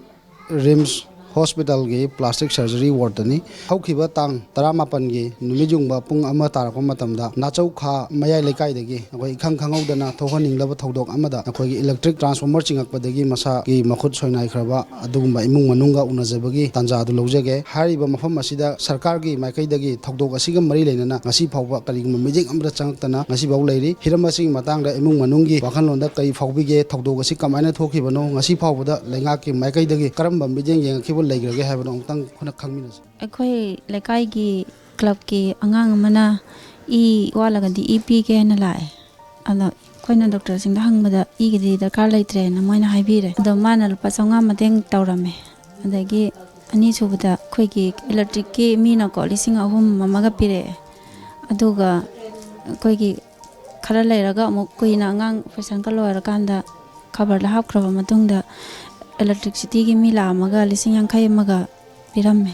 RIMS hospitalꯒꯤ plastic surgery wardꯇꯅꯤ꯫ ꯍꯧꯈꯤꯕ ꯇꯥꯡ ꯇꯔꯥꯃꯥꯄꯟꯒꯤ ꯅꯨꯃꯤꯠ ꯌꯨꯡꯕ ꯄꯨꯡ ꯑꯃ ꯇꯥꯔꯛꯄ ꯃꯇꯝꯗ ꯅꯥꯆꯧ ꯈꯥ ꯃꯌꯥꯏ ꯂꯩꯀꯥꯏꯗꯒꯤ ꯑꯩꯈꯣꯏ ꯏꯈꯪ ꯈꯪꯍꯧꯗꯅ ꯊꯣꯛꯍꯟꯅꯤꯡꯗꯕ ꯊꯧꯗꯣꯛ ꯑꯃꯗ ꯑꯩꯈꯣꯏꯒꯤ electric transformer ꯆꯤꯡꯉꯛꯄꯗꯒꯤ ꯃꯁꯥꯒꯤ ꯃꯈꯨꯠ ꯁꯣꯏꯅꯥꯏꯈ꯭ꯔꯕ ꯑꯗꯨꯒꯨꯝꯕ ꯏꯃꯨꯡ ꯃꯅꯨꯡꯒ ꯎꯅꯖꯕꯒꯤ ꯇꯥꯟꯖꯥ ꯑꯗꯨ ꯂꯧꯖꯒꯦ꯫ ꯍꯥꯏꯔꯤꯕ ꯃꯐꯝ ꯑꯁꯤꯗ ꯁꯔꯀꯥꯔꯒꯤ ꯃꯥꯏꯀꯩꯗꯒꯤ ꯊꯧꯗꯣꯛ ꯑꯁꯤꯒ ꯃꯔꯤ ꯂꯩꯅꯅ ꯉꯁꯤ ꯐꯥꯎꯕ ꯀꯔꯤꯒꯨꯝꯕ ꯃꯤꯠꯌꯦꯡ ꯑꯃꯠꯇ ꯆꯪꯉꯛꯇꯅ ꯉꯁꯤꯐꯥꯎ ꯂꯩꯔꯤ꯫ ꯍꯤꯔꯝ ꯑꯁꯤꯒꯤ ꯃꯇꯥꯡꯗ ꯏꯃꯨꯡ ꯃꯅꯨꯡꯒꯤ ꯋꯥꯈꯜꯂꯣꯟꯗ ꯀꯔꯤ ꯐꯥꯎꯕꯤꯒꯦ? ꯊꯧꯗꯣꯛ ꯑꯁꯤ ꯀꯃꯥꯏꯅ ꯊꯣꯛꯈꯤꯕꯅꯣ? ꯉꯁꯤ ꯐꯥꯎꯕꯗ ꯂꯩꯉꯥꯛꯀꯤ ꯃꯥꯏꯀꯩꯗꯒꯤ ꯀꯔꯝꯕ ꯃꯤꯠꯌꯦꯡ ꯌꯦꯡꯉꯛꯈꯤꯕ ꯂꯩꯈ꯭ꯔꯒꯦ ꯍꯥꯏꯕꯗꯣ ꯑꯃꯨꯛꯇꯪ ꯑꯩꯈꯣꯏꯅ ꯈꯪꯃꯤꯟꯅꯁꯤ꯫ ꯑꯩꯈꯣꯏ ꯂꯩꯀꯥꯏꯒꯤ clubꯀꯤ ꯑꯉꯥꯡ ꯑꯃꯅ ꯏ ꯋꯥꯠꯂꯒꯗꯤ ꯏ ꯄꯤꯒꯦ ꯍꯥꯏꯅ ꯂꯥꯛꯑꯦ꯫ ꯑꯗꯣ ꯑꯩꯈꯣꯏꯅ doctorꯁꯤꯡꯗ ꯍꯪꯕꯗ ꯏꯒꯤꯗꯤ ꯗꯔꯀꯥꯔ ꯂꯩꯇ꯭ꯔꯦꯅ ꯃꯣꯏꯅ ꯍꯥꯏꯕꯤꯔꯦ꯫ ꯑꯗꯣ ꯃꯥꯅ ꯂꯨꯄꯥ ꯆꯥꯝꯃꯉꯥ ꯃꯇꯦꯡ ꯇꯧꯔꯝꯃꯦ꯫ ꯑꯗꯒꯤ ꯑꯅꯤꯁꯨꯕꯗ ꯑꯩꯈꯣꯏꯒꯤ electricꯀꯤ ꯃꯤꯅꯀꯣ ꯂꯤꯁꯤꯡ ꯑꯍꯨꯝ ꯑꯃꯒ ꯄꯤꯔꯛꯑꯦ꯫ ꯑꯗꯨꯒ ꯑꯩꯈꯣꯏꯒꯤ ꯈꯔ ꯂꯩꯔꯒ ꯑꯃꯨꯛ ꯀꯨꯏꯅ ꯑꯉꯥꯡ operation ꯀ ꯂꯣꯏꯔꯀꯥꯟꯗ ꯈꯕꯔꯗ ꯍꯥꯞꯈ꯭ꯔꯕ ꯃꯇꯨꯡꯗ electricityꯒꯤ ꯃꯤ ꯂꯥꯛꯑꯝꯃꯒ ꯂꯤꯁꯤꯡ ꯌꯥꯡꯈꯩ ꯑꯃꯒ ꯄꯤꯔꯝꯃꯦ꯫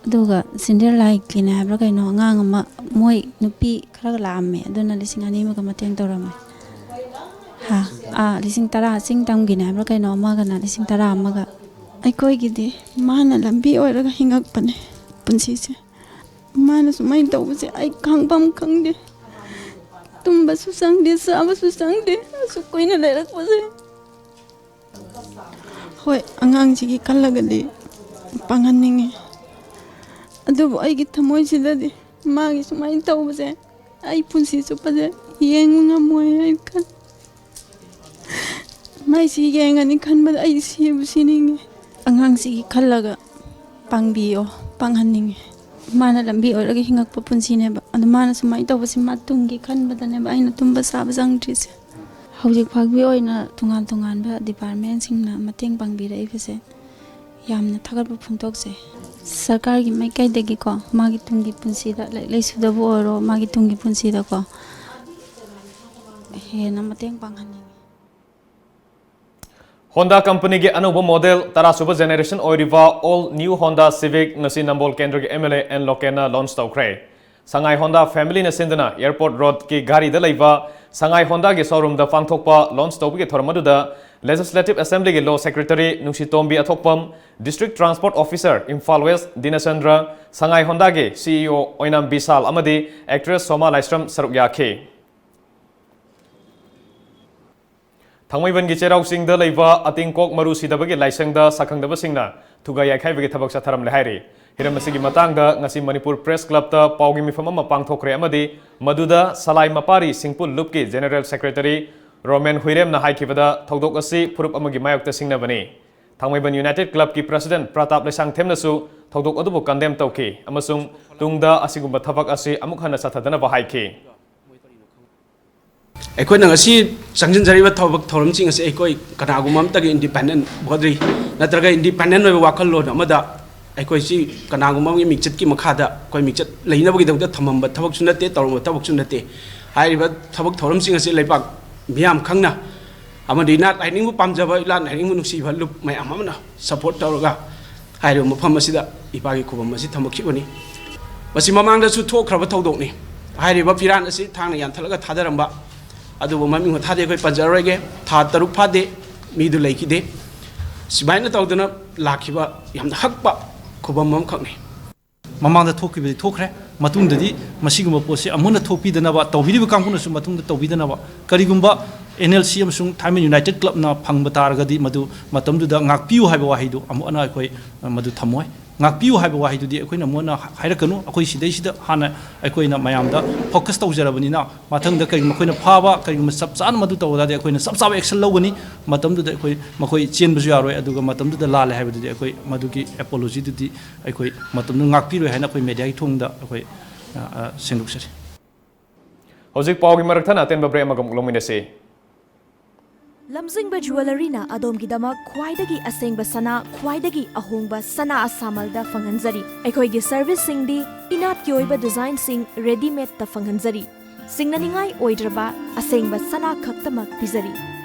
ꯑꯗꯨꯒ ꯁꯤꯟꯗ꯭ꯔꯦꯜ ꯂꯥꯏꯒꯤꯅꯦ ꯍꯥꯏꯕ꯭ꯔꯥ ꯀꯩꯅꯣ ꯑꯉꯥꯡ ꯑꯃ ꯃꯣꯏ ꯅꯨꯄꯤ ꯈꯔꯒ ꯂꯥꯛꯑꯝꯃꯦ꯫ ꯑꯗꯨꯅ ꯂꯤꯁꯤꯡ ꯑꯅꯤ ꯑꯃꯒ ꯃꯇꯦꯡ ꯇꯧꯔꯝꯃꯦ꯫ ꯍꯥ? ꯑꯥ, ꯂꯤꯁꯤꯡ ꯇꯔꯥ ꯆꯤꯡ ꯇꯝꯒꯤꯅꯦ ꯍꯥꯏꯕ꯭ꯔꯥ ꯀꯩꯅꯣ ꯑꯃꯒꯅ ꯂꯤꯁꯤꯡ ꯇꯔꯥ ꯑꯃꯒ꯫ ꯑꯩꯈꯣꯏꯒꯤꯗꯤ ꯃꯥꯅ ꯂꯝꯕꯤ ꯑꯣꯏꯔꯒ ꯍꯤꯡꯉꯛꯄꯅꯦ ꯄꯨꯟꯁꯤꯁꯦ꯫ ꯃꯥꯅ ꯁꯨꯃꯥꯏꯅ ꯇꯧꯕꯁꯦ ꯑꯩ ꯈꯥꯡꯐꯝ ꯈꯪꯗꯦ꯫ ꯇꯨꯝꯕꯁꯨ ꯆꯪꯗꯦ, ꯆꯥꯕꯁꯨ ꯆꯪꯗꯦ, ꯑꯁꯨꯛ ꯀꯨꯏꯅ ꯂꯩꯔꯛꯄꯁꯦ꯫ ꯍꯣꯏ, ꯑꯉꯥꯡꯁꯤꯒꯤ ꯈꯜꯂꯒꯗꯤ ꯄꯥꯡꯍꯟꯅꯤꯡꯉꯤ, ꯑꯗꯨꯕꯨ ꯑꯩꯒꯤ ꯊꯃꯣꯏꯁꯤꯗꯗꯤ ꯃꯥꯒꯤ ꯁꯨꯃꯥꯏꯅ ꯇꯧꯕꯁꯦ ꯑꯩ ꯄꯨꯟꯁꯤ ꯆꯨꯞꯄꯁꯦ ꯌꯦꯡꯕ ꯉꯝꯃꯣꯏ ꯍꯥꯏꯅ ꯈꯜꯂꯤ꯫ ꯃꯥꯏꯁꯤ ꯌꯦꯡꯉꯅꯤ ꯈꯟꯕꯗ ꯑꯩ ꯁꯤꯕꯨ ꯁꯤꯅꯤꯡꯉꯦ꯫ ꯑꯉꯥꯡꯁꯤꯒꯤ ꯈꯜꯂꯒ ꯄꯥꯡꯕꯤꯌꯣ, ꯄꯥꯡꯍꯟꯅꯤꯡꯉꯦ꯫ ꯃꯥꯅ ꯂꯝꯕꯤ ꯑꯣꯏꯔꯒ ꯍꯤꯡꯉꯛꯄ ꯄꯨꯟꯁꯤꯅꯦꯕ꯫ ꯑꯗꯨ ꯃꯥꯅ ꯁꯨꯃꯥꯏꯅ ꯇꯧꯕꯁꯤ ꯃꯥ ꯇꯨꯡꯒꯤ ꯈꯟꯕꯗꯅꯦꯕ ꯑꯩꯅ ꯇꯨꯝꯕ ꯆꯥꯕ ꯆꯪꯗ꯭ꯔꯤꯁꯦ꯫ ꯍꯧꯖꯤꯛ ꯐꯥꯎꯒꯤ ꯑꯣꯏꯅ ꯇꯣꯉꯥꯟ ꯇꯣꯉꯥꯟꯕ ꯗꯤꯄꯥꯔꯠꯃꯦꯟꯁꯤꯡꯅ ꯃꯇꯦꯡ ꯄꯥꯡꯕꯤꯔꯛꯏꯕꯁꯦ ꯌꯥꯝꯅ ꯊꯥꯒꯠꯄ ꯐꯣꯡꯗꯣꯛꯆꯩ꯫ ꯁꯔꯀꯥꯔꯒꯤ ꯃꯥꯏꯀꯩꯗꯒꯤꯀꯣ, ꯃꯥꯒꯤ ꯇꯨꯡꯒꯤ ꯄꯨꯟꯁꯤꯗ, ꯂꯥꯏꯔꯤꯛ ꯂꯥꯏꯁꯨꯗꯕꯨ ꯑꯣꯏꯔꯣ, ꯃꯥꯒꯤ ꯇꯨꯡꯒꯤ ꯄꯨꯟꯁꯤꯗꯀꯣ ꯍꯦꯟꯅ ꯃꯇꯦꯡ ꯄꯥꯡꯍꯟꯅꯤꯡꯉꯤ꯫ ꯍꯣꯟꯗꯥ ꯀꯝꯄꯅꯤꯒꯤ ꯑꯅꯧꯕ ꯃꯣꯗꯦꯜ ꯇꯔꯥ ꯁꯨꯕ ꯖꯦꯅꯦꯔꯦꯁꯟ ꯑꯣꯏꯔꯤꯕ ꯑꯣꯜ ꯅ꯭ꯌꯨ ꯍꯣꯟꯗꯥ ꯁꯤꯚꯤꯛ ꯉꯁꯤ ꯅꯝꯕꯣꯜ ꯀꯦꯟꯗ꯭ꯔꯒꯤ ꯑꯦꯝ ꯑꯦꯜ ꯑꯦ ꯑꯦꯟ ꯂꯣꯀꯦꯟꯅ ꯂꯣꯟꯆ ꯇꯧꯈ꯭ꯔꯦ꯫ ꯁꯉꯥꯏ ꯍꯣꯟꯗꯥ ꯐꯦꯃꯤꯂꯤꯅ ꯁꯤꯟꯗꯨꯅ ꯑꯦꯌꯔꯄꯣꯔꯠ ꯔꯣꯗꯀꯤ ꯘꯥꯔꯤꯗ ꯂꯩꯕ ꯁꯉꯥꯏ ꯍꯣꯟꯗꯥꯒꯤ ꯁꯣꯔꯨꯝꯗ ꯄꯥꯡꯊꯣꯛꯄ ꯂꯣꯟꯆ ꯇꯧꯕꯒꯤ ꯊꯧꯔꯝ ꯑꯗꯨꯗ ꯂꯦꯖꯤꯁꯂꯦꯇꯤꯚ ꯑꯦꯁꯦꯝꯕ꯭ꯂꯤꯒꯤ ꯂꯣ secretary Nungshitombi Athokpam, district transport officer Imphal west Dinachandra, Sangai ꯍꯣꯟꯗꯥꯒꯤ ꯁꯤ ꯏ ꯑꯣ ꯑꯣꯏꯅꯥꯝ ꯕꯤꯁꯥꯜ ꯑꯃꯗꯤ ꯑꯦꯛꯇ꯭ꯔꯦꯁ ꯁꯣꯃꯥ ꯂꯥꯏꯁ꯭ꯔꯝ ꯁꯔꯨꯛ ꯌꯥꯈꯤ꯫ ꯊꯥꯡꯃꯩꯕꯟꯒꯤ ꯆꯩꯔꯥꯎ ꯆꯤꯡꯗ ꯂꯩꯕ ꯑꯇꯤꯡꯀꯣꯛ ꯃꯔꯨ ꯁꯤꯗꯕꯒꯤ ꯂꯥꯏꯁꯪꯗ ꯁꯛꯈꯪꯗꯕꯁꯤꯡꯅ ꯊꯨꯒꯥꯏ ꯌꯥꯏꯈꯥꯏꯕꯒꯤ ꯊꯕꯛ ꯆꯠꯊꯔꯝꯂꯦ ꯍꯥꯏꯔꯤ꯫ ꯍꯤꯔꯝ ꯑꯁꯤꯒꯤ ꯃꯇꯥꯡꯗ ꯉꯁꯤ ꯃꯅꯤꯄꯨꯔ ꯄ꯭ꯔꯦꯁ ꯀ꯭ꯂꯕꯇ ꯄꯥꯎꯒꯤ ꯃꯤꯐꯝ ꯑꯃ ꯄꯥꯡꯊꯣꯛꯈ꯭ꯔꯦ ꯑꯃꯗꯤ ꯃꯗꯨꯗ ꯁꯂꯥꯏ ꯃꯄꯥꯔꯤ ꯁꯤꯡꯄꯨꯜ ꯂꯨꯞꯀꯤ ꯖꯦꯅꯔꯦꯜ ꯁꯦꯀ꯭ꯔꯦꯇꯔꯤ ꯔꯣꯃꯦꯟ ꯍꯨꯏꯔꯦꯝꯅ ꯍꯥꯏꯈꯤꯕꯗ ꯊꯧꯗꯣꯛ ꯑꯁꯤ ꯐꯨꯔꯨꯞ ꯑꯃꯒꯤ ꯃꯥꯌꯣꯛꯇ ꯁꯤꯡꯅꯕꯅꯤ꯫ ꯊꯥꯡꯃꯩꯕꯟ ꯌꯨꯅꯥꯏꯇꯦꯗ ꯀ꯭ꯂꯕꯀꯤ ꯄ꯭ꯔꯁꯤꯗꯦꯟꯠ ꯄ꯭ꯔꯇꯥꯞ ꯂꯩꯁꯥꯡꯊꯦꯝꯅꯁꯨ ꯊꯧꯗꯣꯛ ꯑꯗꯨꯕꯨ ꯀꯟꯗꯦꯝ ꯇꯧꯈꯤ ꯑꯃꯁꯨꯡ ꯇꯨꯡꯗ ꯑꯁꯤꯒꯨꯝꯕ ꯊꯕꯛ ꯑꯁꯤ ꯑꯃꯨꯛ ꯍꯟꯅ ꯆꯠꯊꯗꯅꯕ ꯍꯥꯏꯈꯤ꯫ ꯑꯩꯈꯣꯏꯅ ꯉꯁꯤ ꯆꯪꯁꯤꯟꯖꯔꯤꯕ ꯊꯕꯛ ꯊꯧꯔꯝꯁꯤꯡ ꯑꯁꯤ ꯑꯩꯈꯣꯏ ꯀꯅꯥꯒꯨꯝꯕ ꯑꯃꯠꯇꯒꯤ ꯏꯟꯗꯤꯄꯦꯟꯗꯦꯟ ꯕꯣꯗꯤ ꯅꯠꯇ꯭ꯔꯒ ꯏꯟꯗꯤꯄꯦꯟꯗꯦꯟ ꯑꯣꯏꯕ ꯋꯥꯈꯜꯂꯣꯟ ꯑꯃꯗ ꯑꯩꯈꯣꯏꯁꯤ ꯀꯅꯥꯒꯨꯝꯕ ꯑꯃꯒꯤ ꯃꯤꯡꯆꯠꯀꯤ ꯃꯈꯥꯗ ꯑꯩꯈꯣꯏ ꯃꯤꯡꯆꯠ ꯂꯩꯅꯕꯒꯤꯗꯃꯛꯇ ꯊꯝꯃꯝꯕ ꯊꯕꯛꯁꯨ ꯅꯠꯇꯦ, ꯇꯧꯔꯝꯕ ꯊꯕꯛꯁꯨ ꯅꯠꯇꯦ꯫ ꯍꯥꯏꯔꯤꯕ ꯊꯕꯛ ꯊꯧꯔꯝꯁꯤꯡ ꯑꯁꯤ ꯂꯩꯕꯥꯛ ꯃꯤꯌꯥꯝ ꯈꯪꯅ ꯑꯃꯗꯤ ꯏꯅꯥꯠ ꯂꯥꯏꯅꯤꯡꯕꯨ ꯄꯥꯝꯖꯕ, ꯏꯅꯥꯠ ꯂꯥꯏꯅꯤꯡꯕꯨ ꯅꯨꯡꯁꯤꯕ ꯂꯨꯞ ꯃꯌꯥꯝ ꯑꯃꯅ ꯁꯄꯣꯔꯠ ꯇꯧꯔꯒ ꯍꯥꯏꯔꯤꯕ ꯃꯐꯝ ꯑꯁꯤꯗ ꯏꯄꯥꯒꯤ ꯈꯨꯕꯝ ꯑꯁꯤ ꯊꯝꯃꯛꯈꯤꯕꯅꯤ꯫ ꯃꯁꯤ ꯃꯃꯥꯡꯗꯁꯨ ꯊꯣꯛꯈ꯭ꯔꯕ ꯊꯧꯗꯣꯛꯅꯤ꯫ ꯍꯥꯏꯔꯤꯕ ꯐꯤꯔꯥꯟ ꯑꯁꯤ ꯊꯥꯡꯅ ꯌꯥꯟꯊꯠꯂꯒ ꯊꯥꯗꯔꯝꯕ, ꯑꯗꯨꯕꯨ ꯃꯃꯤꯡ ꯃꯊꯥꯗꯤ ꯑꯩꯈꯣꯏ ꯄꯟꯖꯔꯔꯣꯏꯒꯦ꯫ ꯊꯥ ꯇꯔꯨꯛ ꯐꯥꯗꯦ, ꯃꯤꯗꯨ ꯂꯩꯈꯤꯗꯦ꯫ ꯁꯨꯃꯥꯏꯅ ꯇꯧꯗꯅ ꯂꯥꯛꯈꯤꯕ ꯌꯥꯝꯅ ꯍꯛꯄ ꯈꯨꯕꯝ ꯑꯃꯈꯛꯅꯤ꯫ ꯃꯃꯥꯡꯗ ꯊꯣꯛꯈꯤꯕꯗꯤ ꯊꯣꯛꯈ꯭ꯔꯦ, ꯃꯇꯨꯡꯗꯗꯤ ꯃꯁꯤꯒꯨꯝꯕ ꯄꯣꯠꯁꯤ ꯑꯃꯨꯛ ꯍꯟꯅ ꯊꯣꯛꯄꯤꯗꯅꯕ, ꯇꯧꯕꯤꯔꯤꯕ ꯀꯥꯡꯕꯨꯅꯁꯨ ꯃꯇꯨꯡꯗ ꯇꯧꯕꯤꯗꯅꯕ, ꯀꯔꯤꯒꯨꯝꯕ ꯑꯦꯟ ꯑꯦꯜ ꯁꯤ ꯑꯃꯁꯨꯡ ꯊꯥꯏꯃꯩ ꯌꯨꯅꯥꯏꯇꯦꯗ ꯀ꯭ꯂꯕꯅ ꯐꯪꯕ ꯇꯥꯔꯒꯗꯤ ꯃꯗꯨ ꯃꯇꯝꯗꯨꯗ ꯉꯥꯛꯄꯤꯌꯨ ꯍꯥꯏꯕ ꯋꯥꯍꯩꯗꯨ ꯑꯃꯨꯛ ꯍꯟꯅ ꯑꯩꯈꯣꯏ ꯃꯗꯨ ꯊꯝꯃꯣꯏ꯫ ꯉꯥꯛꯄꯤꯌꯨ ꯍꯥꯏꯕ ꯋꯥꯍꯩꯗꯨꯗꯤ ꯑꯩꯈꯣꯏꯅ ꯃꯣꯏꯅ ꯍꯥꯏꯔꯛꯀꯅꯨ꯫ ꯑꯩꯈꯣꯏ ꯁꯤꯗꯩꯁꯤꯗ ꯍꯥꯟꯅ ꯑꯩꯈꯣꯏꯅ ꯃꯌꯥꯝꯗ focus ꯇꯧꯖꯔꯕꯅꯤꯅ, ꯃꯊꯪꯗ ꯀꯔꯤꯒꯨꯝꯕ ꯑꯩꯈꯣꯏꯅ ꯐꯥꯕ, ꯀꯔꯤꯒꯨꯝꯕ ꯆꯞ ꯆꯥꯅ ꯃꯗꯨ ꯇꯧꯕ ꯇꯥꯔꯗꯤ ꯑꯩꯈꯣꯏꯅ ꯆꯞ ꯆꯥꯕ action ꯂꯧꯒꯅꯤ꯫ ꯃꯇꯝꯗꯨꯗ ꯑꯩꯈꯣꯏ ꯃꯈꯣꯏ ꯆꯦꯟꯕꯁꯨ ꯌꯥꯔꯣꯏ, ꯑꯗꯨꯒ ꯃꯇꯝꯗꯨꯗ ꯂꯥꯜꯂꯦ ꯍꯥꯏꯕꯗꯨꯗꯤ ꯑꯩꯈꯣꯏ ꯃꯗꯨꯒꯤ apology ꯗꯨꯗꯤ ꯑꯩꯈꯣꯏ ꯃꯇꯝꯗꯨ ꯉꯥꯛꯄꯤꯔꯣꯏ ꯍꯥꯏꯅ ꯑꯩꯈꯣꯏ media ꯒꯤ ꯊꯣꯡꯗ ꯑꯩꯈꯣꯏ, ꯑ, ꯑ, ꯁꯦꯡꯗꯣꯛꯆꯔꯤ꯫ ꯍꯧꯖꯤꯛ ꯄꯥꯎꯒꯤ ꯃꯔꯛ ꯊꯠꯅ ꯑꯇꯦꯟꯕ break ꯑꯃꯒ ꯑꯃꯨꯛ ꯂꯧꯃꯤꯟꯅꯁꯤ꯫ ꯂꯝꯖꯤꯡꯕ Jewellery ꯅ ꯑꯗꯣꯝꯒꯤꯗꯃꯛ ꯈ꯭ꯋꯥꯏꯗꯒꯤ ꯑꯁꯦꯡꯕ ꯁꯅꯥ, ꯈ꯭ꯋꯥꯏꯗꯒꯤ ꯑꯍꯣꯡꯕ ꯁꯅꯥ ꯑꯁꯥꯃꯜꯗ ꯐꯪꯍꯟꯖꯔꯤ꯫ ꯑꯩꯈꯣꯏꯒꯤ service ꯁꯤꯡꯗꯤ ꯏꯅꯥꯠꯀꯤ ꯑꯣꯏꯕ design ꯁꯤꯡ ready made ꯇ ꯐꯪꯍꯟꯖꯔꯤ꯫ ꯁꯤꯡꯅꯅꯤꯡꯉꯥꯏ ꯑꯣꯏꯗ꯭ꯔꯕ ꯑꯁꯦꯡꯕ ꯁꯅꯥ ꯈꯛꯇꯃꯛ ꯄꯤꯖꯔꯤ꯫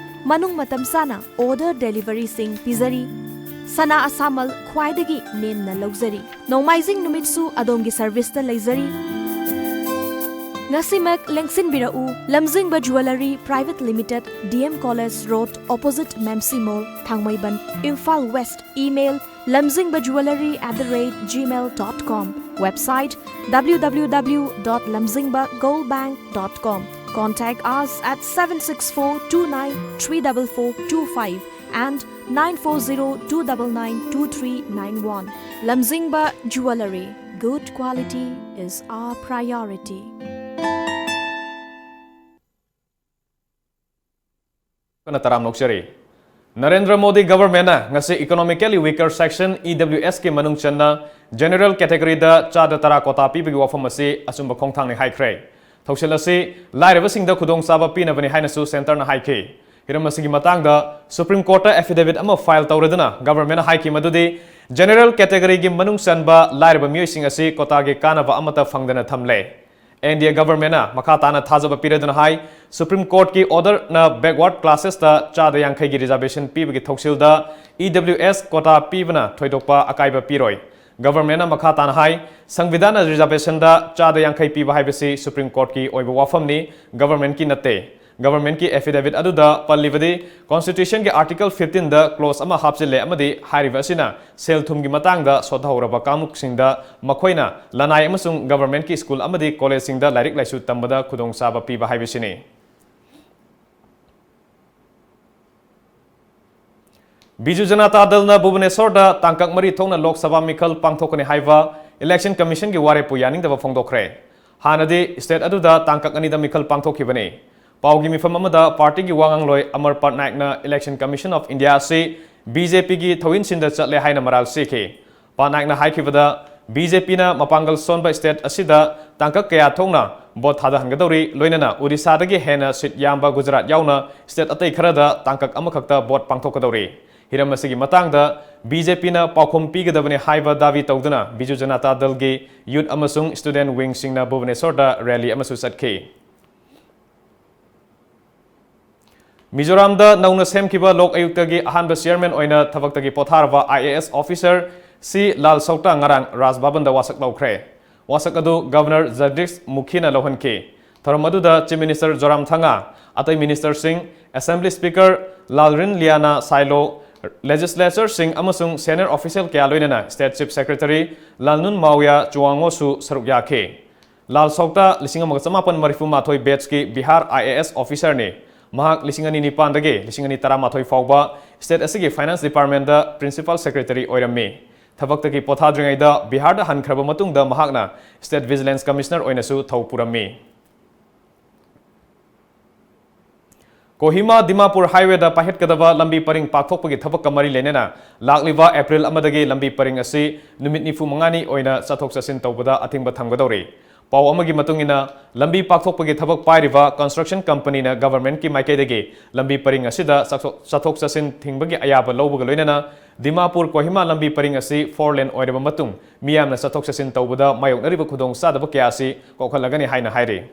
ꯃꯅꯨꯡ ꯃꯇꯝ ꯆꯥꯅ order delivery ꯁꯤꯡ ꯄꯤꯖꯔꯤ꯫ ꯁꯅꯥ ꯑꯁꯥꯃꯜ ꯈ꯭ꯋꯥꯏꯗꯒꯤ ꯅꯦꯝꯅ ꯂꯧꯖꯔꯤ꯫ ꯅꯣꯡꯃꯥꯏꯖꯤꯡ ꯅꯨꯃꯤꯠꯁꯨ ꯑꯗꯣꯝꯒꯤ service ꯇ ꯂꯩꯖꯔꯤ꯫ ꯉꯁꯤꯃꯛ ꯂꯦꯡꯁꯤꯟꯕꯤꯔꯛꯎ, ꯂꯝꯖꯤꯡꯕ Jewellery Private Limited, D M College Road, opposite Mamsi Mall, Thangmeiband, Imphal West꯫ Email: lamzingba jewellery at the rate gmail dot com. Website: W W W dot lamzingba gold bank dot com. Contact us at seven six four two nine three double four two five and nine four zero two double nine two three nine one. Lamzingba Jewellery. Good quality is our priority. ꯀꯟꯅ ꯇꯔꯥꯝꯅ ꯑꯣꯛꯆꯔꯤ꯫ Narendra Modi government ꯅ ꯉꯁꯤ economically weaker section, E W S ꯀꯤ ꯃꯅꯨꯡ ꯆꯟꯅ general category ꯗ ꯆꯥꯗ ꯇꯔꯥ quota ꯄꯤꯕꯒꯤ ꯋꯥꯐꯝ ꯑꯁꯤ ꯑꯆꯨꯝꯕ ꯈꯣꯡꯊꯥꯡꯅꯤ ꯍꯥꯏꯈ꯭ꯔꯦ꯫ ꯊꯧꯁꯤꯜ ꯑꯁꯤ ꯂꯥꯏꯔꯕꯁꯤꯡꯗ ꯈꯨꯗꯣꯡꯆꯥꯕ ꯄꯤꯅꯕꯅꯤ ꯍꯥꯏꯅꯁꯨ centre ꯅ ꯍꯥꯏꯈꯤ꯫ ꯍꯤꯔꯝ ꯑꯁꯤꯒꯤ ꯃꯇꯥꯡꯗ Supreme Court ꯇ affidavit ꯑꯃ file ꯇꯧꯔꯗꯨꯅ government ꯅ ꯍꯥꯏꯈꯤ ꯃꯗꯨꯗꯤ general category ꯒꯤ ꯃꯅꯨꯡ ꯆꯟꯕ ꯂꯥꯏꯔꯕ ꯃꯤꯑꯣꯏꯁꯤꯡ ꯑꯁꯤ quota ꯒꯤ ꯀꯥꯟꯅꯕ ꯑꯃꯠꯇ ꯐꯪꯗꯅ ꯊꯝꯂꯦ꯫ N D A government ꯅ ꯃꯈꯥ ꯇꯥꯅ ꯊꯥꯖꯕ ꯄꯤꯔꯗꯨꯅ ꯍꯥꯏ, Supreme Court ꯀꯤ order ꯅ backward classes ꯇ ꯆꯥꯗ ꯌꯥꯡꯈꯩꯒꯤ reservation ꯄꯤꯕꯒꯤ ꯊꯧꯁꯤꯜꯗ E W S quota ꯄꯤꯕꯅ ꯊꯣꯏꯗꯣꯛꯄ ꯑꯀꯥꯏꯕ ꯄꯤꯔꯣꯏ꯫ Government ꯅ ꯃꯈꯥ ꯇꯥꯅ ꯍꯥꯏ, ꯁꯪꯕꯤꯙꯥꯟꯅ reservation ꯗ ꯆꯥꯗ ꯌꯥꯡꯈꯩ ꯄꯤꯕ ꯍꯥꯏꯕꯁꯤ Supreme Court ꯀꯤ ꯑꯣꯏꯕ ꯋꯥꯐꯝꯅꯤ, government ꯀꯤ ꯅꯠꯇꯦ꯫ Government ꯀꯤ affidavit ꯑꯗꯨꯗ ꯄꯜꯂꯤꯕꯗꯤ Constitution ꯒꯤ Article fifteen ꯗ clause ꯑꯃ ꯍꯥꯞꯆꯤꯜꯂꯦ ꯑꯃꯗꯤ ꯍꯥꯏꯔꯤꯕ ꯑꯁꯤꯅ ꯁꯦꯜ ꯊꯨꯝꯒꯤ ꯃꯇꯥꯡꯗ ꯁꯣꯠꯊꯍꯧꯔꯕ ꯀꯥꯡꯂꯨꯞꯁꯤꯡꯗ ꯃꯈꯣꯏꯅ ꯂꯅꯥꯏ ꯑꯃꯁꯨꯡ government ꯀꯤ school ꯑꯃꯗꯤ college ꯁꯤꯡꯗ ꯂꯥꯏꯔꯤꯛ ꯂꯥꯏꯁꯨ ꯇꯝꯕꯗ ꯈꯨꯗꯣꯡꯆꯥꯕ ꯄꯤꯕ ꯍꯥꯏꯕꯁꯤꯅꯤ꯫ ꯕꯤꯖꯨ ꯖꯅꯇꯥ ꯗꯜꯅ ꯚꯨꯕꯅꯦꯁꯣꯔꯗ ꯇꯥꯡꯀꯛ ꯃꯔꯤ ꯊꯣꯛꯅ ꯂꯣꯛ ꯁꯚꯥ ꯃꯤꯈꯜ ꯄꯥꯡꯊꯣꯛꯀꯅꯤ ꯍꯥꯏꯕ ꯏꯂꯦꯛꯁꯟ ꯀꯃꯤꯁꯟꯒꯤ ꯋꯥꯔꯦꯞꯄꯨ ꯌꯥꯅꯤꯡꯗꯕ ꯐꯣꯡꯗꯣꯛꯈ꯭ꯔꯦ꯫ ꯍꯥꯟꯅꯗꯤ ꯁ꯭ꯇꯦꯠ ꯑꯗꯨꯗ ꯇꯥꯡꯀꯛ ꯑꯅꯤꯗ ꯃꯤꯈꯜ ꯄꯥꯡꯊꯣꯛꯈꯤꯕꯅꯤ꯫ ꯄꯥꯎꯒꯤ ꯃꯤꯐꯝ ꯑꯃꯗ ꯄꯥꯔꯇꯤꯒꯤ ꯋꯥ ꯉꯥꯡꯂꯣꯏ ꯑꯃꯔ ꯄꯠꯅꯥꯏꯛꯅ ꯏꯂꯦꯛꯁꯟ ꯀꯃꯤꯁꯟ ꯑꯣꯐ ꯏꯟꯗꯤꯌꯥ ꯑꯁꯤ ꯕꯤ ꯖꯦ ꯄꯤꯒꯤ ꯊꯧꯏꯟꯁꯤꯟꯗ ꯆꯠꯂꯦ ꯍꯥꯏꯅ ꯃꯔꯥꯜ ꯁꯤꯈꯤ꯫ ꯄꯠꯅꯥꯏꯛꯅ ꯍꯥꯏꯈꯤꯕꯗ, ꯕꯤ ꯖꯦ ꯄꯤꯅ ꯃꯄꯥꯡꯒꯜ ꯁꯣꯟꯕ ꯁ꯭ꯇꯦꯠ ꯑꯁꯤꯗ ꯇꯥꯡꯀꯛ ꯀꯌꯥ ꯊꯣꯛꯅ ꯚꯣꯠ ꯊꯥꯗꯍꯟꯒꯗꯧꯔꯤ, ꯂꯣꯏꯅꯅ ꯑꯣꯗꯤꯁꯥꯗꯒꯤ ꯍꯦꯟꯅ ꯁꯤꯠ ꯌꯥꯝꯕ ꯒꯨꯖꯔꯥꯠ ꯌꯥꯎꯅ ꯁ꯭ꯇꯦꯠ ꯑꯇꯩ ꯈꯔꯗ ꯇꯥꯡꯀꯛ ꯑꯃꯈꯛꯇ ꯚꯣꯠ ꯄꯥꯡꯊꯣꯛꯀꯗꯧꯔꯤ꯫ ꯍꯤꯔꯝ ꯑꯁꯤꯒꯤ ꯃꯇꯥꯡꯗ ꯕꯤ ꯖꯦ ꯄꯤꯅ ꯄꯥꯎꯈꯨꯝ ꯄꯤꯒꯗꯕꯅꯤ ꯍꯥꯏꯕ ꯗꯥꯕꯤ ꯇꯧꯗꯨꯅ ꯕꯤꯖꯨ ꯖꯅꯇꯥ ꯗꯜꯒꯤ ꯌꯨꯠ ꯑꯃꯁꯨꯡ ꯁ꯭ꯇꯨꯗꯦꯟꯠ ꯋꯤꯡꯁꯤꯡꯅ ꯚꯨꯕꯅꯦꯁꯣꯔꯗ ꯔꯦꯂꯤ ꯑꯃꯁꯨ ꯆꯠꯈꯤ꯫ ꯃꯤꯖꯣꯔꯥꯝꯗ ꯅꯧꯅ ꯁꯦꯝꯈꯤꯕ ꯂꯣꯛ ꯑꯌꯨꯛꯇꯒꯤ ꯑꯍꯥꯟꯕ ꯆꯤꯌꯔꯃꯦꯟ ꯑꯣꯏꯅ ꯊꯕꯛꯇꯒꯤ ꯄꯣꯊꯥꯔꯕ ꯑꯥꯏ ꯑꯦ ꯑꯦꯁ ꯑꯣꯐꯤꯁꯔ ꯁꯤ ꯂꯥꯜ ꯁꯧꯇꯥ ꯉꯔꯥꯡ ꯔꯥꯖ ꯚꯕꯟꯗ ꯋꯥꯁꯛ ꯂꯧꯈ꯭ꯔꯦ꯫ ꯋꯥꯁꯛ ꯑꯗꯨ ꯒꯚꯔꯅꯔ ꯖꯒꯗꯤꯁ ꯃꯨꯈꯤꯅ ꯂꯧꯍꯟꯈꯤ꯫ ꯊꯧꯔꯝ ꯑꯗꯨꯗ ꯆꯤꯐ ꯃꯤꯅꯤꯁꯇꯔ ꯖꯣꯔꯥꯝꯊꯪꯉꯥ, ꯑꯇꯩ ꯃꯤꯅꯤꯁꯇꯔꯁꯤꯡ, ꯑꯦꯁꯦꯝꯕ꯭ꯂꯤ ꯁ꯭ꯄꯤꯀꯔ ꯂꯥꯜꯔꯤꯟ ꯂꯤꯌꯥꯅꯥ ꯁꯥꯏꯂꯣ, ꯂꯦꯖꯤꯁꯂꯦꯆꯔꯁꯤꯡ ꯑꯃꯁꯨꯡ ꯁꯦꯅꯤꯌꯔ ꯑꯣꯐꯤꯁꯤꯌꯦꯜ ꯀꯌꯥ ꯂꯣꯏꯅꯅ ꯁ꯭ꯇꯦꯠ ꯆꯤꯐ ꯁꯦꯀ꯭ꯔꯦꯇꯔꯤ ꯂꯥꯜꯅꯨꯟ ꯃꯥꯎꯌꯥ ꯆꯨꯋꯥꯡꯉꯣꯁꯨ ꯁꯔꯨꯛ ꯌꯥꯈꯤ꯫ ꯂꯥꯜ ꯁꯧꯇꯥ ꯂꯤꯁꯤꯡ ꯑꯃꯒ ꯆꯃꯥꯄꯟ ꯃꯔꯤꯐꯨ ꯃꯥꯊꯣꯏ ꯕꯦꯠꯁꯀꯤ ꯕꯤꯍꯥꯔ ꯑꯥꯏ ꯑꯦ ꯑꯦꯁ ꯑꯣꯐꯤꯁꯔꯅꯤ꯫ ꯃꯍꯥꯛ ꯂꯤꯁꯤꯡ ꯑꯅꯤ ꯅꯤꯄꯥꯟꯗꯒꯤ ꯂꯤꯁꯤꯡ ꯑꯅꯤ ꯇꯔꯥꯃꯥꯊꯣꯏ ꯐꯥꯎꯕ ꯁ꯭ꯇꯦꯠ ꯑꯁꯤꯒꯤ ꯐꯥꯏꯅꯥꯟꯁ ꯗꯤꯄꯥꯔꯠꯃꯦꯟꯗ ꯄ꯭ꯔꯤꯟꯁꯤꯄꯥꯜ ꯁꯦꯀ꯭ꯔꯦꯇꯔꯤ ꯑꯣꯏꯔꯝꯃꯤ꯫ ꯊꯕꯛꯇꯒꯤ ꯄꯣꯊꯥꯗ꯭ꯔꯤꯉꯩꯗ ꯕꯤꯍꯥꯔꯗ ꯍꯟꯈ꯭ꯔꯕ ꯃꯇꯨꯡꯗ ꯃꯍꯥꯛꯅ ꯁ꯭ꯇꯦꯠ ꯚꯤꯖꯤꯂꯦꯟꯁ ꯀꯃꯤꯁꯅꯔ ꯑꯣꯏꯅꯁꯨ ꯊꯧ ꯄꯨꯔꯝꯃꯤ꯫ ꯀꯣꯍꯤꯃꯥ ꯗꯤꯃꯥꯄꯨꯔ ꯍꯥꯏꯋꯦꯗ ꯄꯥꯏꯈꯠꯀꯗꯕ ꯂꯝꯕꯤ ꯄꯔꯤꯡ ꯄꯥꯛꯊꯣꯛꯄꯒꯤ ꯊꯕꯛꯀ ꯃꯔꯤ ꯂꯩꯅꯅ ꯂꯥꯛꯂꯤꯕ ꯑꯦꯄ꯭ꯔꯤꯜ ꯑꯃꯗꯒꯤ ꯂꯝꯕꯤ ꯄꯔꯤꯡ ꯑꯁꯤ ꯅꯨꯃꯤꯠ ꯅꯤꯐꯨ ꯃꯉꯥꯅꯤ ꯑꯣꯏꯅ ꯆꯠꯊꯣꯛ ꯆꯠꯁꯤꯟ ꯇꯧꯕꯗ ꯑꯊꯤꯡꯕ ꯊꯝꯒꯗꯧꯔꯤ꯫ ꯄꯥꯎ ꯑꯃꯒꯤ ꯃꯇꯨꯡ ꯏꯟꯅ, ꯂꯝꯕꯤ ꯄꯥꯛꯊꯣꯛꯄꯒꯤ ꯊꯕꯛ ꯄꯥꯏꯔꯤꯕ ꯀꯟꯁꯇ꯭ꯔꯛꯁꯟ ꯀꯝꯄꯅꯤꯅ ꯒꯚꯔꯟꯃꯦꯟꯠꯀꯤ ꯃꯥꯏꯀꯩꯗꯒꯤ ꯂꯝꯕꯤ ꯄꯔꯤꯡ ꯑꯁꯤꯗ ꯆꯠꯊꯣꯛ-, ꯆꯠꯊꯣꯛ ꯆꯠꯁꯤꯟ ꯊꯤꯡꯕꯒꯤ ꯑꯌꯥꯕ ꯂꯧꯕꯒ ꯂꯣꯏꯅꯅ ꯗꯤꯃꯥꯄꯨꯔ ꯀꯣꯍꯤꯃꯥ ꯂꯝꯕꯤ ꯄꯔꯤꯡ ꯑꯁꯤ ꯐꯣꯔ ꯂꯦꯟ ꯑꯣꯏꯔꯕ ꯃꯇꯨꯡ ꯃꯤꯌꯥꯝꯅ ꯆꯠꯊꯣꯛ ꯆꯠꯁꯤꯟ ꯇꯧꯕꯗ ꯃꯥꯌꯣꯛꯅꯔꯤꯕ ꯈꯨꯗꯣꯡꯆꯥꯗꯕ ꯀꯌꯥ ꯑꯁꯤ ꯀꯣꯛꯍꯜꯂꯒꯅꯤ ꯍꯥꯏꯅ ꯍꯥꯏꯔꯤ꯫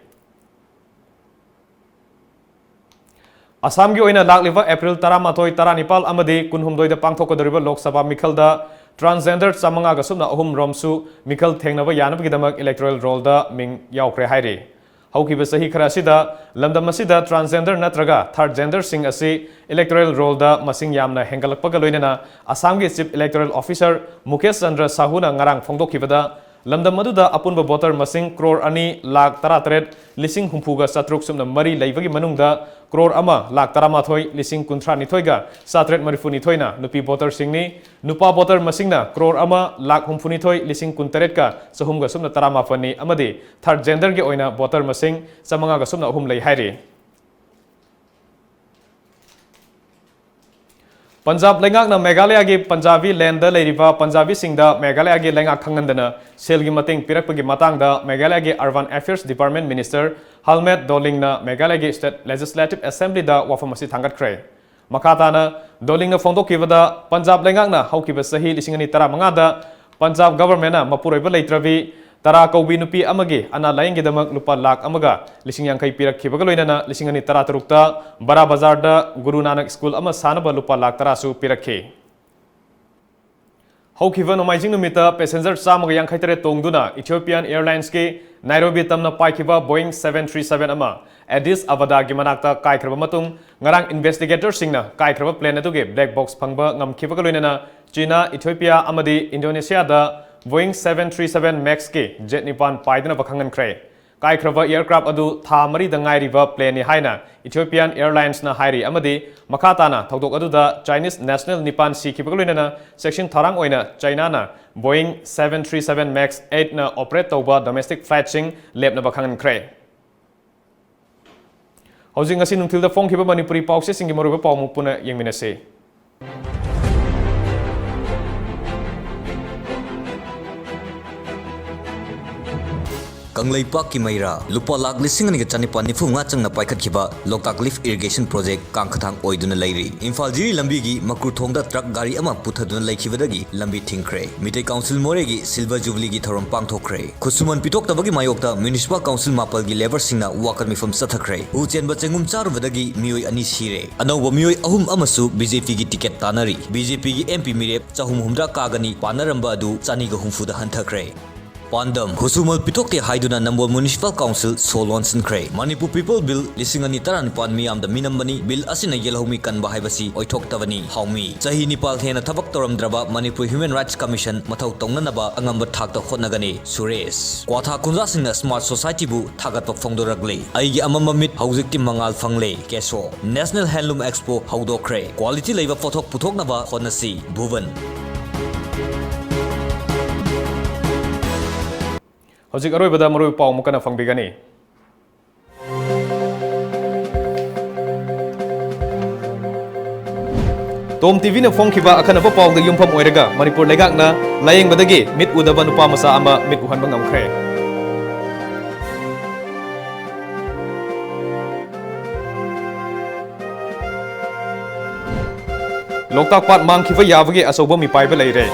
ꯑꯁꯥꯝꯒꯤ ꯑꯣꯏꯅ ꯂꯥꯛꯂꯤꯕ ꯑꯦꯄ꯭ꯔꯤꯜ ꯇꯔꯥꯃꯥꯊꯣꯏ, ꯇꯔꯥꯅꯤꯄꯥꯜ ꯑꯃꯗꯤ ꯀꯨꯟꯍꯨꯝꯗꯣꯏꯗ ꯄꯥꯡꯊꯣꯛꯀꯗꯧꯔꯤꯕ ꯂꯣꯛ ꯁꯚꯥ ꯃꯤꯈꯜꯗ ꯇ꯭ꯔꯥꯟꯁꯖꯦꯟꯗꯔ ꯆꯥꯃꯉꯥꯒ ꯁꯨꯞꯅ ꯑꯍꯨꯝ ꯔꯣꯝꯁꯨ ꯃꯤꯈꯜ ꯊꯦꯡꯅꯕ ꯌꯥꯅꯕꯒꯤꯗꯃꯛ ꯏꯂꯦꯛꯇꯣꯔꯦꯜ ꯔꯣꯜꯗ ꯃꯤꯡ ꯌꯥꯎꯈ꯭ꯔꯦ ꯍꯥꯏꯔꯤ꯫ ꯍꯧꯈꯤꯕ ꯆꯍꯤ ꯈꯔ ꯑꯁꯤꯗ ꯂꯝꯗꯝ ꯑꯁꯤꯗ ꯇ꯭ꯔꯥꯟꯁꯖꯦꯟꯗꯔ ꯅꯠꯇ꯭ꯔꯒ ꯊꯥꯔꯗ ꯖꯦꯟꯗꯔꯁꯤꯡ ꯑꯁꯤ ꯏꯂꯦꯛꯇꯣꯔꯦꯜ ꯔꯣꯜꯗ ꯃꯁꯤꯡ ꯌꯥꯝꯅ ꯍꯦꯟꯒꯠꯂꯛꯄꯒ ꯂꯣꯏꯅꯅ ꯑꯁꯥꯝꯒꯤ chief electoral officer Mukesh Chandra ꯁꯥꯍꯨꯅ ꯉꯔꯥꯡ ꯐꯣꯡꯗꯣꯛꯈꯤꯕꯗ, ꯂꯝꯗꯝ ꯑꯗꯨꯗ ꯑꯄꯨꯟꯕ voter ꯃꯁꯤꯡ crore ꯑꯅꯤ ꯂꯥꯈ ꯇꯔꯥꯇꯔꯦꯠ ꯂꯤꯁꯤꯡ ꯍꯨꯝꯐꯨꯒ ꯆꯥꯇ꯭ꯔꯨꯛ ꯁꯨꯞꯅ ꯃꯔꯤ ꯂꯩꯕꯒꯤ ꯃꯅꯨꯡꯗ crore ꯑꯃ ꯂꯥꯈ ꯇꯔꯥꯃꯥꯊꯣꯏ ꯂꯤꯁꯤꯡ ꯀꯨꯟꯊ꯭ꯔꯥ ꯅꯤꯊꯣꯏꯒ ꯆꯥꯇ꯭ꯔꯦꯠ ꯃꯔꯤꯐꯨ ꯅꯤꯊꯣꯏꯅ ꯅꯨꯄꯤ voterꯁꯤꯡꯅꯤ꯫ ꯅꯨꯄꯥ voter ꯃꯁꯤꯡꯅ crore ꯑꯃ ꯂꯥꯈ ꯍꯨꯝꯐꯨ ꯅꯤꯊꯣꯏ ꯂꯤꯁꯤꯡ ꯀꯨꯟ ꯇꯔꯦꯠꯀ ꯆꯍꯨꯝꯒ ꯁꯨꯞꯅ ꯇꯔꯥꯃꯥꯄꯟꯅꯤ ꯑꯃꯗꯤ third genderꯒꯤ ꯑꯣꯏꯅ voter ꯃꯁꯤꯡ ꯆꯥꯃꯉꯥꯒ ꯁꯨꯞꯅ ꯑꯍꯨꯝ ꯂꯩ ꯍꯥꯏꯔꯤ꯫ ꯄꯟꯖꯥꯕ ꯂꯩꯉꯥꯛꯅ ꯃꯦꯘꯥꯂꯌꯥꯒꯤ ꯄꯟꯖꯥꯕꯤ landꯗ ꯂꯩꯔꯤꯕ ꯄꯟꯖꯥꯕꯤꯁꯤꯡꯗ ꯃꯦꯘꯥꯂꯌꯥꯒꯤ ꯂꯩꯉꯥꯛ ꯈꯪꯍꯟꯗꯅ ꯁꯦꯜꯒꯤ ꯃꯇꯦꯡ ꯄꯤꯔꯛꯄꯒꯤ ꯃꯇꯥꯡꯗ ꯃꯦꯘꯥꯂꯌꯥꯒꯤ Urban Affairs Department Minister ꯍꯜꯃꯦꯠ ꯗꯣꯂꯤꯡꯅ ꯃꯦꯘꯥꯂꯌꯥꯒꯤ State Legislative Assemblyꯗ ꯋꯥꯐꯝ ꯑꯁꯤ ꯊꯥꯡꯒꯠꯈ꯭ꯔꯦ꯫ ꯃꯈꯥ ꯇꯥꯅ ꯗꯣꯂꯤꯡꯅ ꯐꯣꯡꯗꯣꯛꯈꯤꯕꯗ, ꯄꯟꯖꯥꯕ ꯂꯩꯉꯥꯛꯅ ꯍꯧꯈꯤꯕ ꯆꯍꯤ ꯂꯤꯁꯤꯡ ꯑꯅꯤ ꯇꯔꯥꯃꯉꯥꯗ ꯄꯟꯖꯥꯕ governmentꯅ ꯃꯄꯨꯔꯣꯏꯕ ꯂꯩꯇ꯭ꯔꯕꯤ ꯇꯔꯥ ꯀꯧꯕꯤ ꯅꯨꯄꯤ ꯑꯃꯒꯤ ꯑꯅꯥ ꯂꯥꯌꯦꯡꯒꯤꯗꯃꯛ ꯂꯨꯄꯥ ꯂꯥꯈ ꯑꯃꯒ ꯂꯤꯁꯤꯡ ꯌꯥꯡꯈꯩ ꯄꯤꯔꯛꯈꯤꯕꯒ ꯂꯣꯏꯅꯅ ꯂꯤꯁꯤꯡ ꯑꯅꯤ ꯇꯔꯥꯇꯔꯨꯛꯇ ꯕꯔꯥ ꯕꯖꯥꯔꯗ ꯒꯨꯔꯨ ꯅꯥꯅꯛ ꯁ꯭ꯀꯨꯜ ꯑꯃ ꯁꯥꯅꯕ ꯂꯨꯄꯥ ꯂꯥꯈ ꯇꯔꯥꯁꯨ ꯄꯤꯔꯛꯈꯤ꯫ ꯍꯧꯈꯤꯕ ꯅꯣꯡꯃꯥꯏꯖꯤꯡ ꯅꯨꯃꯤꯠꯇ passenger ꯆꯥꯝꯃꯒ ꯌꯥꯡꯈꯩ ꯇꯔꯦꯠ ꯇꯣꯡꯗꯨꯅ Ethiopian Airlinesꯀꯤ ꯅꯥꯏꯔꯣꯕꯤ ꯇꯝꯅ ꯄꯥꯏꯈꯤꯕ Boeing seven three seven ꯑꯃ Addis Ababadaꯒꯤ ꯃꯅꯥꯛꯇ ꯀꯥꯏꯈ꯭ꯔꯕ ꯃꯇꯨꯡ, ꯉꯔꯥꯡ investigatorꯁꯤꯡꯅ ꯀꯥꯏꯈ꯭ꯔꯕ plane ꯑꯗꯨꯒꯤ black box ꯐꯪꯕ ꯉꯝꯈꯤꯕꯒ ꯂꯣꯏꯅꯅ ꯆꯤꯅꯥ, ꯏꯊꯤꯑꯣꯄꯤꯌꯥ ꯑꯃꯗꯤ ꯏꯟꯗꯣꯅꯦꯁꯤꯌꯥꯗ Boeing seven three seven Maxꯀꯤ jet ꯅꯤꯄꯥꯟ ꯄꯥꯏꯗꯅꯕ ꯈꯪꯍꯟꯈ꯭ꯔꯦ꯫ ꯀꯥꯏꯈ꯭ꯔꯕ aircraft ꯑꯗꯨ ꯊꯥ ꯃꯔꯤꯗ ꯉꯥꯏꯔꯤꯕ planeꯅꯤ ꯍꯥꯏꯅ Ethiopian Airlinesꯅ ꯍꯥꯏꯔꯤ ꯑꯃꯗꯤ ꯃꯈꯥ ꯇꯥꯅ ꯊꯧꯗꯣꯛ ꯑꯗꯨꯗ Chinese national ꯅꯤꯄꯥꯟ ꯁꯤꯈꯤꯕꯒ ꯂꯣꯏꯅꯅ ꯆꯦꯛꯁꯤꯟ ꯊꯧꯔꯥꯡ ꯑꯣꯏꯅ ꯆꯥꯏꯅꯥꯅ Boeing seven three seven Max eightꯅ operate ꯇꯧꯕ domestic flightꯁꯤꯡ ꯂꯦꯞꯅꯕ ꯈꯪꯍꯟꯈ꯭ꯔꯦ꯫ ꯍꯧꯖꯤꯛ ꯉꯁꯤ ꯅꯨꯡꯊꯤꯜꯗ ꯐꯣꯡꯈꯤꯕ ꯃꯅꯤꯄꯨꯔꯤ ꯄꯥꯎꯆꯦꯁꯤꯡꯒꯤ ꯃꯔꯨꯑꯣꯏꯕ ꯄꯥꯎ ꯑꯃꯨꯛ ꯄꯨꯟꯅ ꯌꯦꯡꯃꯤꯟꯅꯁꯤ꯫ ꯀꯪꯂꯩꯄꯥꯛꯀꯤ ꯃꯩꯔꯥ ꯂꯨꯄꯥ ꯂꯥꯈ ꯂꯤꯁꯤꯡ ꯑꯅꯤꯒ ꯆꯥꯅꯤꯄꯥꯟ ꯅꯤꯐꯨ ꯃꯉꯥ ꯆꯪꯅ ꯄꯥꯏꯈꯠꯈꯤꯕ ꯂꯣꯛꯇꯥꯛ lift irrigation project ꯀꯥꯡꯈꯊꯥꯡ ꯑꯣꯏꯗꯨꯅ ꯂꯩꯔꯤ꯫ ꯏꯝꯐꯥꯜ ꯖꯤꯔꯤ ꯂꯝꯕꯤꯒꯤ ꯃꯀ꯭ꯔꯨ ꯊꯣꯡꯗ truck ꯒꯥꯔꯤ ꯑꯃ ꯄꯨꯊꯗꯨꯅ ꯂꯩꯈꯤꯕꯗꯒꯤ ꯂꯝꯕꯤ ꯊꯤꯡꯈ꯭ꯔꯦ꯫ ꯃꯤꯇꯩ Council ꯃꯣꯔꯦꯒꯤ Silver Jubileeꯒꯤ ꯊꯧꯔꯝ ꯄꯥꯡꯊꯣꯛꯈ꯭ꯔꯦ꯫ ꯈꯨꯠꯁꯨꯃꯟ ꯄꯤꯊꯣꯛꯇꯕꯒꯤ ꯃꯥꯌꯣꯛꯇ Municipal Council ꯃꯥꯄꯜꯒꯤ labourꯁꯤꯡꯅ ꯋꯥꯀꯠ ꯃꯤꯐꯝ ꯆꯠꯊꯈ꯭ꯔꯦ꯫ ꯎ ꯆꯦꯟꯕ ꯆꯦꯡꯒꯨꯝ ꯆꯥꯔꯨꯕꯗꯒꯤ ꯃꯤꯑꯣꯏ ꯑꯅꯤ ꯁꯤꯔꯦ꯫ ꯑꯅꯧꯕ ꯃꯤꯑꯣꯏ ꯑꯍꯨꯝ ꯑꯃꯁꯨ BJPꯒꯤ ticket ꯇꯥꯟꯅꯔꯤ꯫ BJPꯒꯤ MP ꯃꯤꯔꯦꯞ ꯆꯍꯨꯝ ꯍꯨꯝꯗ꯭ꯔꯥ ꯀꯥꯒꯅꯤ ꯄꯥꯟꯅꯔꯝꯕ ꯑꯗꯨ ꯆꯅꯤꯒ ꯍꯨꯝꯐꯨꯗ ꯍꯟꯊꯈ꯭ꯔꯦ꯫ ꯄꯥꯟꯗꯝ: ꯈꯨꯠꯁꯨꯃꯜ ꯄꯤꯊꯣꯛꯇꯦ ꯍꯥꯏꯗꯨꯅ ꯅꯝꯕꯣꯜ Municipal Council ꯁꯣ ꯂꯣꯟꯁꯤꯟꯈ꯭ꯔꯦ꯫ ꯃꯅꯤꯄꯨꯔ People Bill ꯂꯤꯁꯤꯡ ꯑꯅꯤ ꯇꯔꯥꯅꯤꯄꯥꯟ ꯃꯤꯌꯥꯝꯗ ꯃꯤꯅꯝꯕꯅꯤ꯫ Bill ꯑꯁꯤꯅ ꯌꯦꯜꯍꯧꯃꯤ ꯀꯟꯕ ꯍꯥꯏꯕꯁꯤ ꯑꯣꯏꯊꯣꯛꯇꯕꯅꯤ꯫ ꯍꯥꯎꯃꯤ: ꯆꯍꯤ ꯅꯤꯄꯥꯜ ꯍꯦꯟꯅ ꯊꯕꯛ ꯇꯧꯔꯝꯗ꯭ꯔꯕ ꯃꯅꯤꯄꯨꯔ Human Rights Commission ꯃꯊꯧ ꯇꯧꯅꯅꯕ ꯑꯉꯝꯕ ꯊꯥꯛꯇ ꯍꯣꯠꯅꯒꯅꯤ꯫ ꯁꯨꯔꯦꯁ: ꯀ꯭ꯋꯥꯊꯥ ꯈꯨꯟꯖꯥꯁꯤꯡꯅ Smart Society ꯕꯨ ꯊꯥꯒꯠꯄ ꯐꯣꯡꯗꯣꯔꯛꯂꯤ꯫ ꯑꯩꯒꯤ ꯑꯃꯝꯕ ꯃꯤꯠ ꯍꯧꯖꯤꯛꯇꯤ ꯃꯉꯥꯜ ꯐꯪꯂꯦ꯫ ꯀꯦꯁꯣ: National Handloom Expo ꯍꯧꯗꯣꯛꯈ꯭ꯔꯦ꯫ Quality ꯂꯩꯕ ꯄꯣꯠꯊꯣꯛ ꯄꯨꯊꯣꯛꯅꯕ ꯍꯣꯠꯅꯁꯤ꯫ ꯚꯨꯕꯟ꯫ ꯍꯧꯖꯤꯛ ꯑꯔꯣꯏꯕꯗ ꯃꯔꯨꯑꯣꯏꯕ ꯄꯥꯎ ꯑꯃꯨꯛ ꯀꯟꯅ ꯐꯪꯕꯤꯒꯅꯤ꯫ ꯇꯣꯝ ꯇꯤꯚꯤꯅ ꯐꯣꯡꯈꯤꯕ ꯑꯈꯟꯅꯕ ꯄꯥꯎꯗ ꯌꯨꯝꯐꯝ ꯑꯣꯏꯔꯒ ꯃꯅꯤꯄꯨꯔ ꯂꯩꯉꯥꯛꯅ ꯂꯥꯌꯦꯡꯕꯗꯒꯤ ꯃꯤꯠ ꯎꯗꯕ ꯅꯨꯄꯥ ꯃꯆꯥ ꯑꯃ ꯃꯤꯠ ꯎꯍꯟꯕ ꯉꯝꯈ꯭ꯔꯦ꯫ ꯂꯣꯛꯇꯥꯛ ꯄꯥꯠ ꯃꯥꯡꯈꯤꯕ ꯌꯥꯕꯒꯤ ꯑꯆꯧꯕ ꯃꯤꯄꯥꯏꯕ ꯂꯩꯔꯦ꯫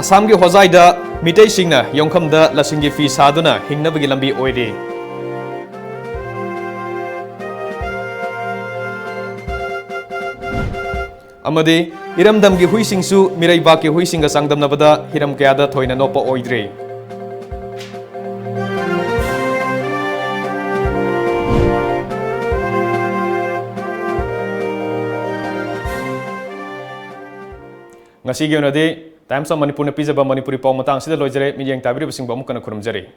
ꯑꯁꯥꯝꯒꯤ ꯍꯣꯖꯥꯏꯗ ꯃꯤꯇꯩꯁꯤꯡꯅ ꯌꯣꯡꯈꯝꯗ ꯂꯁꯤꯡꯒꯤ ꯐꯤ ꯁꯥꯗꯨꯅ ꯍꯤꯡꯅꯕꯒꯤ ꯂꯝꯕꯤ ꯑꯣꯏꯔꯤ꯫ ꯑꯃꯗꯤ ꯏꯔꯝꯗꯝꯒꯤ ꯍꯨꯏꯁꯤꯡꯁꯨ ꯃꯤꯔꯩꯕꯥꯛꯀꯤ ꯍꯨꯏꯁꯤꯡꯒ ꯆꯥꯡꯗꯝꯅꯕꯗ ꯍꯤꯔꯝ ꯀꯌꯥꯗ ꯊꯣꯏꯅ ꯅꯣꯞꯄ ꯑꯣꯏꯗ꯭ꯔꯤ꯫ ꯉꯁꯤꯒꯤ ꯑꯣꯏꯅꯗꯤ Times of ꯃꯅꯤꯄꯨꯔꯅ ꯄꯤꯖꯕ ꯃꯅꯤꯄꯨꯔꯤ ꯄꯥꯎ ꯃꯇꯥꯡ ꯑꯁꯤꯗ ꯂꯣꯏꯖꯔꯦ꯫ ꯃꯤꯠꯌꯦꯡ ꯇꯥꯕꯤꯔꯤꯕꯁꯤꯡꯕꯨ ꯑꯃꯨꯛ ꯍꯟꯅ ꯈꯨꯔꯨꯝꯖꯔꯤ꯫